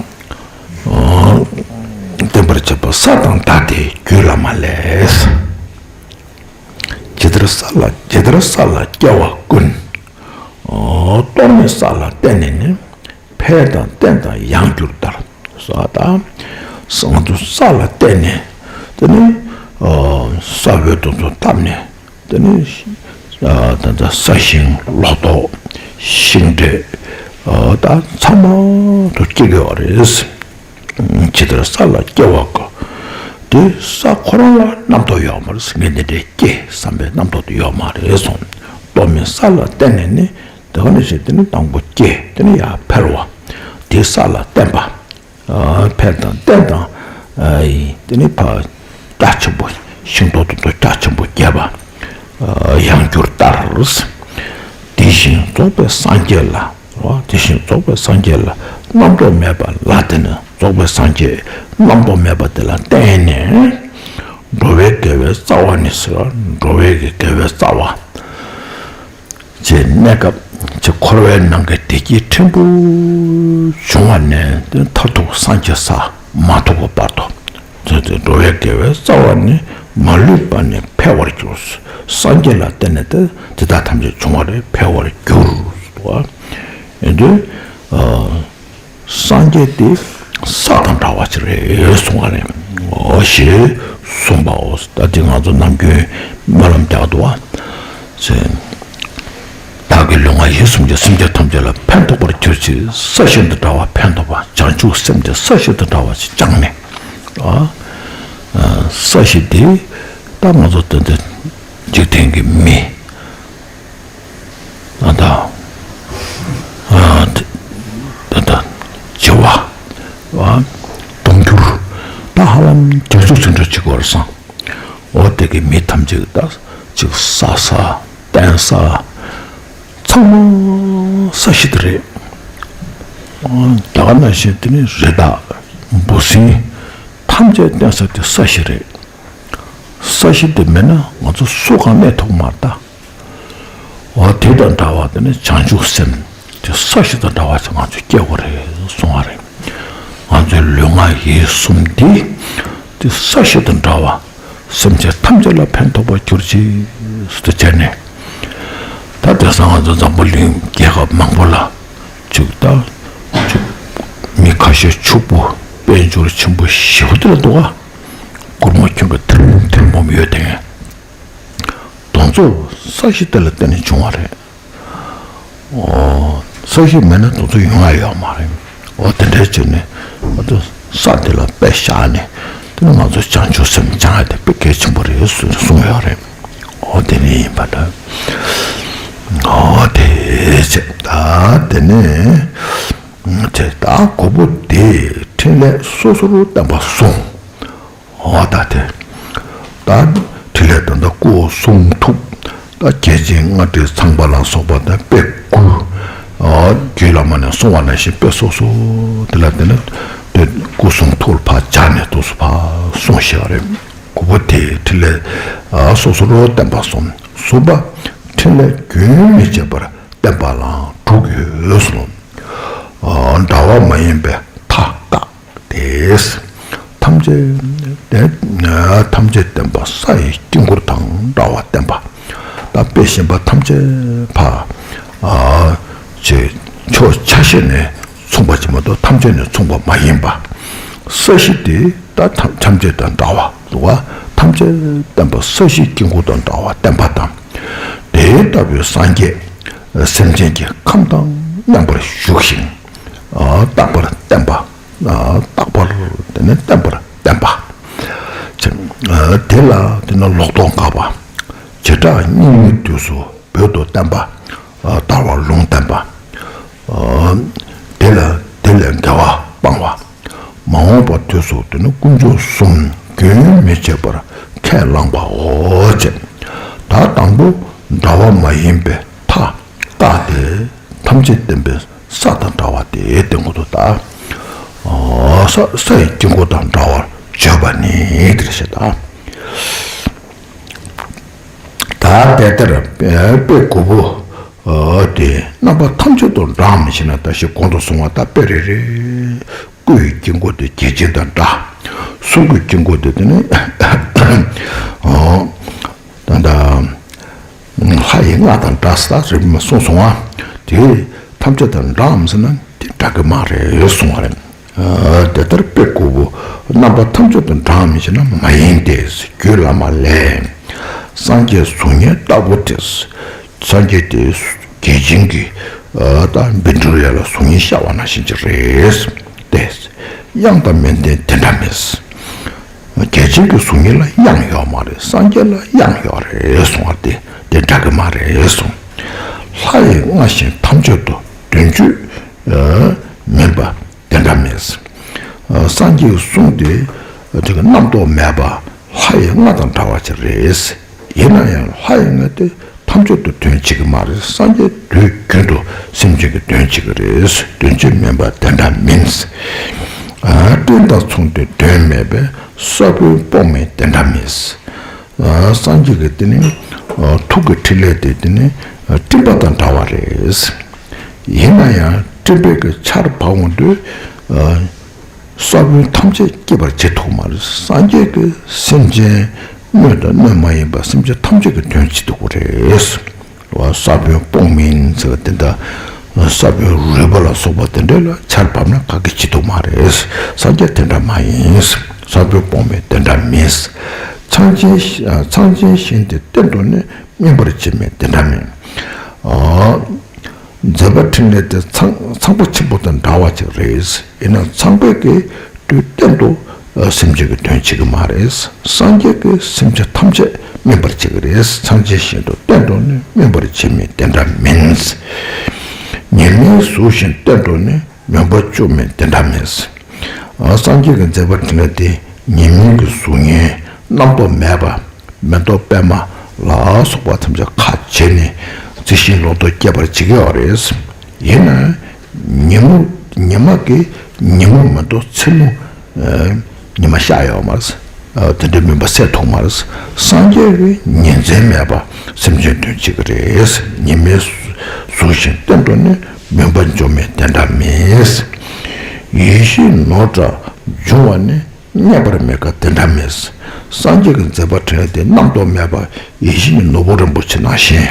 བརྟེན་པར་བཅས་པའི་ས་དང་འདྲ་སྟེ་རྒྱུད་བླ་མ་ལས། ཇི་ལྟར་ས་ལ་ཇི་ལྟར་ས་ལ་སྐྱེ་བ་ཀུན། རྟོག་མེད་ས་ལ་བརྟེན་ནས་ནི། འཕེལ་དང་བརྟན་དང་ཡང་འགྱུར་ལྟར། ས་དང་། ང་ཚོ་ས་ལ་བརྟེན་ནས་དེ་ནི་ས་འོད་དེ་ཚོ་བཏབ་ནས་དེ་ནི་ད་ལྟ་ས་ཞིང་ལོ་ཏོག་ཤིང་འབྲས་ད་ཚང་མ་དུ་སྐྱེ་དགོས་པ་རེད། ཇི་ལྟར་ས་ལ་སྐྱེ་བ་ཀུན། དེ་ས་ཁོ་རང་ལ་རྣམ་རྟོག་ཡོད་མ་རེད། ངས་འདི་འདྲའི་སྐྱེ་བསམ་པའི་རྣམ་རྟོག་དེ་ཡོད་མ་རེད་གསུངས། རྟོག་མེད་ས་ལ་བརྟེན་ནས་ནི། དེ་ག་ནས་བྱས་དེ་ནི་དང་པོ་སྐྱེ་དེ་ནི་ཡར་འཕེལ་བ། དེ་ས་ལ་བརྟེན་པ། འཕེལ་དང་བརྟན་དང་། དེ་ནི་ཕར་རྒྱ་ཆེན་པོ་ཤིང་ཏོག་དེ་ཚོ་རྒྱ་ཆེན་པོ་རྒྱས་པ། ཡང་འགྱུར་ལྟར། དེ་བཞིན་རྫོགས་པའི་སངས་རྒྱས་ལ། དེ་བཞིན་རྫོགས་པའི་སངས་རྒྱས་ལ་རྣམ་རྟོག་མེད་པ་ལ་དེ་ནི་རྫོགས་པའི་སངས་རྒྱས་རྣམ་རྟོག་མེད་པ་དེ་ལ་བརྟེན་ནས། འགྲོ་བའི་དགེ་བའི་རྩ་བ་ནི་ཟེར་བ། འགྲོ་བའི་གི་དགེ་བའི་རྩ་བ། ཅེས་གནས་སྐབས་ཀྱི་འཁོར་བའི་ནང་གི་བདེ་སྐྱིད་ཕྲན་བུ་བྱུང་བ་ནས་དེ་མཐར་ཐུག་སངས་རྒྱས་ས་མ་ཐོབ་པ་བར་དུ། དེ་དེ་འགྲོ་བའི་དགེ་བའི་རྩ་བ་ནི་མ་ལུས་པ་ནི་འཕེལ་བར་འགྱུར། སངས་རྒྱས་ལ་བརྟེན་ནས་དེ་དེ་དག་ཐམས་ཅད་བྱུང་བ་རེད། འཕེལ་བར་འགྱུར། ཡིན་དུས། སངས་རྒྱས་དེ་ས་དང་འདྲ་བ་ཅིག་རེད་གསུང་བ་རེད། འོ་ཞེས་གསུངས་པའོ། ད་དེ་ང་ཚོ་ནམ་རྒྱུན་སྨོན་ལམ་རྒྱག་འདུག་བ། ཟེར། བདག་གི་ལུས་ངག་ཡིད་གསུམ་གྱི་སེམས་ཅན་ཐམས་ཅད་ལ་ཕན་ཐོགས་པར་གྱུར་ཅིག། ས་གཞི་དང་འདྲ་བ་ཕན་ཐོགས་པ། བྱང་ཆུབ་སེམས་དེ་ས་གཞི་དང་འདྲ་བ་ཅིག་བཅངས་ནས། ཨ། ས་གཞི་དེ་ད་ང་ཚོ་ད་ལྟ་འཇིག་རྟེན་གྱི་མི། ཨ་ད། ཨ་ད་ད་བྱེ་བ། ཨ་དུང་འགྱུར། ད་ཧ་ལམ་རྒྱ་མཚོ་ཚུན་ཁྲོ་གཅིག་བར་སང་། འོ་དེ་གི་མི་ཐམས་ཅད་ད་ཅིག་ས་ས་བརྟེན་ས། ཚང་མ་ས་གཞི་དེ་རེད། ཨ་ད་ག་ནང་བཞིན་དེ་ནི་རི་དྭགས་འབུ་སྲིན་ཐམས་ཅད་བརྟེན་ས་དེ་ས་གཞི་རེད། ས་གཞི་དེ་མེད་ན་ང་ཚོ་སུ་གང་གནས་ཐུབ་མ་རེད་ད། འོ་དེ་དང་འདྲ་བ་དེ་ནི་བྱང་ཆུབ་སེམས་དེ་ས་གཞི་དང་འདྲ་བ་ཞིག་ང་ཚོ་སྐྱེ་དགོས་རེད་གསུང་བ་རེད། ང་ཚོའི་ལུས་ངག་ཡིད་གསུམ་འདི་དེ་ས་གཞི་དང་འདྲ་བ། སེམས་ཅན་ཐམས་ཅད་ལ་ཕན་ཐོགས་པར་གྱུར་ཅིག་ཟེར་དུ་བྱས་ནས། ད་དེང་སང་ང་ཚོ་འཛམ་བུ་གླིང་རྒྱལ་ཁབ་མང་པོ་ལ་ཅིག་ད་ཅིག་མི་ཁ་ཤས་ཕྱུག་པོ་དཔལ་འབྱོར་ཆེན་པོ་ཞེ་པོ་དེ་ལ་འདུག་ག་སྒོར་མོ་ཁྱོན་གྱི་ཐེར་འབུམ་ཐེར་འབུམ་ཡོད་དེ། དེ་ཚོ་ས་གཞི་དེ་ལ་བརྟེན་ནས་བྱུང་བ་རེད། ཨོ། ས་གཞི་མེད་ན་དེ་ཚོ་ཡོང་ཡ་ཡོད་མ་རེད། ཨོ་དེ་འདྲའི་བྱས་ནས་ཨོ་དེ་ས་དེ་ལ་དཔེ་བཞག་ནས་དེ་ནི་ང་ཚོ་བྱང་ཆུབ་སེམས་སྦྱང་ཡ་དེ་དཔེ་གལ་ཆེན་པོ་རེད་ཟེར་གསུངས་ཡོད་རེད། ཨོ་དེ་ནི་ཡིན་པ་འདྲ། ཨོ་དེ་བྱས་ད་དེ་ནས་དེ་ད་གོ་བོ་དེ་ཕྲིན་ལས་སོ་སོར་བརྟེན་པ་གསུངས། འོ་ད་དེ། ད་ཕྲིན་ལས་ད་ལྟ་སྐུ་གསུང་ཐུགས། ད་རྒྱལ་ཆེན་ལྔ་སྒྲིལ་ཚངས་པ་ལ་སོགས་པ་དང་དཔེ་དགུ། རྒྱུད་བླ་མ་ནས་གསུང་བ་ནང་བཞིན་དཔེ་སོ་སོ་དེ་ལ་དེ་ནི་དེ་སྐུ་གསུང་ཐུགས་ལ་ཕར་སྦྱར་ནས་དུས་སུ་ཕར་གསུངས་ཤེས་པ་རེད། གོ་བོ་དེ་ཕྲིན་ལས་སོ་སོར་བརྟེན་པ་གསུམ། གསུམ་པ་ཕྲིན་ལས་རྒྱུན་མི་འཆད་པར་བརྟེན་པ་ལའང་དྲུག་ཡོད་གསུངས། འདྲ་བ་མ་ཡིན་པའི་མཐའ་བཀག་དེས། ཐམས་ཅད་དེ་ཐམས་ཅད་བརྟེན་པ་ས་ཡི་དཀྱིལ་འཁོར་དང་འདྲ་བར་བརྟེན་པ། ད་དཔེ་གཞན་པ་ཐམས་ཅད་ཕ། ཨ་ཅེ་ཕྱོགས་ཆ་ཤས་ནས་མཚུངས་པ་ཅིག་མ་གཏོགས་ཐམས་ཅད་ནས་མཚུངས་པ་མ་ཡིན་པ། ས་གཞི་དེ་ད་ཐམས་ཐམས་ཅད་དང་འདྲ་བ་འདུག་བ། ཐམས་ཅད་བརྟེན་པ་ས་གཞིའི་དཀྱིལ་འཁོར་དང་འདྲ་བར་བརྟེན་པ་དང་། དེ་ལྟ་བུའི་སངས་རྒྱས་སེམས་ཅན་གྱི་ཁམས་དང་མཉམ་པར་བཞུགས་ཤིང་། རྟག་པར་བརྟེན་པ། རྟག་པར་དེ་ནི་བརྟན་པར་བརྟེན་པ། དེ་ལ་དེ་ནི་ལོག་རྟོག་འགག་པ། བྱེ་བྲག་སྙིགས་མའི་དུས་སུ་བོད་དུ་བརྟེན་པ། དར་བ་ལུང་བསྟན་པ། དེ་ལ་དེ་ལས་འགལ་བ་སྤང་བ། མ་འོངས་པ་དུས་སུ་དེ་ནི་དཀོན་མཆོག་གསུམ་རྒྱུན་མི་འཆད་པར་ཁས་བླངས་པའོ། ཅེས་ད་ ད་དང་པོ་འདྲ་བ་མ་ཡིན་པའི་མཐའ་བཀག་སྟེ། ཐམས་ཅད་བརྟེན་པའི་ས་དང་འདྲ་བ་དེ་སྟོན་གྱི་འདུག་ད། ཨ། ས་ས་ཡི་དཀྱིལ་འཁོར་དང་འདྲ་བར་བརྗོད་པ་ནི་དེར་བཤད་ད། ད་དེ་ལྟར་དཔེ་དགུ་པོ་དེ་རྣམ་པ་ཐམས་ཅད་དུ་འདྲའམ་ཞེ་ན། ད་ཞིག་གོང་དུ་སོང་བ་ལྟར་དཔེ་རེ་རེ། སྐུ་ཡི་དཀྱིལ་འཁོར་དེ་བརྒྱ་བྱིན་དང་འདྲ། གསུང་གི་དཀྱིལ་འཁོར་དེ་དེ་ནི། ཨོ། ད་ལྟ་ལྷ་ཡི་རྔ་དང་འདྲ་ཟེར་རིམ་པས་གསུངས་སོང་བ། དེ་ཐམས་ཅད་དང་འདྲའམ་ཟེར་ན་དེ་འདྲ་གི་མ་རེད་གསུངས་པ་རེད། ཨ། དེ་ལྟར་དཔེ་དགུ་པོ་རྣམ་པ་ཐམས་ཅད་དུ་འདྲའམ་ཞེ་ན། མ་ཡིན་ཏེ། རྒྱུད་བླ་མ་ལས། སངས་རྒྱས་གཟུགས་བརྙན་ལྟ་བུ་སྟེ། སངས་རྒྱས་དེ་བརྒྱ་བྱིན་གྱི། ཨ། ད་བཻ་ཌཱུརྱ་ལ་གཟུགས་བརྙན་ཤར་བ་ནང་བཞིན་གྱི་རེད་དེ། དབྱངས་དང་མི་ལྡན་དེ་འདྲ་མེད། བརྒྱ་བྱིན་གྱི་གཟུགས་བརྙན་ལ་དབྱངས་ཡོད་མ་རེད། སངས་རྒྱས་ལ་དབྱངས་ཡོད་རེད་གསུངས་པ་དེ་དེ་འདྲ་གི་མ་རེད་གསུངས། ལྷ་ཡི་རྔ་བཞིན་ཐམས་ཅད་དུ། དོན་བཅུད་མིན་པ་དེ་འདྲ་མེད། སངས་རྒྱས་གསུང་དེ་དེ་གི་རྣམ་རྟོག་མེད་པ་ལྷ་ཡི་རྔ་དང་འདྲ་བ་ཅིག་རེད། ཡིན་ན་ཡང་ལྷ་ཡི་རྔ་དེ་ཐམས་ཅད་དུ་དོན་བྱེད་ཀྱི་མ་རེད། སངས་རྒྱས་དུས་རྒྱུན་དུ་སེམས་ཅན་གྱི་དོན་བྱེད་ཀྱི་རེད། དོན་བཅུད་མིན་པ་དེ་འདྲ་མིན། ཨ། སྤྲིན་དང་མཚུངས་ཏེ་དོན་མེད་པས། ས་བོན་སྤོང་མིན་དེ་འདྲ་མིན། ཨ། སངས་རྒྱས་ཀྱི་དེ་ནི། ཨ། ཐུགས་ཀྱི་ཕྲིན་ལས་དེ་དེ་ནི། ཨ། སྤྲིན་པ་དང་འདྲ་བ་རེད། ཡིན་ན་ཡང་སྤྲིན་པའི་གི་ཆར་བབས་འོང་དུས། ཨ། ས་བོན་ཐམས་ཅད་སྐྱེད་པར་བྱེད་ཐུབ་མ་རེད། སངས་རྒྱས་ཀྱིས་སེམས་ཅན་སྣོད་དང་སྣོད་མ་ཡིན་པ་སེམས་ཅན་ཐམས་ཅད་ཀྱི་དོན་བྱེད་ཐུབ་ཀྱི་རེད། ས་བོན་སྤོང་མིན་ཟེར་བ་དེ་འདྲ། ས་བོན་རུལ་བ་ལ་སོགས་པ་དེ་འདྲ་ལ་ཆར་བབས་ན་ག་གེ་བྱེད་ཐུབ་མ་རེད། སངས་རྒྱས་དེ་འདྲ་མ་ཡིན། ས་བོན་སྤོང་མིན་དེ་འདྲ་མིན། ཚངས་ཆེན་ཚངས་ཆེན་ཞིང་དེ་གཏན་དུ་ནི། སྨིན་པར་བྱེད་མིན་དེ་འདྲ་མིན། ཨ། མཛད་པ་འཕྲིན་ལས་དེ་ཚངས་ཚངས་པ་ཆེན་པོ་དང་འདྲ་བ་ཅིག་རེད། ཡིན་ན་ཚངས་པས་ཀྱི་དུས་གཏན་དུ། ཨ། སེམས་ཅན་གྱི་དོན་བྱེད་ཀྱི་མ་རེད། སངས་རྒྱས་ཀྱིས་སེམས་ཅན་ཐམས་ཅད་སྨིན་པར་བྱེད་ཀྱི་རེད། ཚངས་ཆེན་ཞིང་དུ་གཏན་དུ་ནི་སྨིན་པར་བྱེད་མིན་དེ་འདྲ་མིན། ཉི་མའི་གཟུགས་བཞིན་གཏན་དུ་ནི། མུན་པ་བཅོམ་མིན་དེ་འདྲ་མིན། ཨ། སངས་རྒྱས་ཀྱི་མཛད་པ་འཕྲིན་ལས་དེ་ཉི་མའི་གི་གཟུགས་བརྙན་རྣམ་རྟོག་མེད་པ། མེ་ཏོག་པད་མ་ལ་སོགས་པ་ཐམས་ཅད་ཁ་བྱེ་ནས་རྩི་ཤིང་ལོ་ཏོག་སྐྱེད་པར་བྱེད་ཀྱི་ཡོད་རེད། ཡིན་ན་ཉིན་མོ་ཉི་མ་གི་ཉིན་མོ་མ་གཏོགས་མཚན་མོ། ཨ། ཉི་མ་ཤར་ཡོད་མ་རེད། ཨ། དེ་འདྲའི་མུན་པ་སེལ་ཐུབ་མ་རེད། སངས་རྒྱས་ཀྱིས་ཉིན་མཚན་མེད་པ་སེམས་ཅན་དོན་བྱེད་ཀྱི་རེད། ཉི་མའི་གཟུགས་བཞིན་གཏན་དུ་ནི། མུན་པ་འཇོམས་མིན་དེ་འདྲ་མིན། ཡིད་བཞིན་ནོར་འདྲ་འབྱུང་བ་ནི། རྙེད་པར་མི་དཀའ་དེ་འདྲ་མིན། སངས་རྒྱས་ཀྱི་མཛད་པ་འཕྲིན་ལས་དེ་རྣམ་རྟོག་མེད་པ་ཡིད་བཞིན་གྱི་ནོར་བུ་རིན་པོ་ཆེ་ནང་བཞིན།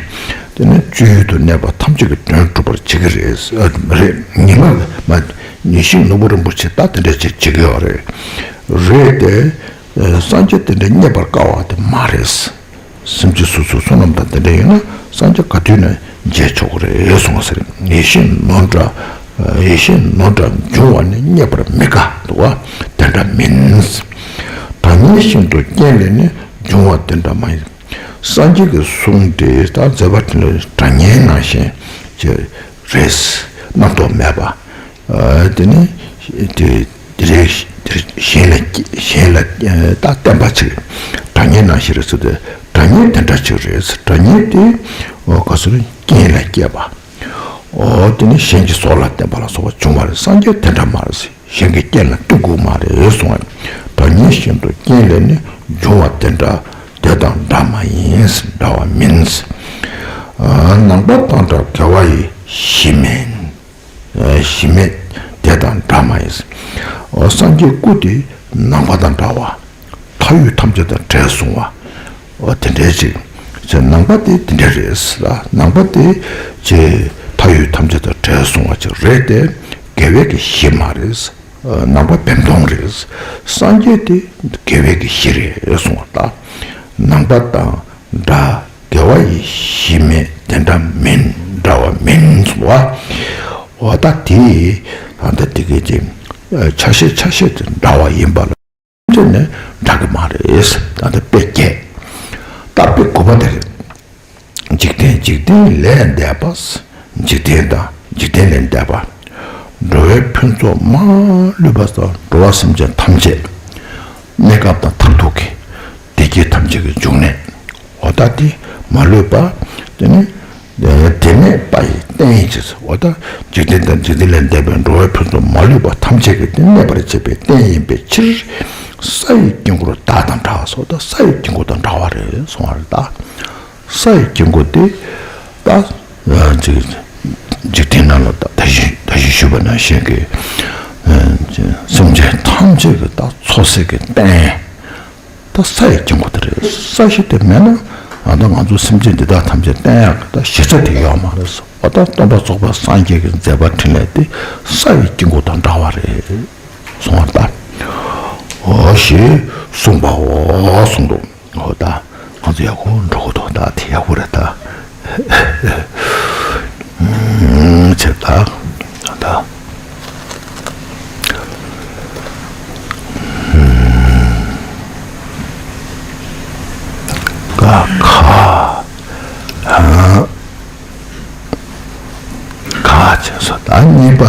དེ་ནི་སྤྱོད་ཡུལ་དུ་གནས་པ་ཐམས་ཅད་ཀྱི་དོན་སྒྲུབ་པར་བྱེད་ཀྱི་རེད། ཨ། རེད། ཉི་མ་མ་ཡིད་བཞིན་ནོར་བུ་རིན་པོ་ཆེ་ད་དེ་འདྲ་ཅིག་བྱེད་ཀྱི་ཡོད་རེད། རེད་དེ། ཨ། སངས་རྒྱས་དེ་འདྲ་རྙེད་པར་དཀའ་བ་དེ་མ་རེད། སེམས་ཅན་སོ་སོའི་བསོད་ནམས་དང་དེ་འདྲ་ཡོད་ན་སངས་རྒྱས་ག་དུས་ནས་མཇལ་ཆོག་གི་རེད་གསུངས་པ་ཟེར། ཡིད་བཞིན་ནོར་འདྲ། ཡིད་བཞིན་ནོར་འདྲ་འབྱུང་བ་ནི། རྙེད་པར་མི་དཀའ་འདུག་པ་དེ་འདྲ་མིན། སྒྲ་སྙན་བཞིན་དུ་རྐྱེན་ལས་ནི། འབྱུང་བ་དེ་འདྲ་མ་ཡིན། སངས་རྒྱས་ཀྱི་གསུང་དེ་དང་མཛད་པ་འཕྲིན་ལས་སྒྲ་སྙན་ནང་བཞིན་གྱི་རེད། རྣམ་རྟོག་མེད་པ། ཨ། དེ་ནི་དེ་དེ་རེད། དེ་གཞན་ལ་གཞན་ལ་ད་བསྟན་པ་ཅིག་སྒྲ་སྙན་ནང་བཞིན་རེད་ཟེར་ཏེ། སྒྲ་སྙན་དེ་འདྲ་ཅིག་རེད། སྒྲ་སྙན་དེ། ཨོ། ག་ཟེར། རྐྱེན་ལས་སྐྱེས་པ། ཨོ། དེ་ནི་གཞན་གྱི་བཟོ་ལ་བརྟེན་པ་ལ་སོགས་པ་བྱུང་བ་རེད། སངས་རྒྱས་དེ་འདྲ་མ་རེད། གཞན་གྱི་རྐྱེན་ལ་བརྟེན་དགོས་མ་རེད་གསུངས་པ། སྒྲ་སྙན་བཞིན་དུ་རྐྱེན་ལས་ནི། འབྱུང་བ་དེ་འདྲ་དེ་དང་འདྲ་མ་ཡིན། འདྲ་བ་མིན། ཨ། ནམ་མཁའ་དང་འདྲ་རྒྱལ་བ་ཡི་གཞི་མེད། གཞི་མེད་དེ་དང་འདྲ་མ་ཡིན། སངས་རྒྱས་སྐུ་དེ་ནམ་མཁའ་དང་འདྲ་བ། མཐའ་ཡུལ་ཐམས་ཅད་དང་བྲལ་སོང་བ། འོ་དེ་འདྲའི་ཅིག་ནམ་མཁའ་དེ་དེ་འདྲ་རེད་ལ། ནམ་མཁའ་དེ་ཅེ་མཐའ་ཡུལ་ཐམས་ཅད་དང་བྲལ་སོང་བ་ཅིག་རེད་དེ། རྒྱལ་བའི་གི་གཞི་མ་རེད། ནམ་མཁའ་བེམ་སྟོང་རེད། སངས་རྒྱས་དེ་རྒྱལ་བའི་གི་གཞི་རེད་གསུངས་པ་ལྟ། ནམ་མཁའ་དང་འདྲ། རྒྱལ་བ་ཡི་གཞི་མེད་དེ་འདྲ་མིན། འདྲ་བ་མིན་གསུངས་པ། འོ་ད་དེ་ད་ལྟ་དེ་གི་ཅིག་ཆ་ཤས་ཆ་ཤས་དེ་འདྲ་བ་ཡིན་པ་ལ། ཐམས་ཅད་ནི་འདྲ་གི་མ་རེད། ད་ལྟ་དཔེ་བརྒྱད། ད་དཔེ་དགུ་པ་དེ་རེད། འཇིག་རྟེན་འཇིག་རྟེན་ལས་འདས་པ། འཇིག་རྟེན་དང་འཇིག་རྟེན་ལས་འདས་པ། འགྲོ་བའི་ཕུན་ཚོགས་མ་ལུས་པ་སོགས། འགྲོ་བ་སེམས་ཅན་ཐམས་ཅད་གནས་སྐབས་དང་མཐར་ཐུག་གི་བདེ་སྐྱིད་ཐམས་ཅད་ཀྱི་འབྱུང་གནས། འོ་ད་དེ་ མ་ལུས་པ། དེ་ནི་དེ་གནས་པ་ཡི་རྟེན་ཡིན་ཞེས། འོ་ད་འཇིག་རྟེན་དང་འཇིག་རྟེན་ལས་འདས་པའི་འགྲོ་བའི་ཕུན་སུམ་མ་ལུས་པ་ཐམས་ཅད་ཀྱི་དེ་གནས་པར་བྱེད་པའི་རྟེན་ཡིན་པའི་ཕྱིར། ས་ཡི་དཀྱིལ་འཁོར་དག་དང་འདྲ་སོགས། ད་ས་ཡི་དཀྱིལ་འཁོར་དང་འདྲ་བ་རེད་གསུང་བ་རེད་ད། ས་ཡི་དཀྱིལ་འཁོར་དེ་ད་ཅིག་འཇིག་རྟེན་ནང་ལ་ད་ད་གིན་ད་གིན་ཞུས་པ་ནང་བཞིན་གྱི་སེམས་ཅན་ཐམས་ཅད་ཀྱི་ད་འཚོ་སའི་གི་རྟེན། ད་ས་ཡི་དཀྱིལ་འཁོར་དེ་རེད། ས་གཞི་དེ་མེད་ན་ཨ་ད་ང་ཚོ་སེམས་ཅན་འདི་དག་ཐམས་ཅད་བརྟེན་ཡག་གི་ད་གཞི་རྩ་དེ་ཡོད་མ་རེད་ཟེར་བ། ད་སྟོན་པ་རྫོགས་པའི་སངས་རྒྱས་ཀྱི་མཛད་པ་འཕྲིན་ལས་དེ་ས་ཡི་དཀྱིལ་འཁོར་དང་འདྲ་བ་རེད་གསུང་བ་ད། འོ་ཞེས་གསུངས་པའོ་གསུངས་འདུག་འོ་ད་ང་ཚོ་ཡག་པོ་འགྲོ་གི་འདུག་ད་དེ་ཡག་པོ་རེད་ད། ཨུམ་ཆེ་ད། ད། ཀ་ཁ། ཨ། ཁ་ཆེ་སོ་ད་གཉིས་པ་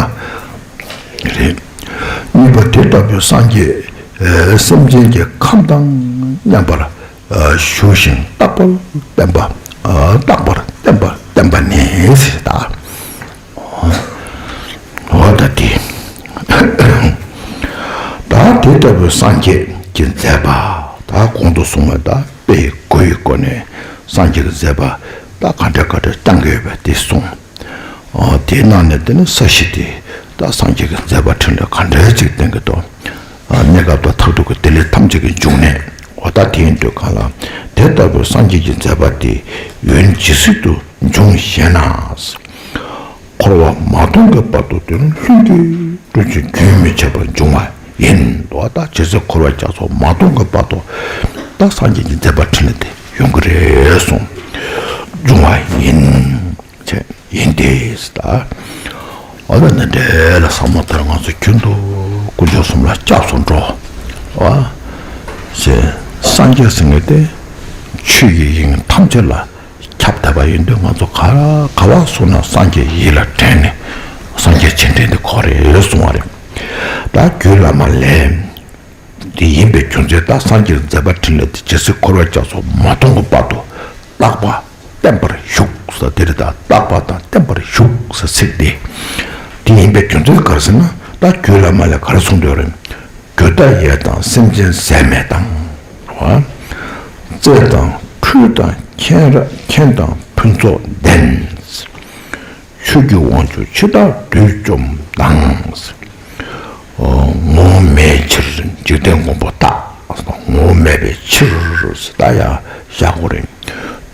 རེད། གཉིས་པ་དེ་ལྟ་བུའི་སངས་རྒྱས་སེམས་ཅན་གྱི་ཁམས་དང་མཉམ་པར་བཞུགས་ཤིང་རྟག་པར་བརྟན་པ། རྟག་པར་བརྟན་པ་བརྟན་པ་ནི་ཞེས་ད། འོ་ད་དེ། ད་དེ་ལྟ་བུའི་སངས་རྒྱས་ཀྱི་མཛད་པ། ད་གོང་དུ་གསུངས་པ་ད་དཔེ་དགུ་ཡི་སྒོ་ནས་སངས་རྒྱས་ཀྱི་མཛད་པ་ད་ག་འདྲ་ག་འདྲ་བསྐྱངས་ཀྱི་ཡོད་པ་དེ་གསུངས། འོ་དེའི་ནང་ནས་དེ་ནི་ས་གཞི་དེ་ད་སངས་རྒྱས་ཀྱི་མཛད་པ་འཕྲིན་ལས་ག་འདྲ་ཅིག་བསྟན་གྱི་འདུག་གནས་སྐབས་དང་མཐར་ཐུག་གི་བདེ་ལེགས་ཐམས་ཅད་ཀྱི་འབྱུང་གནས། འོ་ད་དེ་ཡིན་དུས་གང་ལ་དེ་ལྟ་བུའི་སངས་རྒྱས་ཀྱི་མཛད་པ་དེ་ཡུན་ཇི་སྲིད་དུ་འབྱུང་ཞེ་ན། འཁོར་བ་མ་སྟོངས་ཀྱི་བར་དུ་དེ་ནི་ལྷུན་གྱིས་གྲུབ་ཅིང་རྒྱུན་མི་འཆད་པར་འབྱུང་བ་ཡིན། འོ་ད་ཇི་སྲིད་འཁོར་བའི་རྒྱ་མཚོ་མ་སྟོངས་ཀྱི་བར་དུ་ད་སངས་རྒྱས་ཀྱི་མཛད་པ་འཕྲིན་ལས་དེ་ཡོང་གི་རེད་གསུངས། འབྱུང་བ་ཡིན། ཅེས་ཡིན་ཏེ། ད་འོ་ད་འདི་འདྲའི་ལ་ཟབ་མོ་ལྟར་ང་ཚོ་རྒྱུན་དུ་དཀོན་མཆོག་གསུམ་ལ་སྐྱབས་སུ་འགྲོ་བ་ཞེས། སངས་རྒྱས་ཟེར་མཁན་དེ་ཆོས་ཀྱི་དབྱིངས་ཐམས་ཅད་ལ་ཁྱབ་བསྡད་པ་ཡིན་དུས་ང་ཚོ་ག་ག་བ་སོང་ན་སངས་རྒྱས་ཡིད་ལ་དྲན་ནས་སངས་རྒྱས་བྱེད་འདྲེན་དེ་ཁོ་རེད་གསུང་བ་རེད། ད་རྒྱུད་བླ་མ་ལས། དེ་ཡིན་པའི་རྒྱུ་མཚན་ད་སངས་རྒྱས་མཛད་པ་འཕྲིན་ལས་དེ་ཇི་སྲིད་འཁོར་བའི་རྒྱ་མཚོ་མ་སྟོངས་ཀྱི་བར་དུ་རྟག་པ་བརྟན་པར་བཞུགས་ཟེར་དེ་རེད། ད་རྟག་པ་དང་བརྟན་པར་བཞུགས་ཟེར་ཚིག་དེ། དེ་ཡིན་པའི་རྒྱུ་མཚན་ག་རེ་ཟེར་ན་ད་རྒྱུད་བླ་མ་ལས་ག་རེ་གསུངས་འདུག་རེད། རྒྱུ་མཐའ་ཡས་དང་སེམས་ཅན་ཟད་མེད་དང་། བ། རྩེ་དང་ཁྲུས་དང་མཁྱེན་ར་མཁྱེན་དང་ཕུན་ཚོགས་ལྡན། ཆོས་ཀྱི་དབང་ཕྱུག་འཆི་བདག་བདུད་བཅོམ་དང་། ངོ་བོ་མེད་ཕྱིར་འཇིག་རྟེན་མགོན་པོ་རྟག་ངོ་བོ་མེད་པའི་ཕྱིར་ད་ཡང་བཞག་གོ་རེད།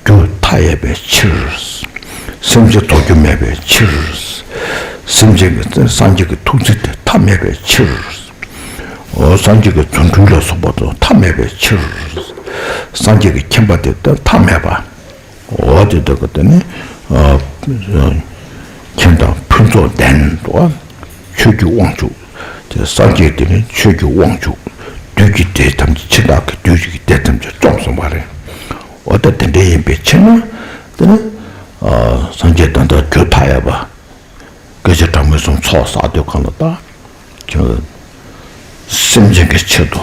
རྒྱུ་མཐའ་ཡས་པའི་ཕྱིར། སེམས་ཅན་རྫོགས་རྒྱུ་མེད་པའི་ཕྱིར། སེམས་ཅན་གྱི་སངས་རྒྱས་ཀྱི་ཐུགས་བརྩེ་དེ་མཐའ་མེད་པའི་ཕྱིར། སངས་རྒྱས་ཀྱི་རྫུ་འཕྲུལ་ལ་སོགས་པ་དང་མཐའ་མེད་པའི་ཕྱིར། སངས་རྒྱས་ཀྱི་མཁྱེན་པ་དེ་ད་མཐའ་མེད་པ། འོ་དེ་དག་གི་དེ་ནི་མཁྱེན་དང་ཕུན་ཚོགས་ལྡན་དུ། ཆོས་ཀྱི་དབང་ཕྱུག་དེ་སངས་རྒྱས་དེ་ནི་ཆོས་ཀྱི་དབང་ཕྱུག་བདུད་ཀྱི་སྡེ་ཐམས་ཅད་འཆི་བདག་གི་བདུད་ཀྱི་སྡེ་ཐམས་ཅད་བཅོམ་སོང་བ་རེད། འོ་ད་དེ་འདྲ་ཡིན་པའི་ཕྱིར་ན་དེ་ནི་སངས་རྒྱས་ད་ལྟ་རྒྱུ་མཐའ་ཡས་པ། སྐད་ཅིག་གྲངས་མེད་གསུམ་ཚོགས་བསགས་དུས་གང་ལ་ད། ཁྱོད། སེམས་ཅན་གྱི་ཆེད་དུ།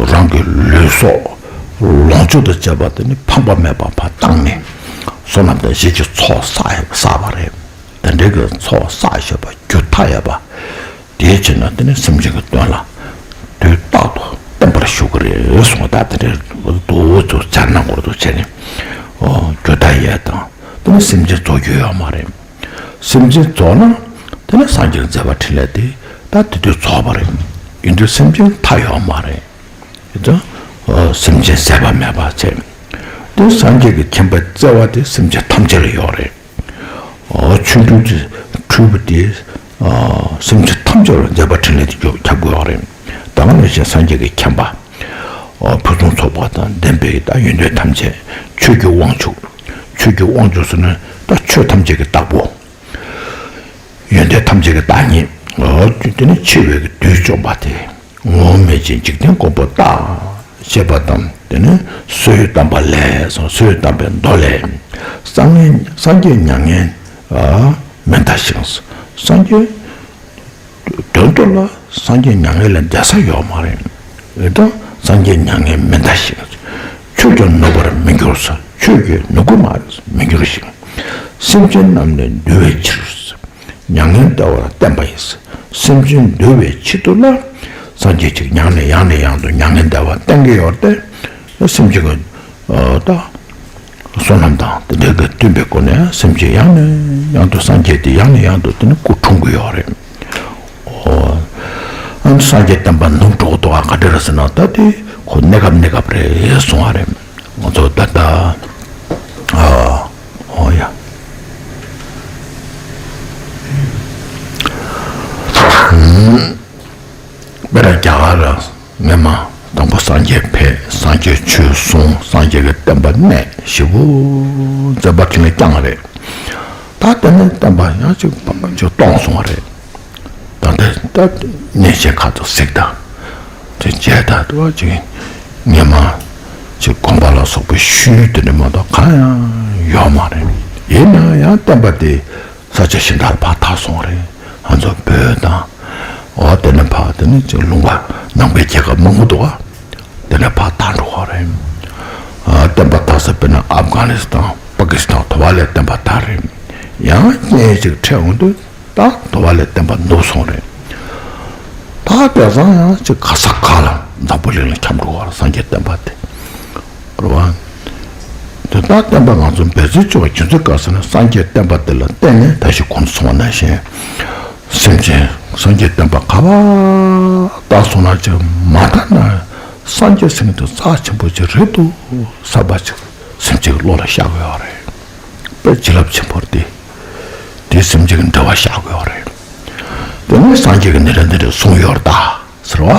རང་གི་ལུས་སྲོག་ལོངས་སྤྱོད་དུ་བྱས་པ་དེ་ནི་ཕངས་པ་མེད་པར་ཕར་བཏང་ནས། བསོད་ནམས་དང་ཞིང་གི་ཚོགས་བསགས་བསགས་པ་རེད། དེ་འདྲའི་གི་ཚོགས་བསགས་བཞག་པ་རྒྱུ་མཐའ་ཡས་པ། དེའི་ཕྱིར་ན་དེ་ནི་སེམས་ཅན་གྱི་དོན་ལ། དུས་རྟག་ཏུ་བརྟན་པར་བཞུགས་ཀྱི་རེད་གསུངས་པ་ད་དེ་འདྲའི་དུ་ཚོ་སྦྱར་ན་འགོར་དུ་བྱས་ནས། རྒྱུ་མཐའ་ཡས་དང་དེ་ནི་སེམས་ཅན་རྫོགས་རྒྱུ་ཡོད་མ་རེད། སེམས་ཅན་རྫོགས་ན་དེ་ནི་སངས་རྒྱས་མཛད་པ་འཕྲིན་ལས་དེ་ད་དེ་དུས་རྫོགས་པ་རེད། ཡིན་དུས་སེམས་ཅན་མཐའ་ཡོད་མ་རེད། ཡིན་ཙང་སེམས་ཅན་ཟད་པ་མེད་པ་བྱས། དེ་སངས་རྒྱས་ཀྱི་མཁྱེན་པའི་བརྩེ་བ་དེ་སེམས་ཅན་ཐམས་ཅད་ལ་ཡོད་རེད། ཆོ་འཕྲུལ་དེ་འཕྲུལ་པ་དེ་སེམས་ཅན་ཐམས་ཅད་ལ་མཛད་པ་འཕྲིན་ལས་དེ་ཁྱབ་དགོས་པ་རེད། ད་ག་ནང་བཞིན་སངས་རྒྱས་ཀྱི་མཁྱེན་པ། ཕུན་སུམ་ཚོགས་པ་དང་ལྡན་པའི་ད་ཡོན་ཏན་ཐམས་ཅད་ཆོས་ཀྱི་དབང་ཕྱུག་ཆོས་ཀྱི་དབང་ཕྱུག་ཟེར་ན་ད་ཆོས་ཐམས་ཅད་ཀྱི་བདག་པོ། ཡོན་ཏན་ཐམས་ཅད་ཀྱི་བདག་ཉིད། འོ་དེ་ནི་འཆི་བའི་བདུད་བཅོམ་པ་དེ། ངོ་བོ་མེད་ཅིང་འཇིག་རྟེན་མགོན་པོ་རྟག་ཅེས་པ་དང་དེ་ནི་སྲོད་དམ་པ་ལས་སོ་སྲོད་དམ་པའི་མདོ་ལས། སངས་སངས་རྒྱས་མྱ་ངན་མི་འདའ་ཞིང་། སངས་རྒྱས། དོན་དུ་ལ་སངས་རྒྱས་མྱ་ངན་ལས་འདའ་ས་ཡོད་མ་རེད། འོན་ཀྱང་སངས་རྒྱས་མྱ་ངན་མི་འདའ་ཞིང་། ཆོས་ཀྱང་ནུབ་པར་མི་འགྱུར་ཟེར། ཆོས་ཀྱི་ནུབ་ཀྱི་ མ་རེད། མི་འགྱུར་ཞིང་། སེམས་ཅན་རྣམས་ནི་འདུལ་བའི་ཕྱིར། མྱ་ངན་འདའ་བར་བསྟན་པ་ཡིན། སེམས་ཅན་འདུལ་བའི་ཆེད་དུ་ལ། སངས་རྒྱས་ཅིག་མྱ་ངན་ནས་ཡང་ནས་ཡང་དུ་མྱ་ངན་འདའ་བར་བསྟན་གྱི་ཡོད་དེ། སེམས་ཅན་གྱི་ད་བསོད་ནམས་དང་དེ་འདྲ་གི་བསྟུན་པའི་སྒོ་ནས་སེམས་ཅན་ཡང་ནས་ཡང་དུ་སངས་རྒྱས་ཏེ་ཡང་ནས་ཡང་དུ་དེ་ནི་སྐུ་འཁྲུངས་ཀྱི་ཡོད་རེད། ཨོ། ཨ་ནི་སངས་རྒྱས་བསྟན་པ་ནུབ་འགྲོ་གི་འདུག་ག་ག་འདྲ་རེད་ཟེར་ན། ད་དེ་ཁོ་གནས་སྐབས་གནས་སྐབས་རེད་གསུང་བ་རེད། ང་ཚོ་ད་ལྟ། ཨ། ཨོ་ཡ། ཨུམ། དཔེར་ན་རྒྱ་གར་ལ་སྔོན་མ་དང་པོ་སངས་རྒྱས་ཕེབས། སངས་རྒྱས་ཆོས་གསུངས། སངས་རྒྱས་ཀྱི་བསྟན་པ་གནས། ཞེ་པོ་མཛད་པ་དྲིན་ལས་བསྐྱངས་པ་རེད། ད་དེ་ནས་བསྟན་པ་ཡང་ཅིག་ཅིག་སྟོངས་སོང་བ་རེད། ད་ལྟ་ད་གནས་ཆེན་ཁག་ཏུ་གཟིགས་དང་། དེ་རྗེས་ད་དུ་ཅིག་སྔོན་མ་ཅིག་དགོངས་པ་ལ་སོགས་པའི་ཤུལ་དེ་འདྲ་མ་གཏོགས་གང་ཡང་ཡོད་མ་རེད། ཡིན་ན་ཡང་བསྟན་པ་དེ་ས་ཆ་གཞན་དག་ལ་ཕར་དར་སོང་བ་རེད། ང་ཚོ་བོད་དང་། འོ་དེ་ནས་ཕར་དེ་ནས་ཅིག་ལུང་པ་ནང་པའི་རྒྱལ་ཁབ་མང་པོ་འདུག་ག་དེ་ནས་ཕར་དར་འགྲོ་གི་རེད། ཨ། བསྟན་པ་དར་ས་དཔེར་ན་ཨབ་གྷ་ནི་སི་ཐན། པ་ཀི་སི་ཐན། དེ་བ་ལས་བསྟན་པ་དར་རེད། ཡང་རྐྱེན་ཅིག་འཕྲད་འོང་དུས་ད་དེ་བ་ལས་བསྟན་པ་ནུབ་སོང་རེད། ད་དེང་སང་ཡང་ཅིག་ག་ས་ག་ལ་འཛམ་བུ་གླིང་ལ་ཁྱབ་འགྲོ་གི་རེད། སངས་རྒྱས་བསྟན་པ་དེ། རེད་བ། དེ་ལྟར་བསྟན་པ་ང་ཚོ་འབད་རྩོལ་བྱེད་པའི་རྒྱུ་མཚན་ག་ཟེར་ན། སངས་རྒྱས་བསྟན་པ་འདི་ལ་བརྟེན་ནས་ད་ཅི་གོང་དུ་གསུངས་པ་ནང་བཞིན། སེམས་ཅན་སངས་རྒྱས་བསྟན་པ་ག་པར་དར་སོང་ན་ཅིག་མ་དར་ན་སངས་རྒྱས་ཟེར་མཁན་དེ་རྩ་ཆེན་པོ་ཅིག་རེད་འདུག་བསམ་པ་ཅིག་སེམས་ཅན་གྱི་བློ་ལ་ཤར་དགོས་ཡོད་རེད། དཔེ་བྱིན་རླབས་ཆེན་པོ་རེད་དེ། དེ་སེམས་ཅན་གྱི་འབྲེལ་བ་ཤར་དགོས་ཡོད་རེད། དེ་ནས་སངས་རྒྱས་ཀྱིས་འདི་འདྲ་འདི་འདྲ་གསུངས་ཡོད་རེད་ད། ཟེར་བ།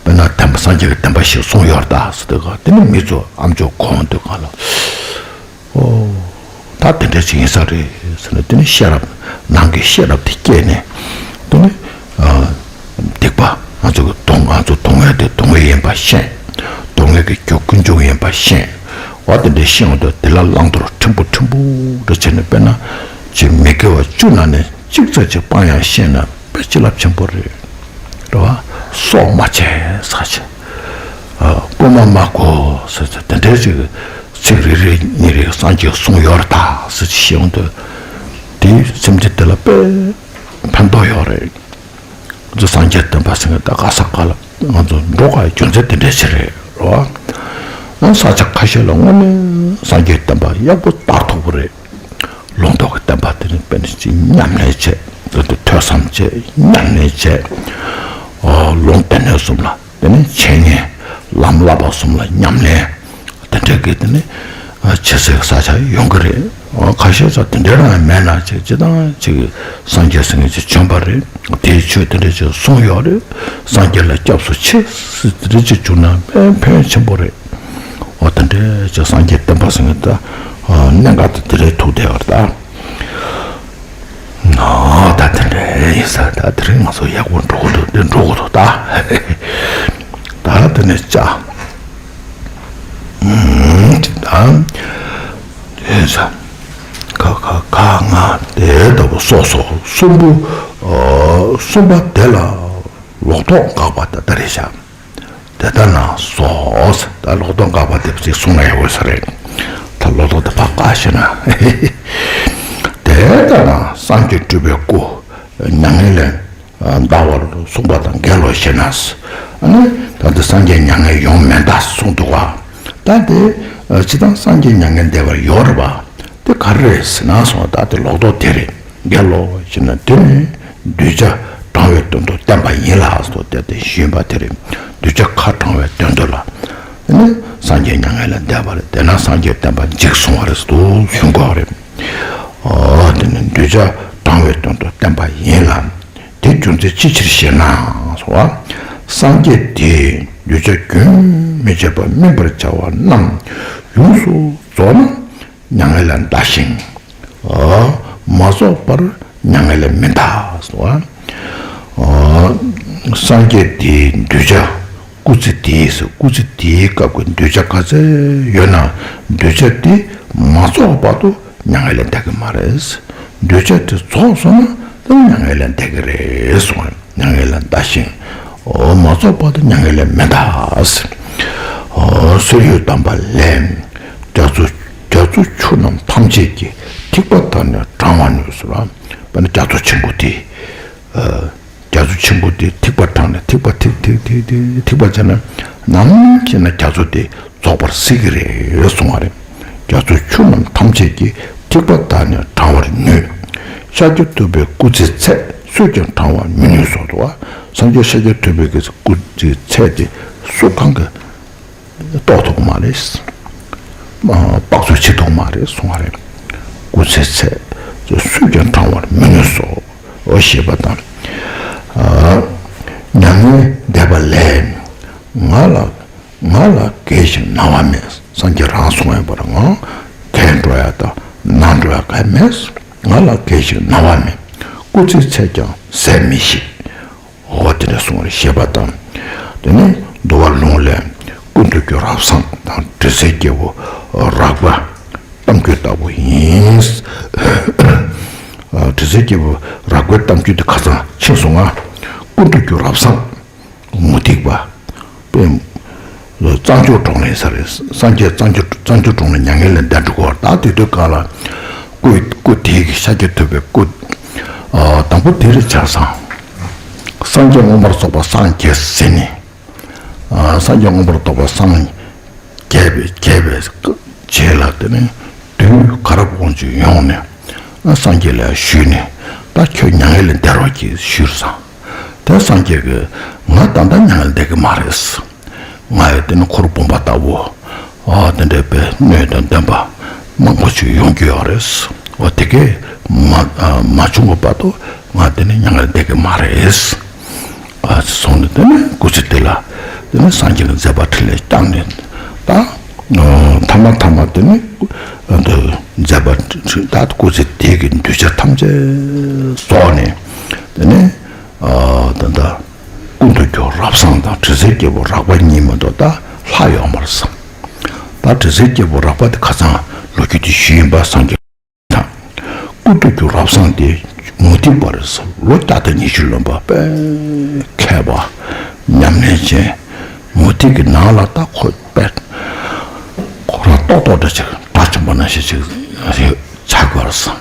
དཔེར་ན་བསྟན་པ་སངས་རྒྱས་ཀྱི་བསྟན་པ་ཞིག་གསུངས་ཡོད་རེད་ད་ཟེར་དུས་ག་དེ་ནི་མི་ཚོ་ཨ་མཆོག་གོ་འོང་དུས་ག་ལ། ཨོ། ད་དེ་འདྲ་ཞིག་ཡིན་ས་རེད་ཟེར་ནས་དེ་ནི་ཤེས་རབ། ནང་གི་ཤེས་རབ་དེ་སྐྱེས་ནས། དེ་ནི། ཨ། སྡིག་པ་ང་ཚོ་གི་སྡུག་ང་ཚོ་སྡུག་བསྔལ་དེ་སྡུག་བསྔལ་ཡིན་པ་ཤེས། སྡུག་བསྔལ་གྱི་རྒྱུ་ཀུན་འབྱུང་ཡིན་པ་ཤེས། འོ་དེ་འདྲ་ཤེས་འོང་དུས་དེ་ལ་བླང་དོར་ཕྲན་བུ་ཕྲན་བུ་འདྲ་བྱས་ནས། དཔེར་ན། ཅིག་མི་དགེ་བ་བཅུ་ནང་ནས་གཅིག་ཙམ་ཅིག་སྤང་ཡང་ཤེས་ན། དཔེ་བྱིན་རླབས་ཆེན་པོ་རེད། རེད་བ། སྲོག་མ་བཅད་ཟེར་ཅིག་ཨ། རྐུན་མ་མ་རྐོ་ཟེར་ཅིག་དེ་འདྲའི་ཅིག་ཚིག་རེ་རེ་གཉིས་རེ་སངས་རྒྱས་གསུངས་ཡོད་རེད་ད་ཟེར་ཅིག་ཤེས་འོང་དུས། དེ་སེམས་ཅན་དེ་ལ་དཔེ་ཕན་ཐོགས་ཡོད་རེད། ང་ཚོ་སངས་རྒྱས་བསྟན་པ་ཟེར་མཁན་ད་ག་ས་ག་ལ་ང་ཚོ་འགྲོ་དགོས་རྒྱུ་མཚན་དེ་འདྲའི་ཅིག་རེད། རེད་བ། ཡང་ས་ཆ་ཁ་ཤས་ལ་དངོས་གནས་སངས་རྒྱས་བསྟན་པ་ཡག་པོ་དར་ཐུབ་པ་རེད། ལུང་རྟོགས་ཀྱི་བསྟན་པ་དེ་ནི་དཔེ་ནི་ཅིག་ཉམས་ལེན་བྱས། དེ་དུས་ཐོས་བསམ་བྱས། ཉམས་ལེན་བྱས། ཨོ། ལུང་སྡེ་སྣོད་གསུམ་ལ། དེ་ནི་འཆད་ཉན། ལམ་བསླབ་པ་གསུམ་ལ་ཉམས་ལེན། དེ་འདྲ་གི་དེ་ནི་བྱེད་སའི་ས་ཆ་ཡོང་གི་རེད། ཨོ། ཁ་ཤས་ས་དེ་འདྲ་རང་མེད་ན་ཅིག་སྤྱིར་བཏང་ཅིག་སངས་རྒྱས་ཟེར་མཁན་ཅིག་བྱོན་པ་རེད། དེའི་ཆོས་དེ་འདྲ་ཅིག་གསུངས་ཡོད་རེད། སངས་རྒྱས་ལ་སྐྱབས་སུ་མཆི་ཟེར་དེ་འདྲ་ཅིག་བྱུང་ན་དཔེ་ཕན་ཆེན་པོ་རེད། འོ་དེ་འདྲའི་ཅིག་སངས་རྒྱས་བསྟན་པ་ཟེར་མཁན་ད། ཨ། གནད་འགག་དེ་དེ་རེད་ཐུག་བསྡད་པ་རེད་ད། ཨོ་ད་དེ་འདྲ་ཡིན་ས། ད་དེ་རིང་ང་ཚོ་ཡག་པོ་འགྲོ་གི་འདུག་འདི་འགྲོ་གི་འདུག་ད། ད་དེ་ནས་ཅག་ཨུམ། ད་ཡིན་ས། ཁ་ཁ་ཁ་ང་དེ་ལྟ་བུ་སོ་སོ་གསུམ་པོ། ཨ། གསུམ་པ་དེ་ལ་ལོག་རྟོག་འགག་པ་ད་ལྟ་རེད་ཤག་དེ་ལྟ་ན་སོ། ད་ལོག་རྟོག་འགག་པ་དེ་ཅིག་གསུང་ན་ཡག་པོ་ས་རེད། ད་ལོག་རྟོག་དེ་ཕར་བཀག་ཤེས་ན། དེ་ལྟ་ན་སངས་རྒྱས་སྤྲུལ་པའི་སྐུ། མྱ་ངན་ལས་འདའ་བར་གསུངས་པ་དང་འགལ་ལོ་ཞེ་ན། ཨ་ནི་ད་ལྟ་སངས་རྒྱས་མྱ་ངན་ཡོང་མེད་ད་གསུངས་འདུག་བ། ད་དེ་སྤྱིར་བཏང་སངས་རྒྱས་མྱ་ངན་འདས་པ་ཡོད་རེད་བ། དེ་ག་རེ་རེད་ཟེར་ན་སོང་ད་དེ་ལོག་རྟོག་དེ་རེད། འགལ་ལོ་ཞེ་ན། དེ་ནི་གདུལ་བྱ་དྲང་བའི་དོན་དུ་བསྟན་པ་ཡིན་ལ་སོགས་ཏེ་དེ་བཞིན་པ་དེ་རེད། གདུལ་བྱ་ཁ་དྲང་བའི་དོན་དུ་ལ། དེ་ནི་སངས་རྒྱས་མྱ་ངན་ལས་འདས་པ་རེད། དེས་ན་སངས་རྒྱས་བསྟན་པ་འཇིག་སོང་བ་རེད་ཟེར་དུ་གསུང་དགོས་པ་རེད། ཨོ་དེ་ནི་གདུལ་བྱ་དྲང་བའི་དོན་དུ་བསྟན་པ་ཡིན་ལ། དེ་རྒྱུ་མཚན་ཅི་ཕྱིར་ཞེ་ན་སོང་བ། སངས་རྒྱས་དེས་གདུལ་བྱ་རྒྱུན་མི་འཆད་པར་སྨིན་པར་བྱ་བ་རྣམས་ཡོངས་སུ་རྫོགས་ན། མྱ་ངན་ལས་འདའ་ཞིང་། ཨ། མ་རྫོགས་པར་མྱ་ངན་ལས་མི་འདའ་ཟེར་བ། ཨ། སངས་རྒྱས་དེའི་གདུལ་བྱ་སྐུ་ཚེ་དེའི་ཟེར། སྐུ་ཚེ་དེའི་སྐབས་ཀྱི་གདུལ་བྱ་ག་ཚད་ཡོད་ན་གདུལ་བྱ་དེ་མ་རྫོགས་བར་དུ་མྱ་ངན་ལས་འདའ་གི་མ་རེད། གདུལ་བྱ་དེ་རྫོགས་སོང་ན་དེ་མྱ་ངན་ལས་འདའ་གི་རེད་གསུངས། མྱ་ངན་ལས་འདའ་ཞིང་། ཨོ་མ་རྫོགས་བར་དུ་མྱ་ངན་ལས་མི་འདའ། ཨོ་གསེར་གཡུ་དམ་པ་ལས། རྒྱ་མཚོ་རྒྱ་མཚོ་ ཆུ་རྣམས་ཐམས་ཅད་ཀྱིས། ཐིགས་པ་བལྟས་ནས་བགྲང་བར་ནུས་སོ། དཔེར་ན་རྒྱ་མཚོ་ཆེན་པོ་དེ། རྒྱ་མཚོ་ཆེན་པོ་དེ་ཐིགས་པ་བགྲངས་ནས། ཐིགས་པ་ཐིགས་ཐིགས་ཐིགས་ཐིགས་ཐིགས་པ་བྱས་ན། ནམ་ཞིག་ན་རྒྱ་མཚོ་དེ་རྫོགས་པར་སྲིད་ཀྱི་རེད་གསུང་བ་རེད། རྒྱ་མཚོ་ཆུ་རྣམས་ཐམས་ཅད་ཀྱིས། ཐིགས་པ་བལྟས་ནས་བགྲང་བར་ནུས། ཤཱཀྱ་ཐུབ་པའི་སྐུ་ཚེའི་ཚད། སུས་ཀྱང་བགྲང་བར་མི་ནུས་སོ། དུ་བ། སངས་རྒྱས་ཤཱཀྱ་ཐུབ་པའི་གི་སྐུ་ཚེའི་ཚད་དེ་སུ་གང་གིས་རྟོགས་ཐུབ་ཀྱི་མ་རེད། དཔག་ཚོད་བྱེད་ཐུབ་ཀྱི་མ་རེད་གསུང་བ་རེད། སྐུ་ཚེའི་ཚད་སུས་ཀྱང་བགྲང་བར་མི་ནུས་སོ། ཞེས་པ་དང་། མྱ་ངན་འདས་པ་ལས་ང་ལ། ང་ལ་བརྒལ་ཞིང་ན་བ་མེད། སངས་རྒྱས་རང་གསུངས་ཡོད་པར། ང་བརྒལ་འགྲོ་ཡ་དང་ན་འགྲོ་ཡ་གང་མེད། ང་ལ་བརྒལ་ཞིང་ན་བ་མེད། སྐུ་ཚེའི་ཚད་ཀྱང་ཟད་མི་ཤེས། འོ་དེ་འདྲ་གསུངས་རེད། ཞེས་པ་དང་། དེ་ནས་འདུལ་བ་ལུང་ལས། ཀུན་ཏུ་རྒྱུ་རབ་བཟང་དང་། དྲི་ཟའི་སྐྱེས་བུ་རགས་པ་གཏམ་རྒྱུད་ལྟ་བུ་ཡིན། དྲི་ཟའི་སྐྱེས་བུ་རགས་པའི་གཏམ་རྒྱུད་དེ་ཁ་སང་ཕྱིན་སོང་ང་། ཀུན་ཏུ་རྒྱུ་རབ་བཟང་། མུ་སྟེགས་པ། དཔེ། གཙང་ཆུ་གྲོང་ལ་ཡིན་ས་རེད། སངས་རྒྱས་གཙང་ཆུ་གཙང་ཆུ་གྲོང་ལ་མྱ་ངན་ལས་འདས་འགྲོ་གི་ཡོད་རེད། ད་དེ་དུས་སྐབས་ལ། སྐུ་སྐུ་དེ་གི་ཤཱཀྱ་ཐུབ་པའི་སྐུ། དང་པོ་དེ་རེད་ཆ་ཚང་། སངས་རྒྱས་མངོན་པར་རྫོགས་པ་སངས་རྒྱས་ཟེར་ནས། སངས་རྒྱས་མངོན་པར་རྫོགས་པ་སངས་རྒྱས་པའི་རྒྱས་པའི་རྗེས་ལ། དེ་ནས་བདུད་ག་ར་དབང་ཕྱུག་ཡོང་ནས་སངས་རྒྱས་ལ་ཞུས་ནས། ད་ཁྱོད་མྱ་ངན་ལས་འདས་རོགས་གྱིས་ཞུས་སོང་། དེ་སངས་རྒྱས་ཀྱིས་ང་ད་ལྟ་མྱ་ངན་ལས་འདས་ཀྱི་མ་རེད། ང་ཡི་དེ་ནི་འཁོར་བུམ་པ་ལྟ་བུ། ཨ་དེ་འདྲའི་དཔེ་སྣོད་དང་ལྡན་པ་མང་པོ་ཞིག་ཡོང་རྒྱུ་ཡོད་རེད། འོ་དེ་གས་མ་མ་བྱུང་བ་བར་དུ་ང་དེ་ནི་མྱ་ངན་ལས་འདས་ཀྱི་མ་རེད། ཨ་སོང་ནས་དེ་ནི་སྐུ་ཚེ་དེ་ལ་དེ་ནི་སངས་རྒྱས་ཀྱི་མཛད་པ་འཕྲིན་ལས་བསྐྱངས་ནས། ད་ཐ་མ་ཐ་མ་དེ་ནི་འདི་མཛད་པ་འཕྲིན་ད་སྐུ་ཚེ་དེ་གི་གདུལ་བྱ་ཐམས་ཅད་རྫོགས་ནས། དེ་ནི། ད་ལྟ་ཀུན་ཏུ་རྒྱུ་རབ་བཟང་དང་དྲི་ཟའི་སྐྱེས་བུ་རགས་པ་གཉིས་མ་གཏོགས་ད་ལྷག་ཡོད་མ་རེད་བསམ། ད་དྲི་ཟའི་སྐྱེས་བུ་རགས་པ་དེ་ཁ་སང་ལོ་རྒྱུས་དེ་ཞུས་ཡིན་པ་སངས་རྒྱས་དང་། ཀུན་ཏུ་རྒྱུ་རབ་བཟང་དེ་མུ་སྟེགས་པ་རེད་བསམ། ལོ་བརྒྱ་དང་ཉི་ཤུ་ལོན་པ་དཔེ་མཁས་པ་ཉམས་ལེན་ཅན། མུ་སྟེགས་ཀྱི་ནང་ལ་ད་ཁོ་དཔེ་ཁོ་རང་ཏོག་ཏོག་འདྲ་ཅིག་དགྲ་བཅོམ་པ་ནང་བཞིན་ཅིག་ཆགས་དགོས་རེད་བསམ།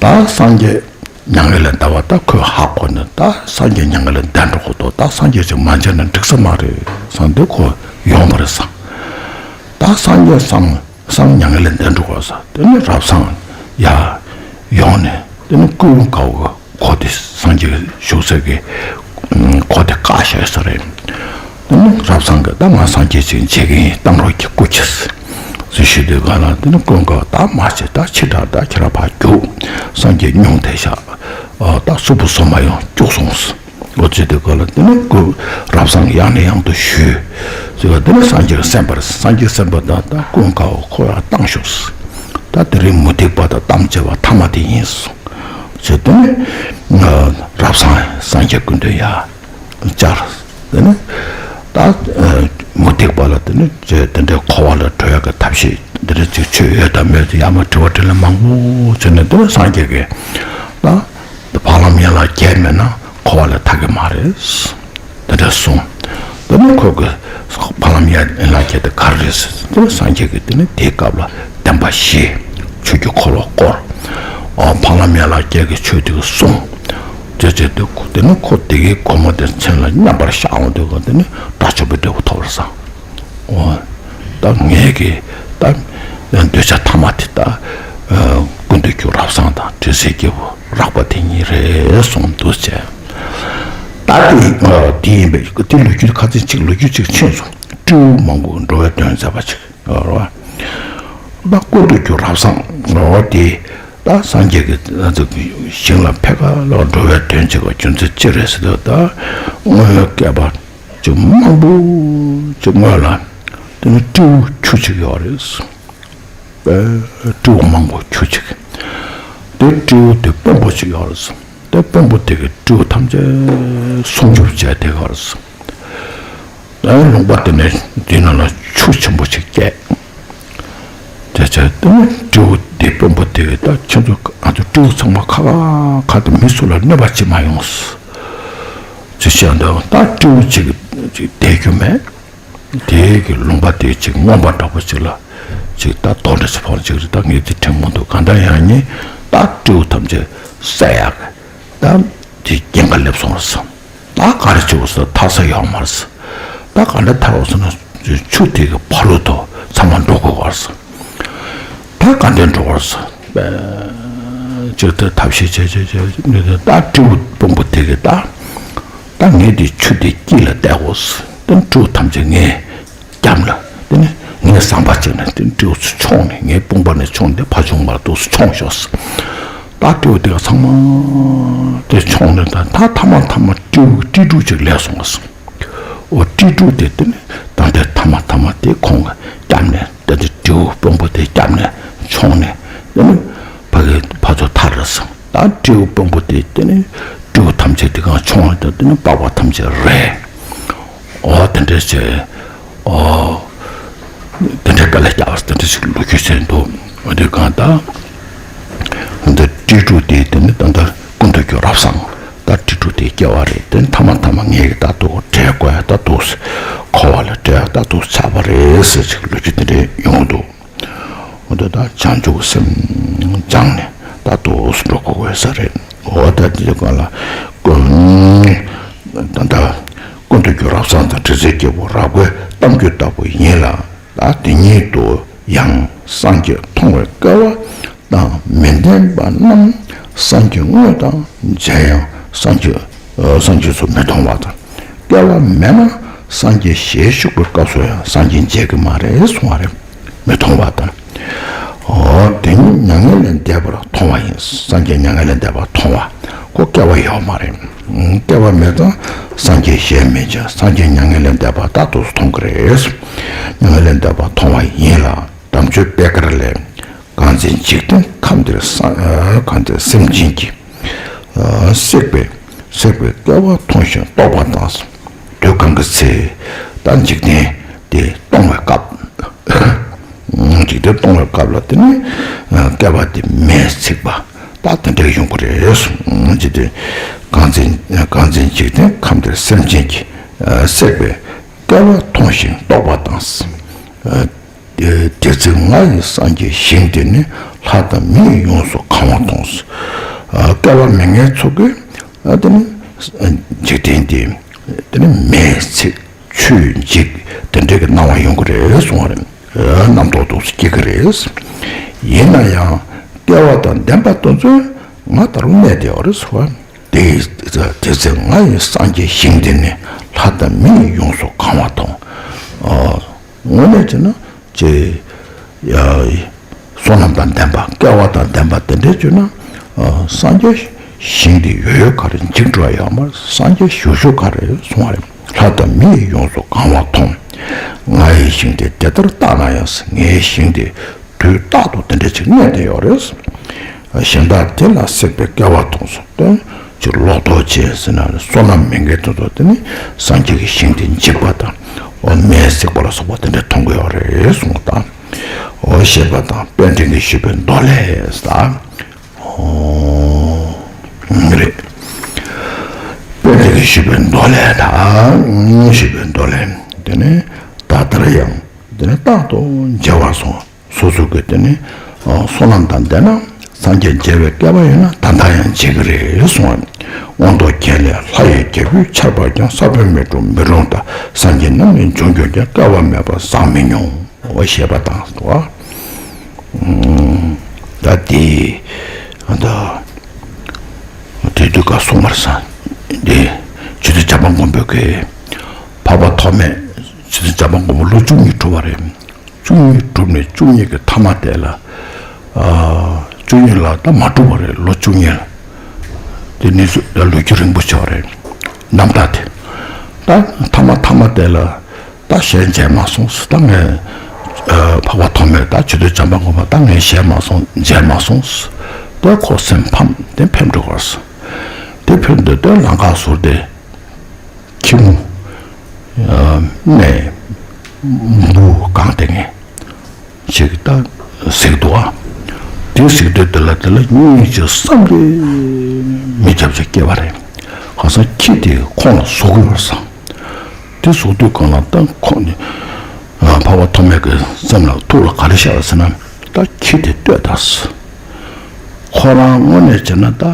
ད་སངས་རྒྱས་མྱ་ངན་ལས་འདའ་བ་ད་ཁོས་ཧ་གོ་ནས། ད་སངས་རྒྱས་མྱ་ངན་ལས་འདས་འགྲོ་གི་འདུག་ད་སངས་རྒྱས་ཅིག་མ་མཇལ་ན་འགྲིག་ས་མ་རེད་བསམ་སྟེ་ཁོ་ཡོང་བ་རེད་བསམ། ད་སངས་རྒྱས་བསམ་བསམ་མྱ་ངན་ལས་འདས་འགྲོ་གི་ཡོད་བསམ། དེ་ནས་རབ་བཟང་ཡར་ཡོང་ནས་དེ་ནས་ཀུན་དགའ་བོ་གི་གོ་དེ་སངས་རྒྱས་བཞུགས་ས་གི་གོ་དེ་བཀག་བཞག་ས་རེད། དེ་ནས་རབ་བཟང་གིས་ད་ང་སངས་རྒྱས་ཅིག་མཇལ་གྱི་ཡིན། གཏང་རོགས་ཀྱི་སྐུ་མཁྱེན་ཟེར་ཞུས་དུས་སྒང་ལ། དེ་ནས་ཀུན་དགའ་བོ་ད་མ་བྱེད། ད་ཕྱི་དྲགས་ད་ཁྱེད་རང་ཕར་རྒྱུགས། སངས་རྒྱས་སྙུང་ཐལ་ཤག་ད་གཟུགས་པོ་བཟོ་མ་ཡོང་། རྒྱུགས་སོང་ཟེར། འོ་བྱེད་དུས་སྒང་ལ་དེ་ནས་ཀུན་རབ་བཟང་ཡང་ནས་ཡང་དུ་ཞུས་ཟེར་བ། དེ་ནས་སངས་རྒྱས་གསན་པ་རེད། སངས་རྒྱས་གསན་པ་དང་ད་ཀུན་དགའ་བོ་ཁོ་ཡར་བཏང་ཤོག་ཟེར། ད་དེ་རིང་མུ་སྟེགས་པ་དང་གཏམ་བྱས་པ་ཐ་མ་དེ་ཡིན་གསུངས། ཟེར་དེ་ནས་རབ་བཟང་སངས་རྒྱས་སྐུ་མདུན་ཡར་བཅར། དེ་ནས་ད་མུ་སྟེགས་པ་ལ་དེ་ནས་དེ་འདྲའི་འཁོར་བ་ལས་གྲོལ་ཡག་གི་ཐབས་ཤེས་འདི་འདྲ་ཅིག་ཆོས་ཡོད་དམ་མེད་དམ་ཡར་མར་དྲི་བ་དྲིས་ལན་མང་པོ་བྱས་ནས། དེ་ནས་སངས་རྒྱས་ཀྱིས་ད་བ་ལམ་ཡན་ལག་བརྒྱད་མེད་ན་འཁོར་བ་ལས་ཐར་གྱི་མ་རེད། དེ་འདྲ་གསུངས། དེ་ནས་ཁོ་གིས་བ་ལམ་ཡན་ལག་བརྒྱད་དེ་ག་རེ་རེད་ཟེར། དེ་ནས་སངས་རྒྱས་ཀྱིས་དེ་ནས་དེའི་སྐབས་ལ་བདེན་པ་བཞི། ཆོས་ཀྱི་འཁོར་ལོ་བསྐོར། ཨ་བ་ལམ་ཡན་ལག་བརྒྱད་ཀྱི་ཆོས་དེ་གསུངས། དེ་བྱས་དུས་དེ་ནས་ཁོ་དེ་གའི་སྒོ་མོ་དེ་མཚན་ལ་མཉམ་པར་བཞག་འོང་དུས་ག་དེ་ནས་དགྲ་བཅོམ་པའི་འབྲས་བུ་ཐོབ་པར་བསམ། འོ། ད་ངས་ཀྱི་ད་གདུལ་བྱ་ཐ་མ་དེ་ད་ཀུན་ཏུ་རྒྱུ་རབ་བཟང་དང་དྲི་ཟའི་སྐྱེས་བུ་རགས་པ་དེ་གཉིས་རེད་གསུངས་འདུག་ཟེར། ད་དེ་དེ་ཡིན་པས་དེ་ལོ་རྒྱུས་ཁ་ཚིག་གཅིག་ལོ་རྒྱུས་གཅིག་ཕྱིན་སོང་། སྤྲེའུ་མང་པོ་འགྲོ་བའི་དོན་མཛད་པ་ཅིག་རེད་བ། ད་ཀུན་ཏུ་རྒྱུ་རབ་བཟང་རེད་བ། དེ་ད་སངས་རྒྱས་ཀྱི་ཞིང་ལ་ཕེབས་ཁ་ལ་འགྲོ་བའི་དོན་བྱེད་པ་རྒྱུ་མཚན་ཅི་རེད་ཟེར་དུས། ད་སྔོན་བསྐལ་པ་ཅིག་མང་པོ་ཅིག་སྔོན་ལ་དེ་ནི་སྤྲེའུ་ཁྱུ་གཅིག་ཡོད་རེད། སྤྲེའུ་མང་པོ་ཁྱུ་གཅིག་དེ་སྤྲེའུ་དེ་དཔོན་པོ་གཅིག་ཡོད་རེད། དེ་དཔོན་པོ་དེ་གིས་སྤྲེའུ་ཐམས་ཅད་སྲུང་སྐྱོབ་བྱས་བསྡད་ཡོད་རེད། ཨ་ལུང་པ་དེ་ནས་དེ་ནང་ལ་ཆུ་ཆེན་པོ་ཞིག་སྐྱེས། དེ་ཚེ་དེ་ནས་སྤྲེའུ་དེ་དཔོན་པོ་དེ་གིས་ད་ཁྱེད་ཚོ་ང་ཚོ་སྤྲེའུ་ཚང་མ་ཁ་ཁ་ཁ་དེ་མི་སུ་ལ་གནོད་པ་བྱེད་མ་ཡོང་ཟེར་བཤད་འདུག་ད་སྤྲེའུ་གཅིག་ཅིག་བསྡད་རྒྱུ་མེད། དེ་གི་ལུང་པ་དེ་ཅིག་རྔོན་པ་འདྲ་པོ་ཅིག་ལ་ ཅིག་ད་དོ་འདྲ་ཅིག་ཕོག་ཅིག་རེད། ད་ངས་དེ་དྲན་མི་འདུག་གང་ལྟར་ཡང་ངས་ད་སྤྲེའུ་ཐམས་ཅད་བསད་ཡག་གི་ད་དེ་རྐྱེན་ཁ་སླེབས་སོང་ཟེར། ད་ག་རེ་བྱེད་དགོས་ཟེར། ཐར་ས་ཡོད་མ་རེད་ཟེར། ད་ག་འདྲ་ཐར་བ་ཟེར་ན་ཆུ་དེ་གི་ཕ་ལོ་ཐོག་ཚང་མ་འགྲོ་དགོས་པ་རེད་ཟེར། ད་ག་འདྲ་འགྲོ་བ་རེད་ཟེར། ཅིག་ད་ཐབས་ཤེས་བྱས་བྱས་བྱས་ད་སྤྲེའུ་དཔོན་པོ་དེ་གི་ད་ད་ངས་དེ་ཆུ་དེ་དཀྱིལ་ལ་བལྟས་དགོས་ཟེར། ད་སྤྲེའུ་ཐམས་ཅད་ངས་སྐྱབས་ལ། དེ་ནས་ངས་ཟམ་པ་བྱས་ནས་དེ་སྤྲེའུ་ཚོ་མཆོངས་ནས། ངའི་དཔུང་པ་ནས་མཆོངས་ཏེ་ཕར་བྱུང་མར་འདུག་སེ་མཆོངས་ཤོག་ཟེར། ད་སྤྲེའུ་དེ་ག་ཚང་མ་དེ་མཆོངས་ནས། ད་ད་ཐ་མ་ཐ་མ་སྤྲེའུ་སྤྲེལ་ཕྲུག་ཅིག་སླེབས་སོང་བ་ཟེར། འོ་སྤྲེལ་ཕྲུག་དེ་དེ་ནས་ད་འདྲ་ཐ་མ་ཐ་མ་དེ་ཁོང་གིས་སྐྱབས་ནས། དེ་དེ་སྤྲེའུ་དཔོན་པོ་དེ་སྐྱབས་ནས་མཆོངས་ནས། དེ་ནས་ཕ་གི་ཕ་ཚོ་ཐར་རེད་ཟེར། ད་སྤྲེའུ་དཔོན་པོ་དེ་དེ་ནས་སྤྲེའུ་ཐམས་ཅད་དེ་ག་མཆོངས་ནས། དེ་ནས་པགས་པ་ཐམས་ཅད་རལ། འོ་དེ་འདྲ་བྱས། ཨོ། དེ་འདྲའི་དཔེ་ལ་རྒྱབ་པ་དེ་འདྲ་ཞིག་ལོ་རྒྱུས་ཟེར་འདུག་འོ་དེ་གང་ལྟར། འདི་སྤྲེལ་ཕྲུག་དེ་དེ་ནི་ད་ལྟ་ཀུན་ཏུ་རྒྱུ་རབ་བཟང་། ད་སྤྲེལ་ཕྲུག་དེའི་སྐྱེ་བ་རེད། དེ་ནི་ཐ་མ་ཐ་མ་ངས་ད་དུང་བྲལ་དགོས་ཡ། ད་དུང་འཁོར་བ་ལས་བྲལ་ཡ་ད་དུང་ཆགས་པ་རེད་ཟེར་ཅིག་ལོ་རྒྱུས་དེ་འདྲ་ཡོང་གི་འདུག་འོ་དེ་ད་བྱང་ཆུབ་སེམས་སྦྱངས་ནས་ད་དུང་འགྲོ་དགོས་དགོས་ས་རེད། འོ་ད་དེ་གང་ལ་ཀུན་ད་ལྟ་ཀུན་ཏུ་རྒྱུ་རབ་བཟང་དང་དྲི་ཟའི་རྒྱལ་པོ་རབ་དགའི་གཏམ་རྒྱུད་ལྟ་བུ་ཡིན་ལ། ད་དེ་ཉིད་དུ་ཡང་སངས་རྒྱས་མཐོང་བའི་སྐལ་བ་དང་མི་ལྡན་པ་རྣམས་སངས་རྒྱས་དངོས་དང་མཇལ་ཡང་སངས་རྒྱས་ཨ་སངས་རྒྱས་སུ་མི་མཐོང་བ་དང་། སྐལ་བ་མེད་ན་སངས་རྒྱས་ཞལ་བཞུགས་པའི་སྐབས་སུ་ཡང་སངས་རྒྱས་མཇལ་གྱི་མ་རེད་གསུང་བ་རེད། མི་མཐོང་བ་དང་། འོ་དེ་ཉིད་མྱ་ངན་ལས་འདས་པར་མཐོང་བ་ཡིན། སངས་རྒྱས་མྱ་ངན་ལས་འདས་པར་མཐོང་བ་ཁོ་སྐལ་བ་ཡོད་མ་རེད། སྐལ་བ་མེད་ཙང་སངས་རྒྱས་ཞལ་མི་མཇལ། སངས་རྒྱས་མྱ་ངན་ལས་འདས་པ་ད་དུང་མཐོང་གི་རེད། མྱ་ངན་ལས་འདས་པ་མཐོང་བ་ཡིན་ལ། དམ་ཆོས་པད་དཀར་ལས། གང་ཚེ་འཇིག་རྟེན་ཁམས་འདིར་སངས་ཨ་གང་ཚེ་སེམས་ཅན་གྱི་ཨ་བསྲེགས་པའི་བསྲེགས་པའི་སྐལ་བ་མཐོང་ཞིང་རྟོགས་པ་དང་། དུས་གང་གི་ཚེ་ད་འཇིག་རྟེན་དེ་སྟོང་བའི་སྐབས། འཇིག་རྟེན་སྟོང་བའི་སྐབས་ལ་དེ་ནི་ཨ་བསྐལ་པ་དེ་མེས་ཚིག་པ་ད་དེ་འདྲ་ཡོང་གི་རེད། འཇིག་རྟེན་གང་ཚེ་གང་ཚེ་འཇིག་རྟེན་ཁམས་འདིར་སེམས་ཅན་གྱི་ཨ་བསྲེགས་པའི་སྐལ་བ་མཐོང་ཞིང་རྟོགས་པ་དང་། ཨ་དེ་ཚེ་ང་ཡི་སངས་རྒྱས་ཞིང་དེ་ནི། ལྷ་དང་མི་ཡིས་ཡོངས་སུ་གང་བ་མཐོང་། ཨ་བསྐལ་པ་མི་ངན་ཚོ་གིས་ཨ་དེ་ནི་འཇིག་རྟེན་དེ་དེ་ནི་མེས་ཚིག་ཆུས་འཇིག་དེ་འདྲའི་གི་སྣང་བ་ཡོང་གི་རེད་གསུང་བ་རེད། ཨ་རྣམ་རྟོག་འདུག་སེ་སྐྱེ་གི་རེད། ཡིན་ན་ཡང་སྐལ་བ་དང་ལྡན་པ་དེ་ཚོས་ང་ད་རུང་གནས་བསྡད་ཡོད་རེད་ཟེར་བ། དེ་དེ་ཚེ་ང་ཡི་སངས་རྒྱས་ཞིང་དེ་ནི། ལྷ་དང་མི་ཡིས་ཡོངས་སུ་གང་བ་མཐོང་། ཨ་དངོས་གནས་བྱས་ན་ཅེ་ཡ་བསོད་ནམས་དང་ལྡན་པ་སྐལ་བ་དང་ལྡན་པ་དེ་འདྲས་བྱུང་ན་ཨ་སངས་རྒྱས་ཞིང་དེ་ཡོད་ཡོད་ག་རེ་འཇིག་འགྲོ་ཡ་ཡོད་མ་རེད། སངས་རྒྱས་བཞུགས་བཞུགས་ག་རེ་གསུང་བ་རེད། ལྷ་དང་མི་ཡིས་ཡོངས་སུ་གང་བ་མཐོང་། ང་ཡི་ཞིང་དེ་དེ་ལྟར་བརྟགས་ན་ཡང་། ངའི་ཞིང་དེ་དུས་རྟག་ཏུ་དེ་འདྲ་ཅིག་གནས་བསྡད་ཡོད་རེད། གཞན་དག་དེ་ལ་བསྲེགས་པའི་སྐལ་བ་མཐོང་སོང་། དོན་ཅིག་ལོག་རྟོག་བྱས་ཟེར་ན་བསོད་ནམས་མེད་མཁན་དེ་ཚོ་དེ་ནི་སངས་རྒྱས་ཀྱི་ཞིང་དེ་འཇིག་པ་དང་། འོ་མེས་བསྲེགས་པ་ལ་སོགས་པ་དེ་འདྲ་མཐོང་གི་ཡོད་རེད་གསུངས་པ་དང་། འོ་ཞེས་པ་དང་། དཔལ་ལྡན་གྱིས་ཞུས་པའི་མདོ་ལས་དང་། འོ་རེད། དཔལ་ལྡན་གྱིས་ཞུས་པའི་མདོ་ལས་དང་། ཞུས་པའི་མདོ་ལས། དེ་ནི་ད་ལྟར་ཡང་དེ་ནི་རྟག་ཏུ་མཇལ་བར་སོང་། སོ་སོ་གི་དེ་ནི་ཨ་བསོད་ནམས་དང་ལྡན་ན་སངས་རྒྱས་མཇལ་བའི་སྐལ་བ་ཡོད་ན་ད་ལྟ་ཡང་མཇལ་གྱི་རེད་གསུངས། མངོན་རྟོགས་རྒྱན་ལས། ལྷ་ཡི་རྒྱལ་པོས་ཆར་པ་ཀྱང་། ས་བོན་མེ་དྲོད་མེ་རླུང་དང་། སངས་རྒྱས་རྣམས་ནི་འབྱུང་འགྱུར་ཀྱང་། བསྐལ་བ་མེད་པར་བཟང་མི་མྱོང་། འོ་ཞེས་པ་དང་དོ། ད་དེ་ད་དེ་དུས་ཀ་སོང་བར་སངས་དེ་ཆོས་རྗེ་འཇམ་དཔལ་མགོན་པོ་གི་འཕགས་པ་ཐོགས་མེད། ཆོས་རྗེ་འཇམ་དཔལ་མགོན་པོ་ལོ་བཅུ་གཉིས་གྲུབ་པ་རེད། བཅུ་གཉིས་གྲུབ་ནས་བཅུ་གཉིས་ཀྱི་ཐ་མ་དེ་ལ། ཨ་བཅུ་གཉིས་ལ་ད་མ་གྲུབ་པ་རེད། ལོ་བཅུ་གཉིས་ལ། དེ་ནས་སུ་ད་ལོ་རྒྱུས་རིང་པོ་ཆགས་རེད། རྣམ་ཐར་དེ། ད་ཐ་མ་ཐ་མ་དེ་ལ་ད་ཞལ་མཇལ་མ་སོང་ཟེར། ད་ངས་ཨ་འཕགས་པ་ཐོགས་མེད་དང་ཆོས་རྗེ་འཇམ་དཔལ་མགོན་པོ་ད་ངས་མཇལ་མ་སོང་མཇལ་མ་སོང་ཟེར། དེ་ཁོ་སེམས་ཕམ་དེ་ཕེབས་འགྲོ་བར་ཟེར། དེ་ཕེབས་འདོད་དེ་ལམ་ཁ་ཟུར་དེ། ཁྱི་མོ། ཨ་ནས། འབུ་གང་དེ་ངས། ཅིག་ད་གཟིགས་འདུག་ཨ། དེ་གཟིགས་དུས་དེ་ལ་དེ་ལ་སྙིང་རྗེ་བསམ་གྱིས་མི་ཁྱབ་ཅིག་སྐྱེས་པ་རེད། གང་ཟག་ཁྱི་དེ་ཁོང་ལ་ཟུག་ཡོད་བསམ། དེ་ཟུག་དུས་གང་ལ་ད་ཁོང་ནི། འཕགས་པ་ཐོགས་མེད་ཀྱི་སེམས་ལ་ཐུགས་ལ་ག་རེ་ཤར་ཟེར་ན། ད་ཁྱི་དེ་ལྟོས་དང་། ཁོ་རང་དངོས་གནས་བྱས་ན་ད་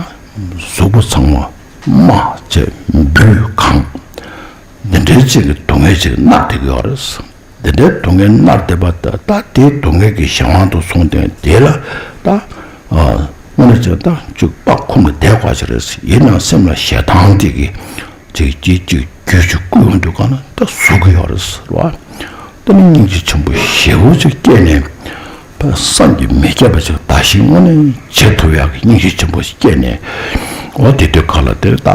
གཟུགས་པོ་ཚང་མ་རྨ་བྱས་འབུས་གང་། འདི་འདྲའི་ཅིག་གི་སྡུག་བསྔལ་ཅིག་མནར་བསྡད་ཀྱི་ཡོད་རེད། འདི་འདྲའི་སྡུག་བསྔལ་མནར་བསྡད་པ་ད་ད་དེའི་སྡུག་བསྔལ་གྱི་གཞན་དབང་དུ་སོང་སྟེ་དེ་ལ་ད། ཨ། དངོས་གནས་བྱས་ད་ཅིག་པགས་ཁུམ་ནས་བསྡད་དགོས་ཀྱི་རེད། ཡིན་ནའང་སེམས་ལ་ཞེ་སྡང་དེ་གི་ཅིག་ཅིག་ཅིག་རྒྱུད་ཅིག་བསྐུལ་ཡོང་དུས་གང་ན་ད་ཟུག་གི་ཡོད་རེད་ཟེར་བ། དེ་ནི་སྙིང་རྗེ་ཆེན་པོ་ཞེ་པོ་ཅིག་སྐྱེས་ནས། བསམ་གྱིས་མི་ཁྱབ་པ་ཅིག་བདག་གཞན་དངོས་གནས་བྱེད་ཐུབ་ཡག་གི་སྙིང་རྗེ་ཆེན་པོ་ཞིག་སྐྱེས་ནས། འོ་དེ་དུས་གང་ལ་དེར་ད་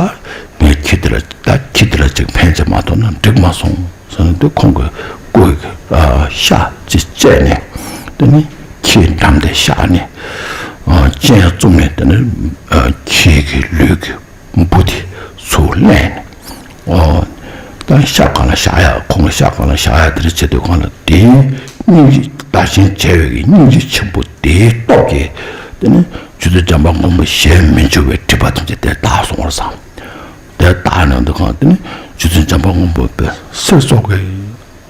ངས་ཁྱི་དེ་ལ་ད་ཁྱི་དེ་ལ་ཅིག་ཕན་ཅིག་མ་ཐོགས་ན་འགྲིག་མ་སོང་ཟེར་ནས་དེ་ཁོང་གི་སྐུ་ཡི་ཤ་ཅིག་བཅད་ནས། དེ་ནི་ཁྱི་འགྲམ་དེ་བཞག་ནས། སྤྱན་བཙུམ་ནས་དེ་ནི་ཁྱི་གི་ལུས་ཀྱི་འབུ་དེ་ཚུར་ལེན་ནས། ཨོ། ད་ཤ་གང་ལ་བཞག་ཡ། ཁོང་ལ་ཤ་གང་ལ་བཞག་ཡ་དེ་རེད། བྱེད་དུས་གང་ལ་དེའི་སྙིང་རྗེ་བདག་གཞན་བརྗེ་བའི་སྙིང་རྗེ་ཆེན་པོ་དེའི་སྟོབས་ཀྱིས། དེ་ནི་རྗེ་བཙུན་བྱམས་པ་མགོན་པོ་ཞལ་མི་འབྱོར་བའི་སྒྲིབ་པ་ཐམས་ཅད་དེར་དག་སོང་བར་བསམ། དེར་དག་ནས་འདུག་གང་དེ་ནི་རྗེ་བཙུན་བྱམས་པ་མགོན་པོ་པས་གསེར་སོགས་ཀྱི་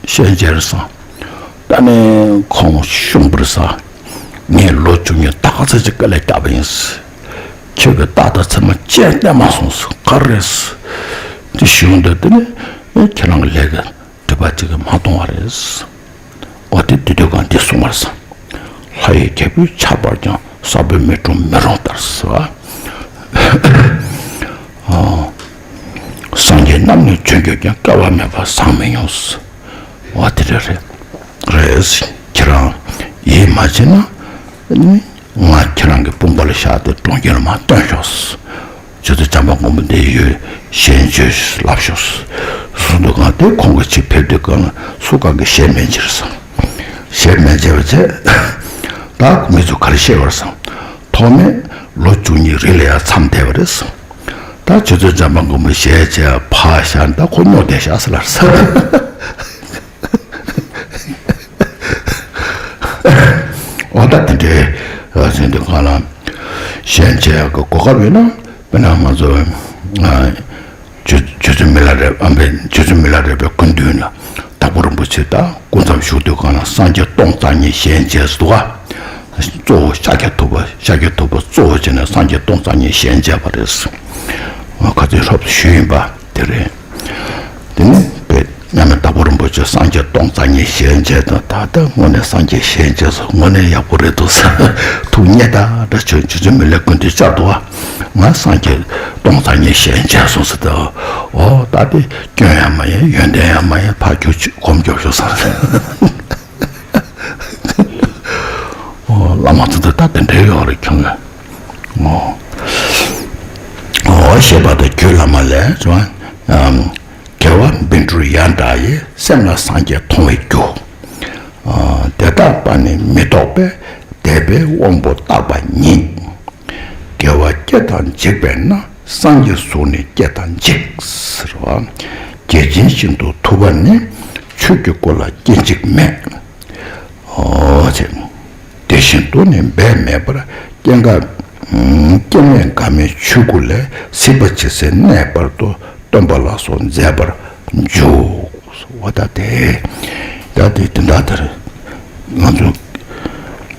ཞལ་མཇལ་སོང་། ད་ནི་ཁོང་ཤུང་པར་ས། ངས་ལོ་བཅུ་གཉིས་ད་ག་ཚོད་ཅིག་དཀའ་ལས་བརྒྱབ་པ་ཡིན། ཁྱོད་ཀྱི་རྟགས་དང་མཚན་མ་ཅི་ཡང་བསྟན་མ་སོང་ཟེར། ག་རེ་ཟེར། དེ་ཞུས་འདུག་དེ་ནི་ཁྱེད་རང་གི་ལས་ཀྱི་སྒྲིབ་པ་ཅིག་གིས་མ་གཏོང་བ་རེད། འོ་དེ་དེ་དུས་གང་དེ་གསུངས་པར་བསམ། ལྷ་ཡི་རྒྱལ་པོས་ཆགས་པར་ཀྱང་། ས་བོན་མེ་དྲོད་མེ་རོང་ལྟར་ཟེར་བ། སངས་རྒྱས་རྣམས་ནི་བྱོན་གྱུར་ཀྱང་། བསྐལ་པ་མེད་པར་བཟང་མི་ཡོང་། འོ་དེ་འདྲ་རེད། རེད། ཁྱེད་རང་ཡིད་མ་ཆེས་ན། ང་ཁྱེད་རང་གི་དཔུང་པ་ལ་བཞག་སྟེ་གྲོང་ཁྱེར་ལ་མར་བཏོན་ཤོག་རྗེ་བཙུན་བྱམས་པ་མགོན་པོ་འདི་ཡོད་ཞལ་མཇལ་ལབ་ཤོག་གསུངས་འདུག་གང་དེ་ཁོང་གི་ཆེད་ཕེབས་དུས་གང་ལ་སུ་གང་གི་ཞལ་མེད་ཅེས་སོང་། ཞལ་མེད་ཅེས་པ་བྱས། ད་མི་ཚོ་ག་རེ་བཤད་པར་སོང་། ཐོག་མེད་ལོ་བཅུ་གཉིས་རི་ལ་ཡར་མཚམས་བསྡད་པ་རེད་སོང་། ད་རྗེ་བཙུན་བྱམས་པ་མགོན་པོ་ཞལ་མཇལ་ཕར་བཞག་ད་ཁོ་སྨྱོ་བསྡད་བཞག་ཟེར་ལབ་སོང་། འོ་ད་དེ་འདྲའི་ཟིན་དུས་གང་ལ་ཞལ་མཇལ་གྱི་གོ་སྐབས་ཡོད་ན། དཔེར་ན་ང་ཚོ་རྗེ་རྗེ་བཙུན་མི་ལ་རས་པ་རྗེ་བཙུན་མི་ལ་རས་པའི་སྐུ་མདུན་ལ་དྭགས་པོ་རིན་པོ་ཆེ་དང་སྐུ་མཚམས་བཞུགས་དུས་གང་ལ་སངས་རྒྱས་སྟོང་རྩ་གཉིས་ཞལ་མཇལ་འདུག་ག་གཙོ་བོ་ཤཱཀྱ་ཐུབ་པ་ཤཱཀྱ་ཐུབ་པ་གཙོ་བོ་བྱས་ནས་སངས་རྒྱས་སྟོང་རྩ་གཉིས་ཞལ་མཇལ་བ་རེད། ང་ཁ་རྩོད་ཧྲོབ་ཏུ་ཞུས་ཡིན་པ་དེ་རེད། དེ་ནས་དཔེ་མཉམ་མེད་དྭགས་པོ་རིན་པོ་ཆེ་སངས་རྒྱས་སྟོང་རྩ་གཉིས་ཞལ་མཇལ་དང་ད་ལྟ་དངོས་གནས་སངས་རྒྱས་ཞལ་མཇལ་སོང་། དངོས་གནས་ཡག་པོ་རེད་འདུག་ཟེར། ཐུགས་མཉེས་ད་འདྲ་བྱོས། རྗེ་བཙུན་མི་ལའི་སྐུ་མདུན་བཅར་འདུག་ག་ང་སངས་རྒྱས་སྟོང་རྩ་གཉིས་ཞལ་མཇལ་སོང་ཟེར་ད། འོ་ད་དེ་སྐྱོན་ཡང་མ་ཡིན། ཡོན་ཏན་ཡང་མ་ཡིན། ཕར་རྒྱུགས་ཅིག་སྒོམ་རྒྱོབ་ཤོག་ཟེར། འོ་བླ་མ་ཚོ་ད་དེ་འདྲའི་ཡོད་རེད་ཁྱོད་ལ། འོ། འོ་ཞེས་པ་དང་རྒྱུད་བླ་མ་ལས་རེད་བ། དགེ་བ་བཻ་ཌཱུརྱ་འདྲ་ཡིས། སེམས་ལ་སངས་རྒྱས་མཐོང་བའི་རྒྱུ། དེ་ལྟ་བ་ནི་མི་རྟོག་པས། དད་པས་དབང་པོ་རྟག་པ་ཉིད། དགེ་བ་སྐྱེ་དང་འཇིག་པས་ན། སངས་རྒྱས་གཟུགས་ནི་སྐྱེ་དང་འཇིག་ཟེར་བ། རྒྱལ་ཆེན་ཤིན་ཏུ་ཐུབ་པ་ནི། ཆོས་ཀྱི་སྐུ་ལ་སྐྱེ་འཇིག་མེད། འོ་ཅེ། དེ་བཞིན་དུ་ནི་འབད་མེད་པར། སྐྱེ་འགག་སྐྱེ་མེད་འགག་མེད་ཆོས་སྐུ་ལས། སྲིད་པ་ཇི་སྲིད་གནས་བར་དུ། སྟོན་པ་ལ་སོགས་མཛད་པར་འཇུག་འོ་ད་དེ། ད་དེ་དེ་འདྲ་དེར་ང་ཚོ་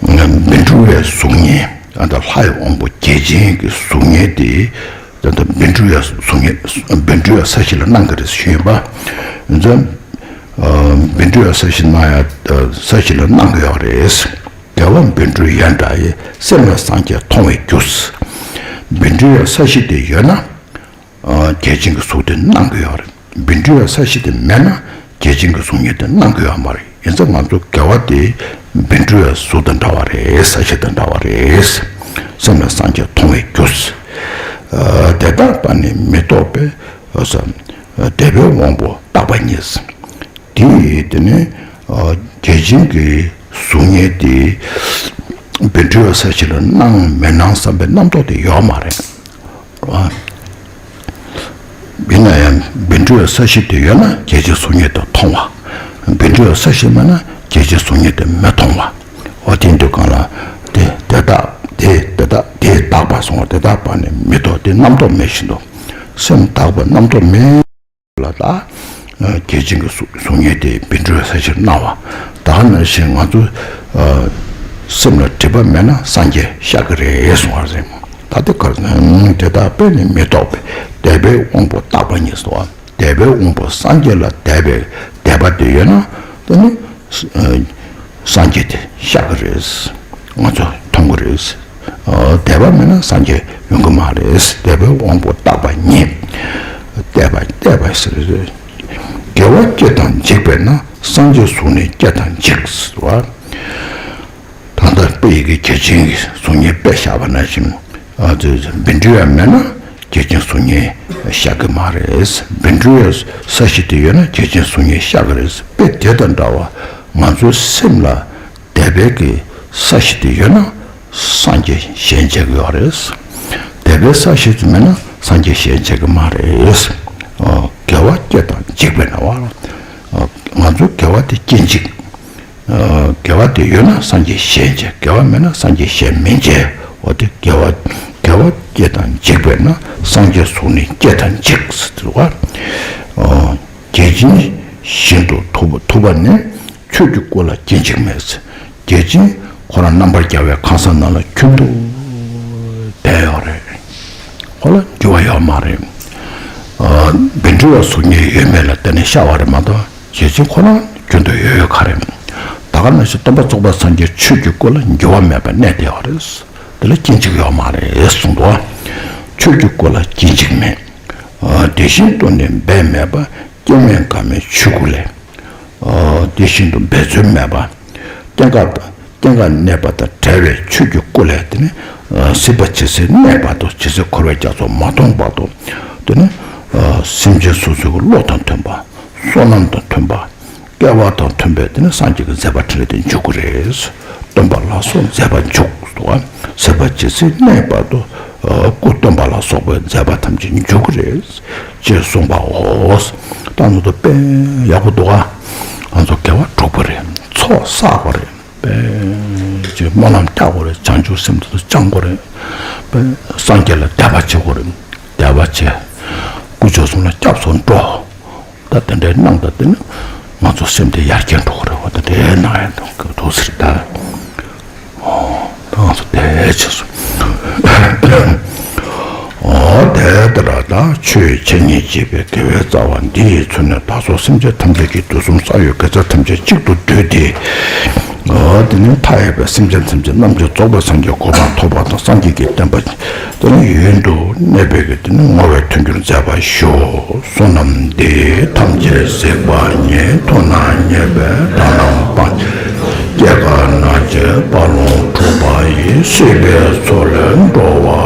བཻ་ཌཱུརྱའི་གཟུགས་བརྙན། ཨ་ད་ལྷའི་དབང་པོ་རྒྱལ་ཆེན་གྱི་གཟུགས་བརྙན་དེ། ད་ལྟ་བཻ་ཌཱུརྱ་གཟུགས་བརྙན་བཻ་ཌཱུརྱ་ས་གཞི་ལ་གནང་གི་རེད་ཞུས་པ། ཡིན་ཙང་། བཻ་ཌཱུརྱ་ས་གཞི་གནང་ཡ་ས་གཞི་ལ་གནང་གི་ཡོད་རེད། དགེ་བ་བཻ་ཌཱུརྱ་འདྲ་ཡིས། སེམས་ལ་སངས་རྒྱས་མཐོང་བའི་རྒྱུ། བཻ་ཌཱུརྱ་ས་གཞི་དེ་ཡོད་ན། རྒྱལ་ཆེན་གྱི་གཟུགས་དེ་གནང་གི་ཡོད་རེད། བཻ་ཌཱུརྱ་ས་གཞི་དེ་མེད་ན་རྒྱལ་ཆེན་གྱི་གཟུགས་བརྙན་དེ་གནང་གི་ཡོད་མ་རེད། ཡིན་ཙང་ང་ཚོ་དགེ་བ་དེ་བཻ་ཌཱུརྱ་གཟུགས་དང་འདྲ་བ་རེད། ས་གཞི་དང་འདྲ་བ་རེད། སེམས་ལ་སངས་རྒྱས་མཐོང་བའི་རྒྱུ། དེ་ལྟ་བ་ནི་མི་རྟོག་པས། དད་པས་དབང་པོ་རྟག་པ་ཉིད། དེ་དེ་ནི་རྒྱལ་ཆེན་གྱི་གཟུགས་བརྙན་དེ་བཻ་ཌཱུརྱ་ས་གཞི་ལ་གནང་མི་གནང་བསམ་པའི་རྣམ་རྟོག་དེ་ཡོད་མ་རེད། ཡིན་ན་ཡང་བཻ་ཌཱུརྱ་ས་གཞི་དེ་ཡོད་ན་རྒྱལ་ཆེན་གཟུགས་བརྙན་དེ་མཐོང་བ། བཻ་ཌཱུརྱ་ས་གཞི་མེད་ན་རྒྱལ་ཆེན་གཟུགས་བརྙན་དེ་མི་མཐོང་བ། འོ་དེ་འདུག་གང་ལ། དེ་དེ་དག་དེ་དེ་དག་དེ་དག་པ་སོང་བ་དེ་དག་པ་ནི་མི་རྟོག་དེ་རྣམ་རྟོག་མེད་བཞིན་དུ། སེམས་དག་པ་རྣམ་རྟོག་མེད། ལ་ད། ཨ་བརྒྱ་བྱིན་གྱི་གཟུགས་གཟུགས་བརྙན་དེ་བཻ་ཌཱུརྱ་ས་གཞིར་གནང་བ། ད་ག་ནང་བཞིན་ང་ཚོ་ཨ་སེམས་ལ་སྒྲིབ་པ་མེད་ན་སངས་རྒྱས་ཤར་གྱི་རེད་གསུངས་པ་རེད། ད་དེ་གར་དེ་དག་དཔེ་ནི་མི་རྟོག་པའི་དད་པའི་དབང་པོ་རྟག་པ་ཉིད་ཟེར་བ། དད་པའི་དབང་པོ་སངས་རྒྱས་ལ་དད་པའི་དད་པ་དེ་ཡོད་ན་དེ་ནི་ཨ་སངས་རྒྱས་དེ་ཤར་གྱི་རེད། ང་ཚོ་མཐོང་གི་རེད། ཨ་དད་པ་མེད་ན་སངས་རྒྱས་ཡོང་གི་མ་རེད། དད་པའི་དབང་པོ་རྟག་པ་ཉིད། བལྟས་པ་བལྟས་པ་ཟེར། དགེ་བ་སྐྱེ་དང་འཇིག་པས་ན། སངས་རྒྱས་གཟུགས་ནི་སྐྱེ་དང་འཇིག་ཟེར་བ། ད་ལྟ་དཔེ་ཡི་གེ་བརྒྱ་བྱིན་གྱི་གཟུགས་བརྙན་དཔེ་བཞག་པ་ནང་བཞིན། ཨ་དེ་བཻ་ཌཱུརྱ་མེད་ན་བརྒྱ་བྱིན་གཟུགས་བརྙན་ཤར་གྱི་མ་རེད། བཻ་ཌཱུརྱ་ས་གཞི་དེ་ཡོད་ན་བརྒྱ་བྱིན་གཟུགས་བརྙན་ཤར་གྱི་རེད། དཔེ་དེ་དང་འདྲ་བ་ང་ཚོའི་སེམས་ལ་དད་པའི་གི་ས་གཞི་དེ་ཡོད་ན་སངས་རྒྱས་ཞལ་མཇལ་གྱི་ཡོད་རེད། དད་པའི་ས་གཞི་དེ་མེད་ན་སངས་རྒྱས་ཞལ་མཇལ་གྱི་མ་རེད། ཨ་དགེ་བ་སྐྱེ་དང་འཇིག་པས་ན་བ། ཨ་ང་ཚོ་དགེ་བ་དེ་སྐྱེ་འཇིག་ཨ་དགེ་བ་དེ་ཡོད་ན་སངས་རྒྱས་ཞལ་མཇལ། དགེ་བ་མེད་ན་སངས་རྒྱས་ཞལ་མི་མཇལ། འོ་དེ་དགེ་བ་དགེ་བ་སྐྱེ་དང་འཇིག་པས་ན། སངས་རྒྱས་གཟུགས་ནི་སྐྱེ་དང་འཇིག་ཟེར་བ། ཨ་བརྒྱ་བྱིན་བཞིན་དུ་ཐུབ་ཐུབ་པ་ནི། ཆོས་ཀྱི་སྐུ་ལ་སྐྱེ་འཇིག་མེད། བརྒྱ་བྱིན་ཁོ་རང་རྣམ་པར་རྒྱལ་བའི་གང་ཟག་རྣམས་ལ་རྒྱུན་དུ་བསྡད་ཡོད་རེད། ཁོ་ལ་འགྱུར་བ་ཡོད་མ་རེད། ཨ་བཻ་ཌཱུརྱ་གཟུགས་བརྙན་ཡོད་མེད་ལ་བརྟེན་ནས་ཤར་བ་རེད་མ་གཏོགས་བརྒྱ་བྱིན་ཁོ་རང་རྒྱུན་དུ་ཡོད་ཡོད་ག་རེད། ད་ག་ནང་བཞིན་སྟོན་པ་ཚོགས་པ་སངས་རྒྱས་ཆོས་ཀྱི་སྐུ་ལ་འགྱུར་བ་མེད་པར་གནས་བསྡད་ཡོད་རེད། དེ་ལ་སྐྱེ་འཇིག་ཡོད་མ་རེད་གསུངས་འདུག་ཆོས་ཀྱི་སྐུ་ལ་སྐྱེ་འཇིག་མེད། ཨ་དེ་བཞིན་དུ་ནི་འབད་མེད་པ། སྐྱེ་མེད་འགག་མེད་ཆོས་སྐུ་ལས། ཨ་དེ་བཞིན་དུ་འབད་རྩོལ་མེད་པ། སྐྱེ་འགག་སྐྱེ་འགག་གནས་པ་དང་བྲལ་བའི་ཆོས་ཀྱི་སྐུ་ལས། དེ་ནི་ཨ་སྲིད་པ་ཇི་སྲིད་གནས་བར་དུ། ཇི་སྲིད་འཁོར་བའི་རྒྱ་མཚོ་མ་སྟོངས་བར་དུ། དེ་ནི་ཨ་སེམས་ཅན་སོ་སོའི་བློ་དང་མཐུན་པ། བསོད་ནམས་དང་མཐུན་པ། སྐལ་བ་དང་མཐུན་པའི་དེ་ནི་སངས་རྒྱས་ཀྱི་མཛད་པ་འཕྲིན་ལས་དེ་འཇུག་གི་རེད། སྟོན་པ་ལ་སོགས་མཛད་པ་འཇུག་ཏོ། སྲིད་པ་ཇི་སྲིད་གནས་བར་དུ། སྐུ་སྟོན་པ་ལ་སོགས་པའི་མཛད་པ་ཐམས་ཅད་འཇུག་གི་རེད། ཅེས་གསུངས་པའོ། ད་ང་ཚོ་དཔེ་ཡག་པོ་འདུག་ག་ང་ཚོ་དགེ་བ་སྒྲུབ་པ་རེད། ཚོགས་བསགས་པ་རེད། དཔེ་ཅིག་སྨོན་ལམ་རྒྱག་དགོས་རེད། བྱང་ཆུབ་སེམས་དེ་ཚོ་བཅང་དགོས་རེད། དཔེ་སངས་རྒྱས་ལ་དད་པ་བྱེད་དགོས་རེད། དད་པ་བྱེད། དཀོན་མཆོག་གསུམ་ལ་སྐྱབས་སུ་འགྲོ། ད་དེ་འདྲའི་གནང་ད་དེ་ནི་ང་ཚོ་སེམས་དེ་ཡར་རྒྱས་འགྲོ་གི་རེད་བ། དེ་འདྲའི་གནང་ཡ་འདུག་གི་འདུག་ཟེར་ད། ཨོ་ད་ང་ཚོ་དེ་བྱས་སོང་། ཨོ་དེ་ལྟར་ད་ཆོས་འཆད་ཉན་བྱེད་པའི་དགེ་བའི་རྩ་བ་འདི་ཡིས་མཚོན་ནས་བདག་སོགས་སེམས་ཅན་ཐམས་ཅད་ཀྱི་དུས་གསུམ་ས་གཡོ་དགེ་རྩ་ཐམས་ཅད་གཅིག་ཏུ་བསྡུས་ཏེ། ཨོ་དེ་ནི་མཐའ་ཡས་པའི་སེམས་ཅན་ཐམས་ཅད་རྣམས་ཀྱི་རྫོགས་པའི་སངས་རྒྱས་གོ་འཕང་ཐོབ་པ་དང་། སངས་རྒྱས་ཀྱི་བསྟན་པ་དེ་ནི་ཡུན་དུ་གནས་པའི་གི་དེ་ནི་བསྔོ་བའི་མཐུན་འགྱུར་མཛད་པར་ཞུ། བསོད་ནམས་འདི་ཐམས་ཅད་གཟིགས་པ་ཉིད། ཐོབ་ནས་ཉེས་པའི་དགྲ་རྣམས་ཕམ་བྱས། སྐྱེ་རྒ་ན་འཆིའི་རྦ་ཀློང་འཁྲུགས་པ་ཡི། སྲིད་པའི་མཚོ་ལས་འགྲོ་བ་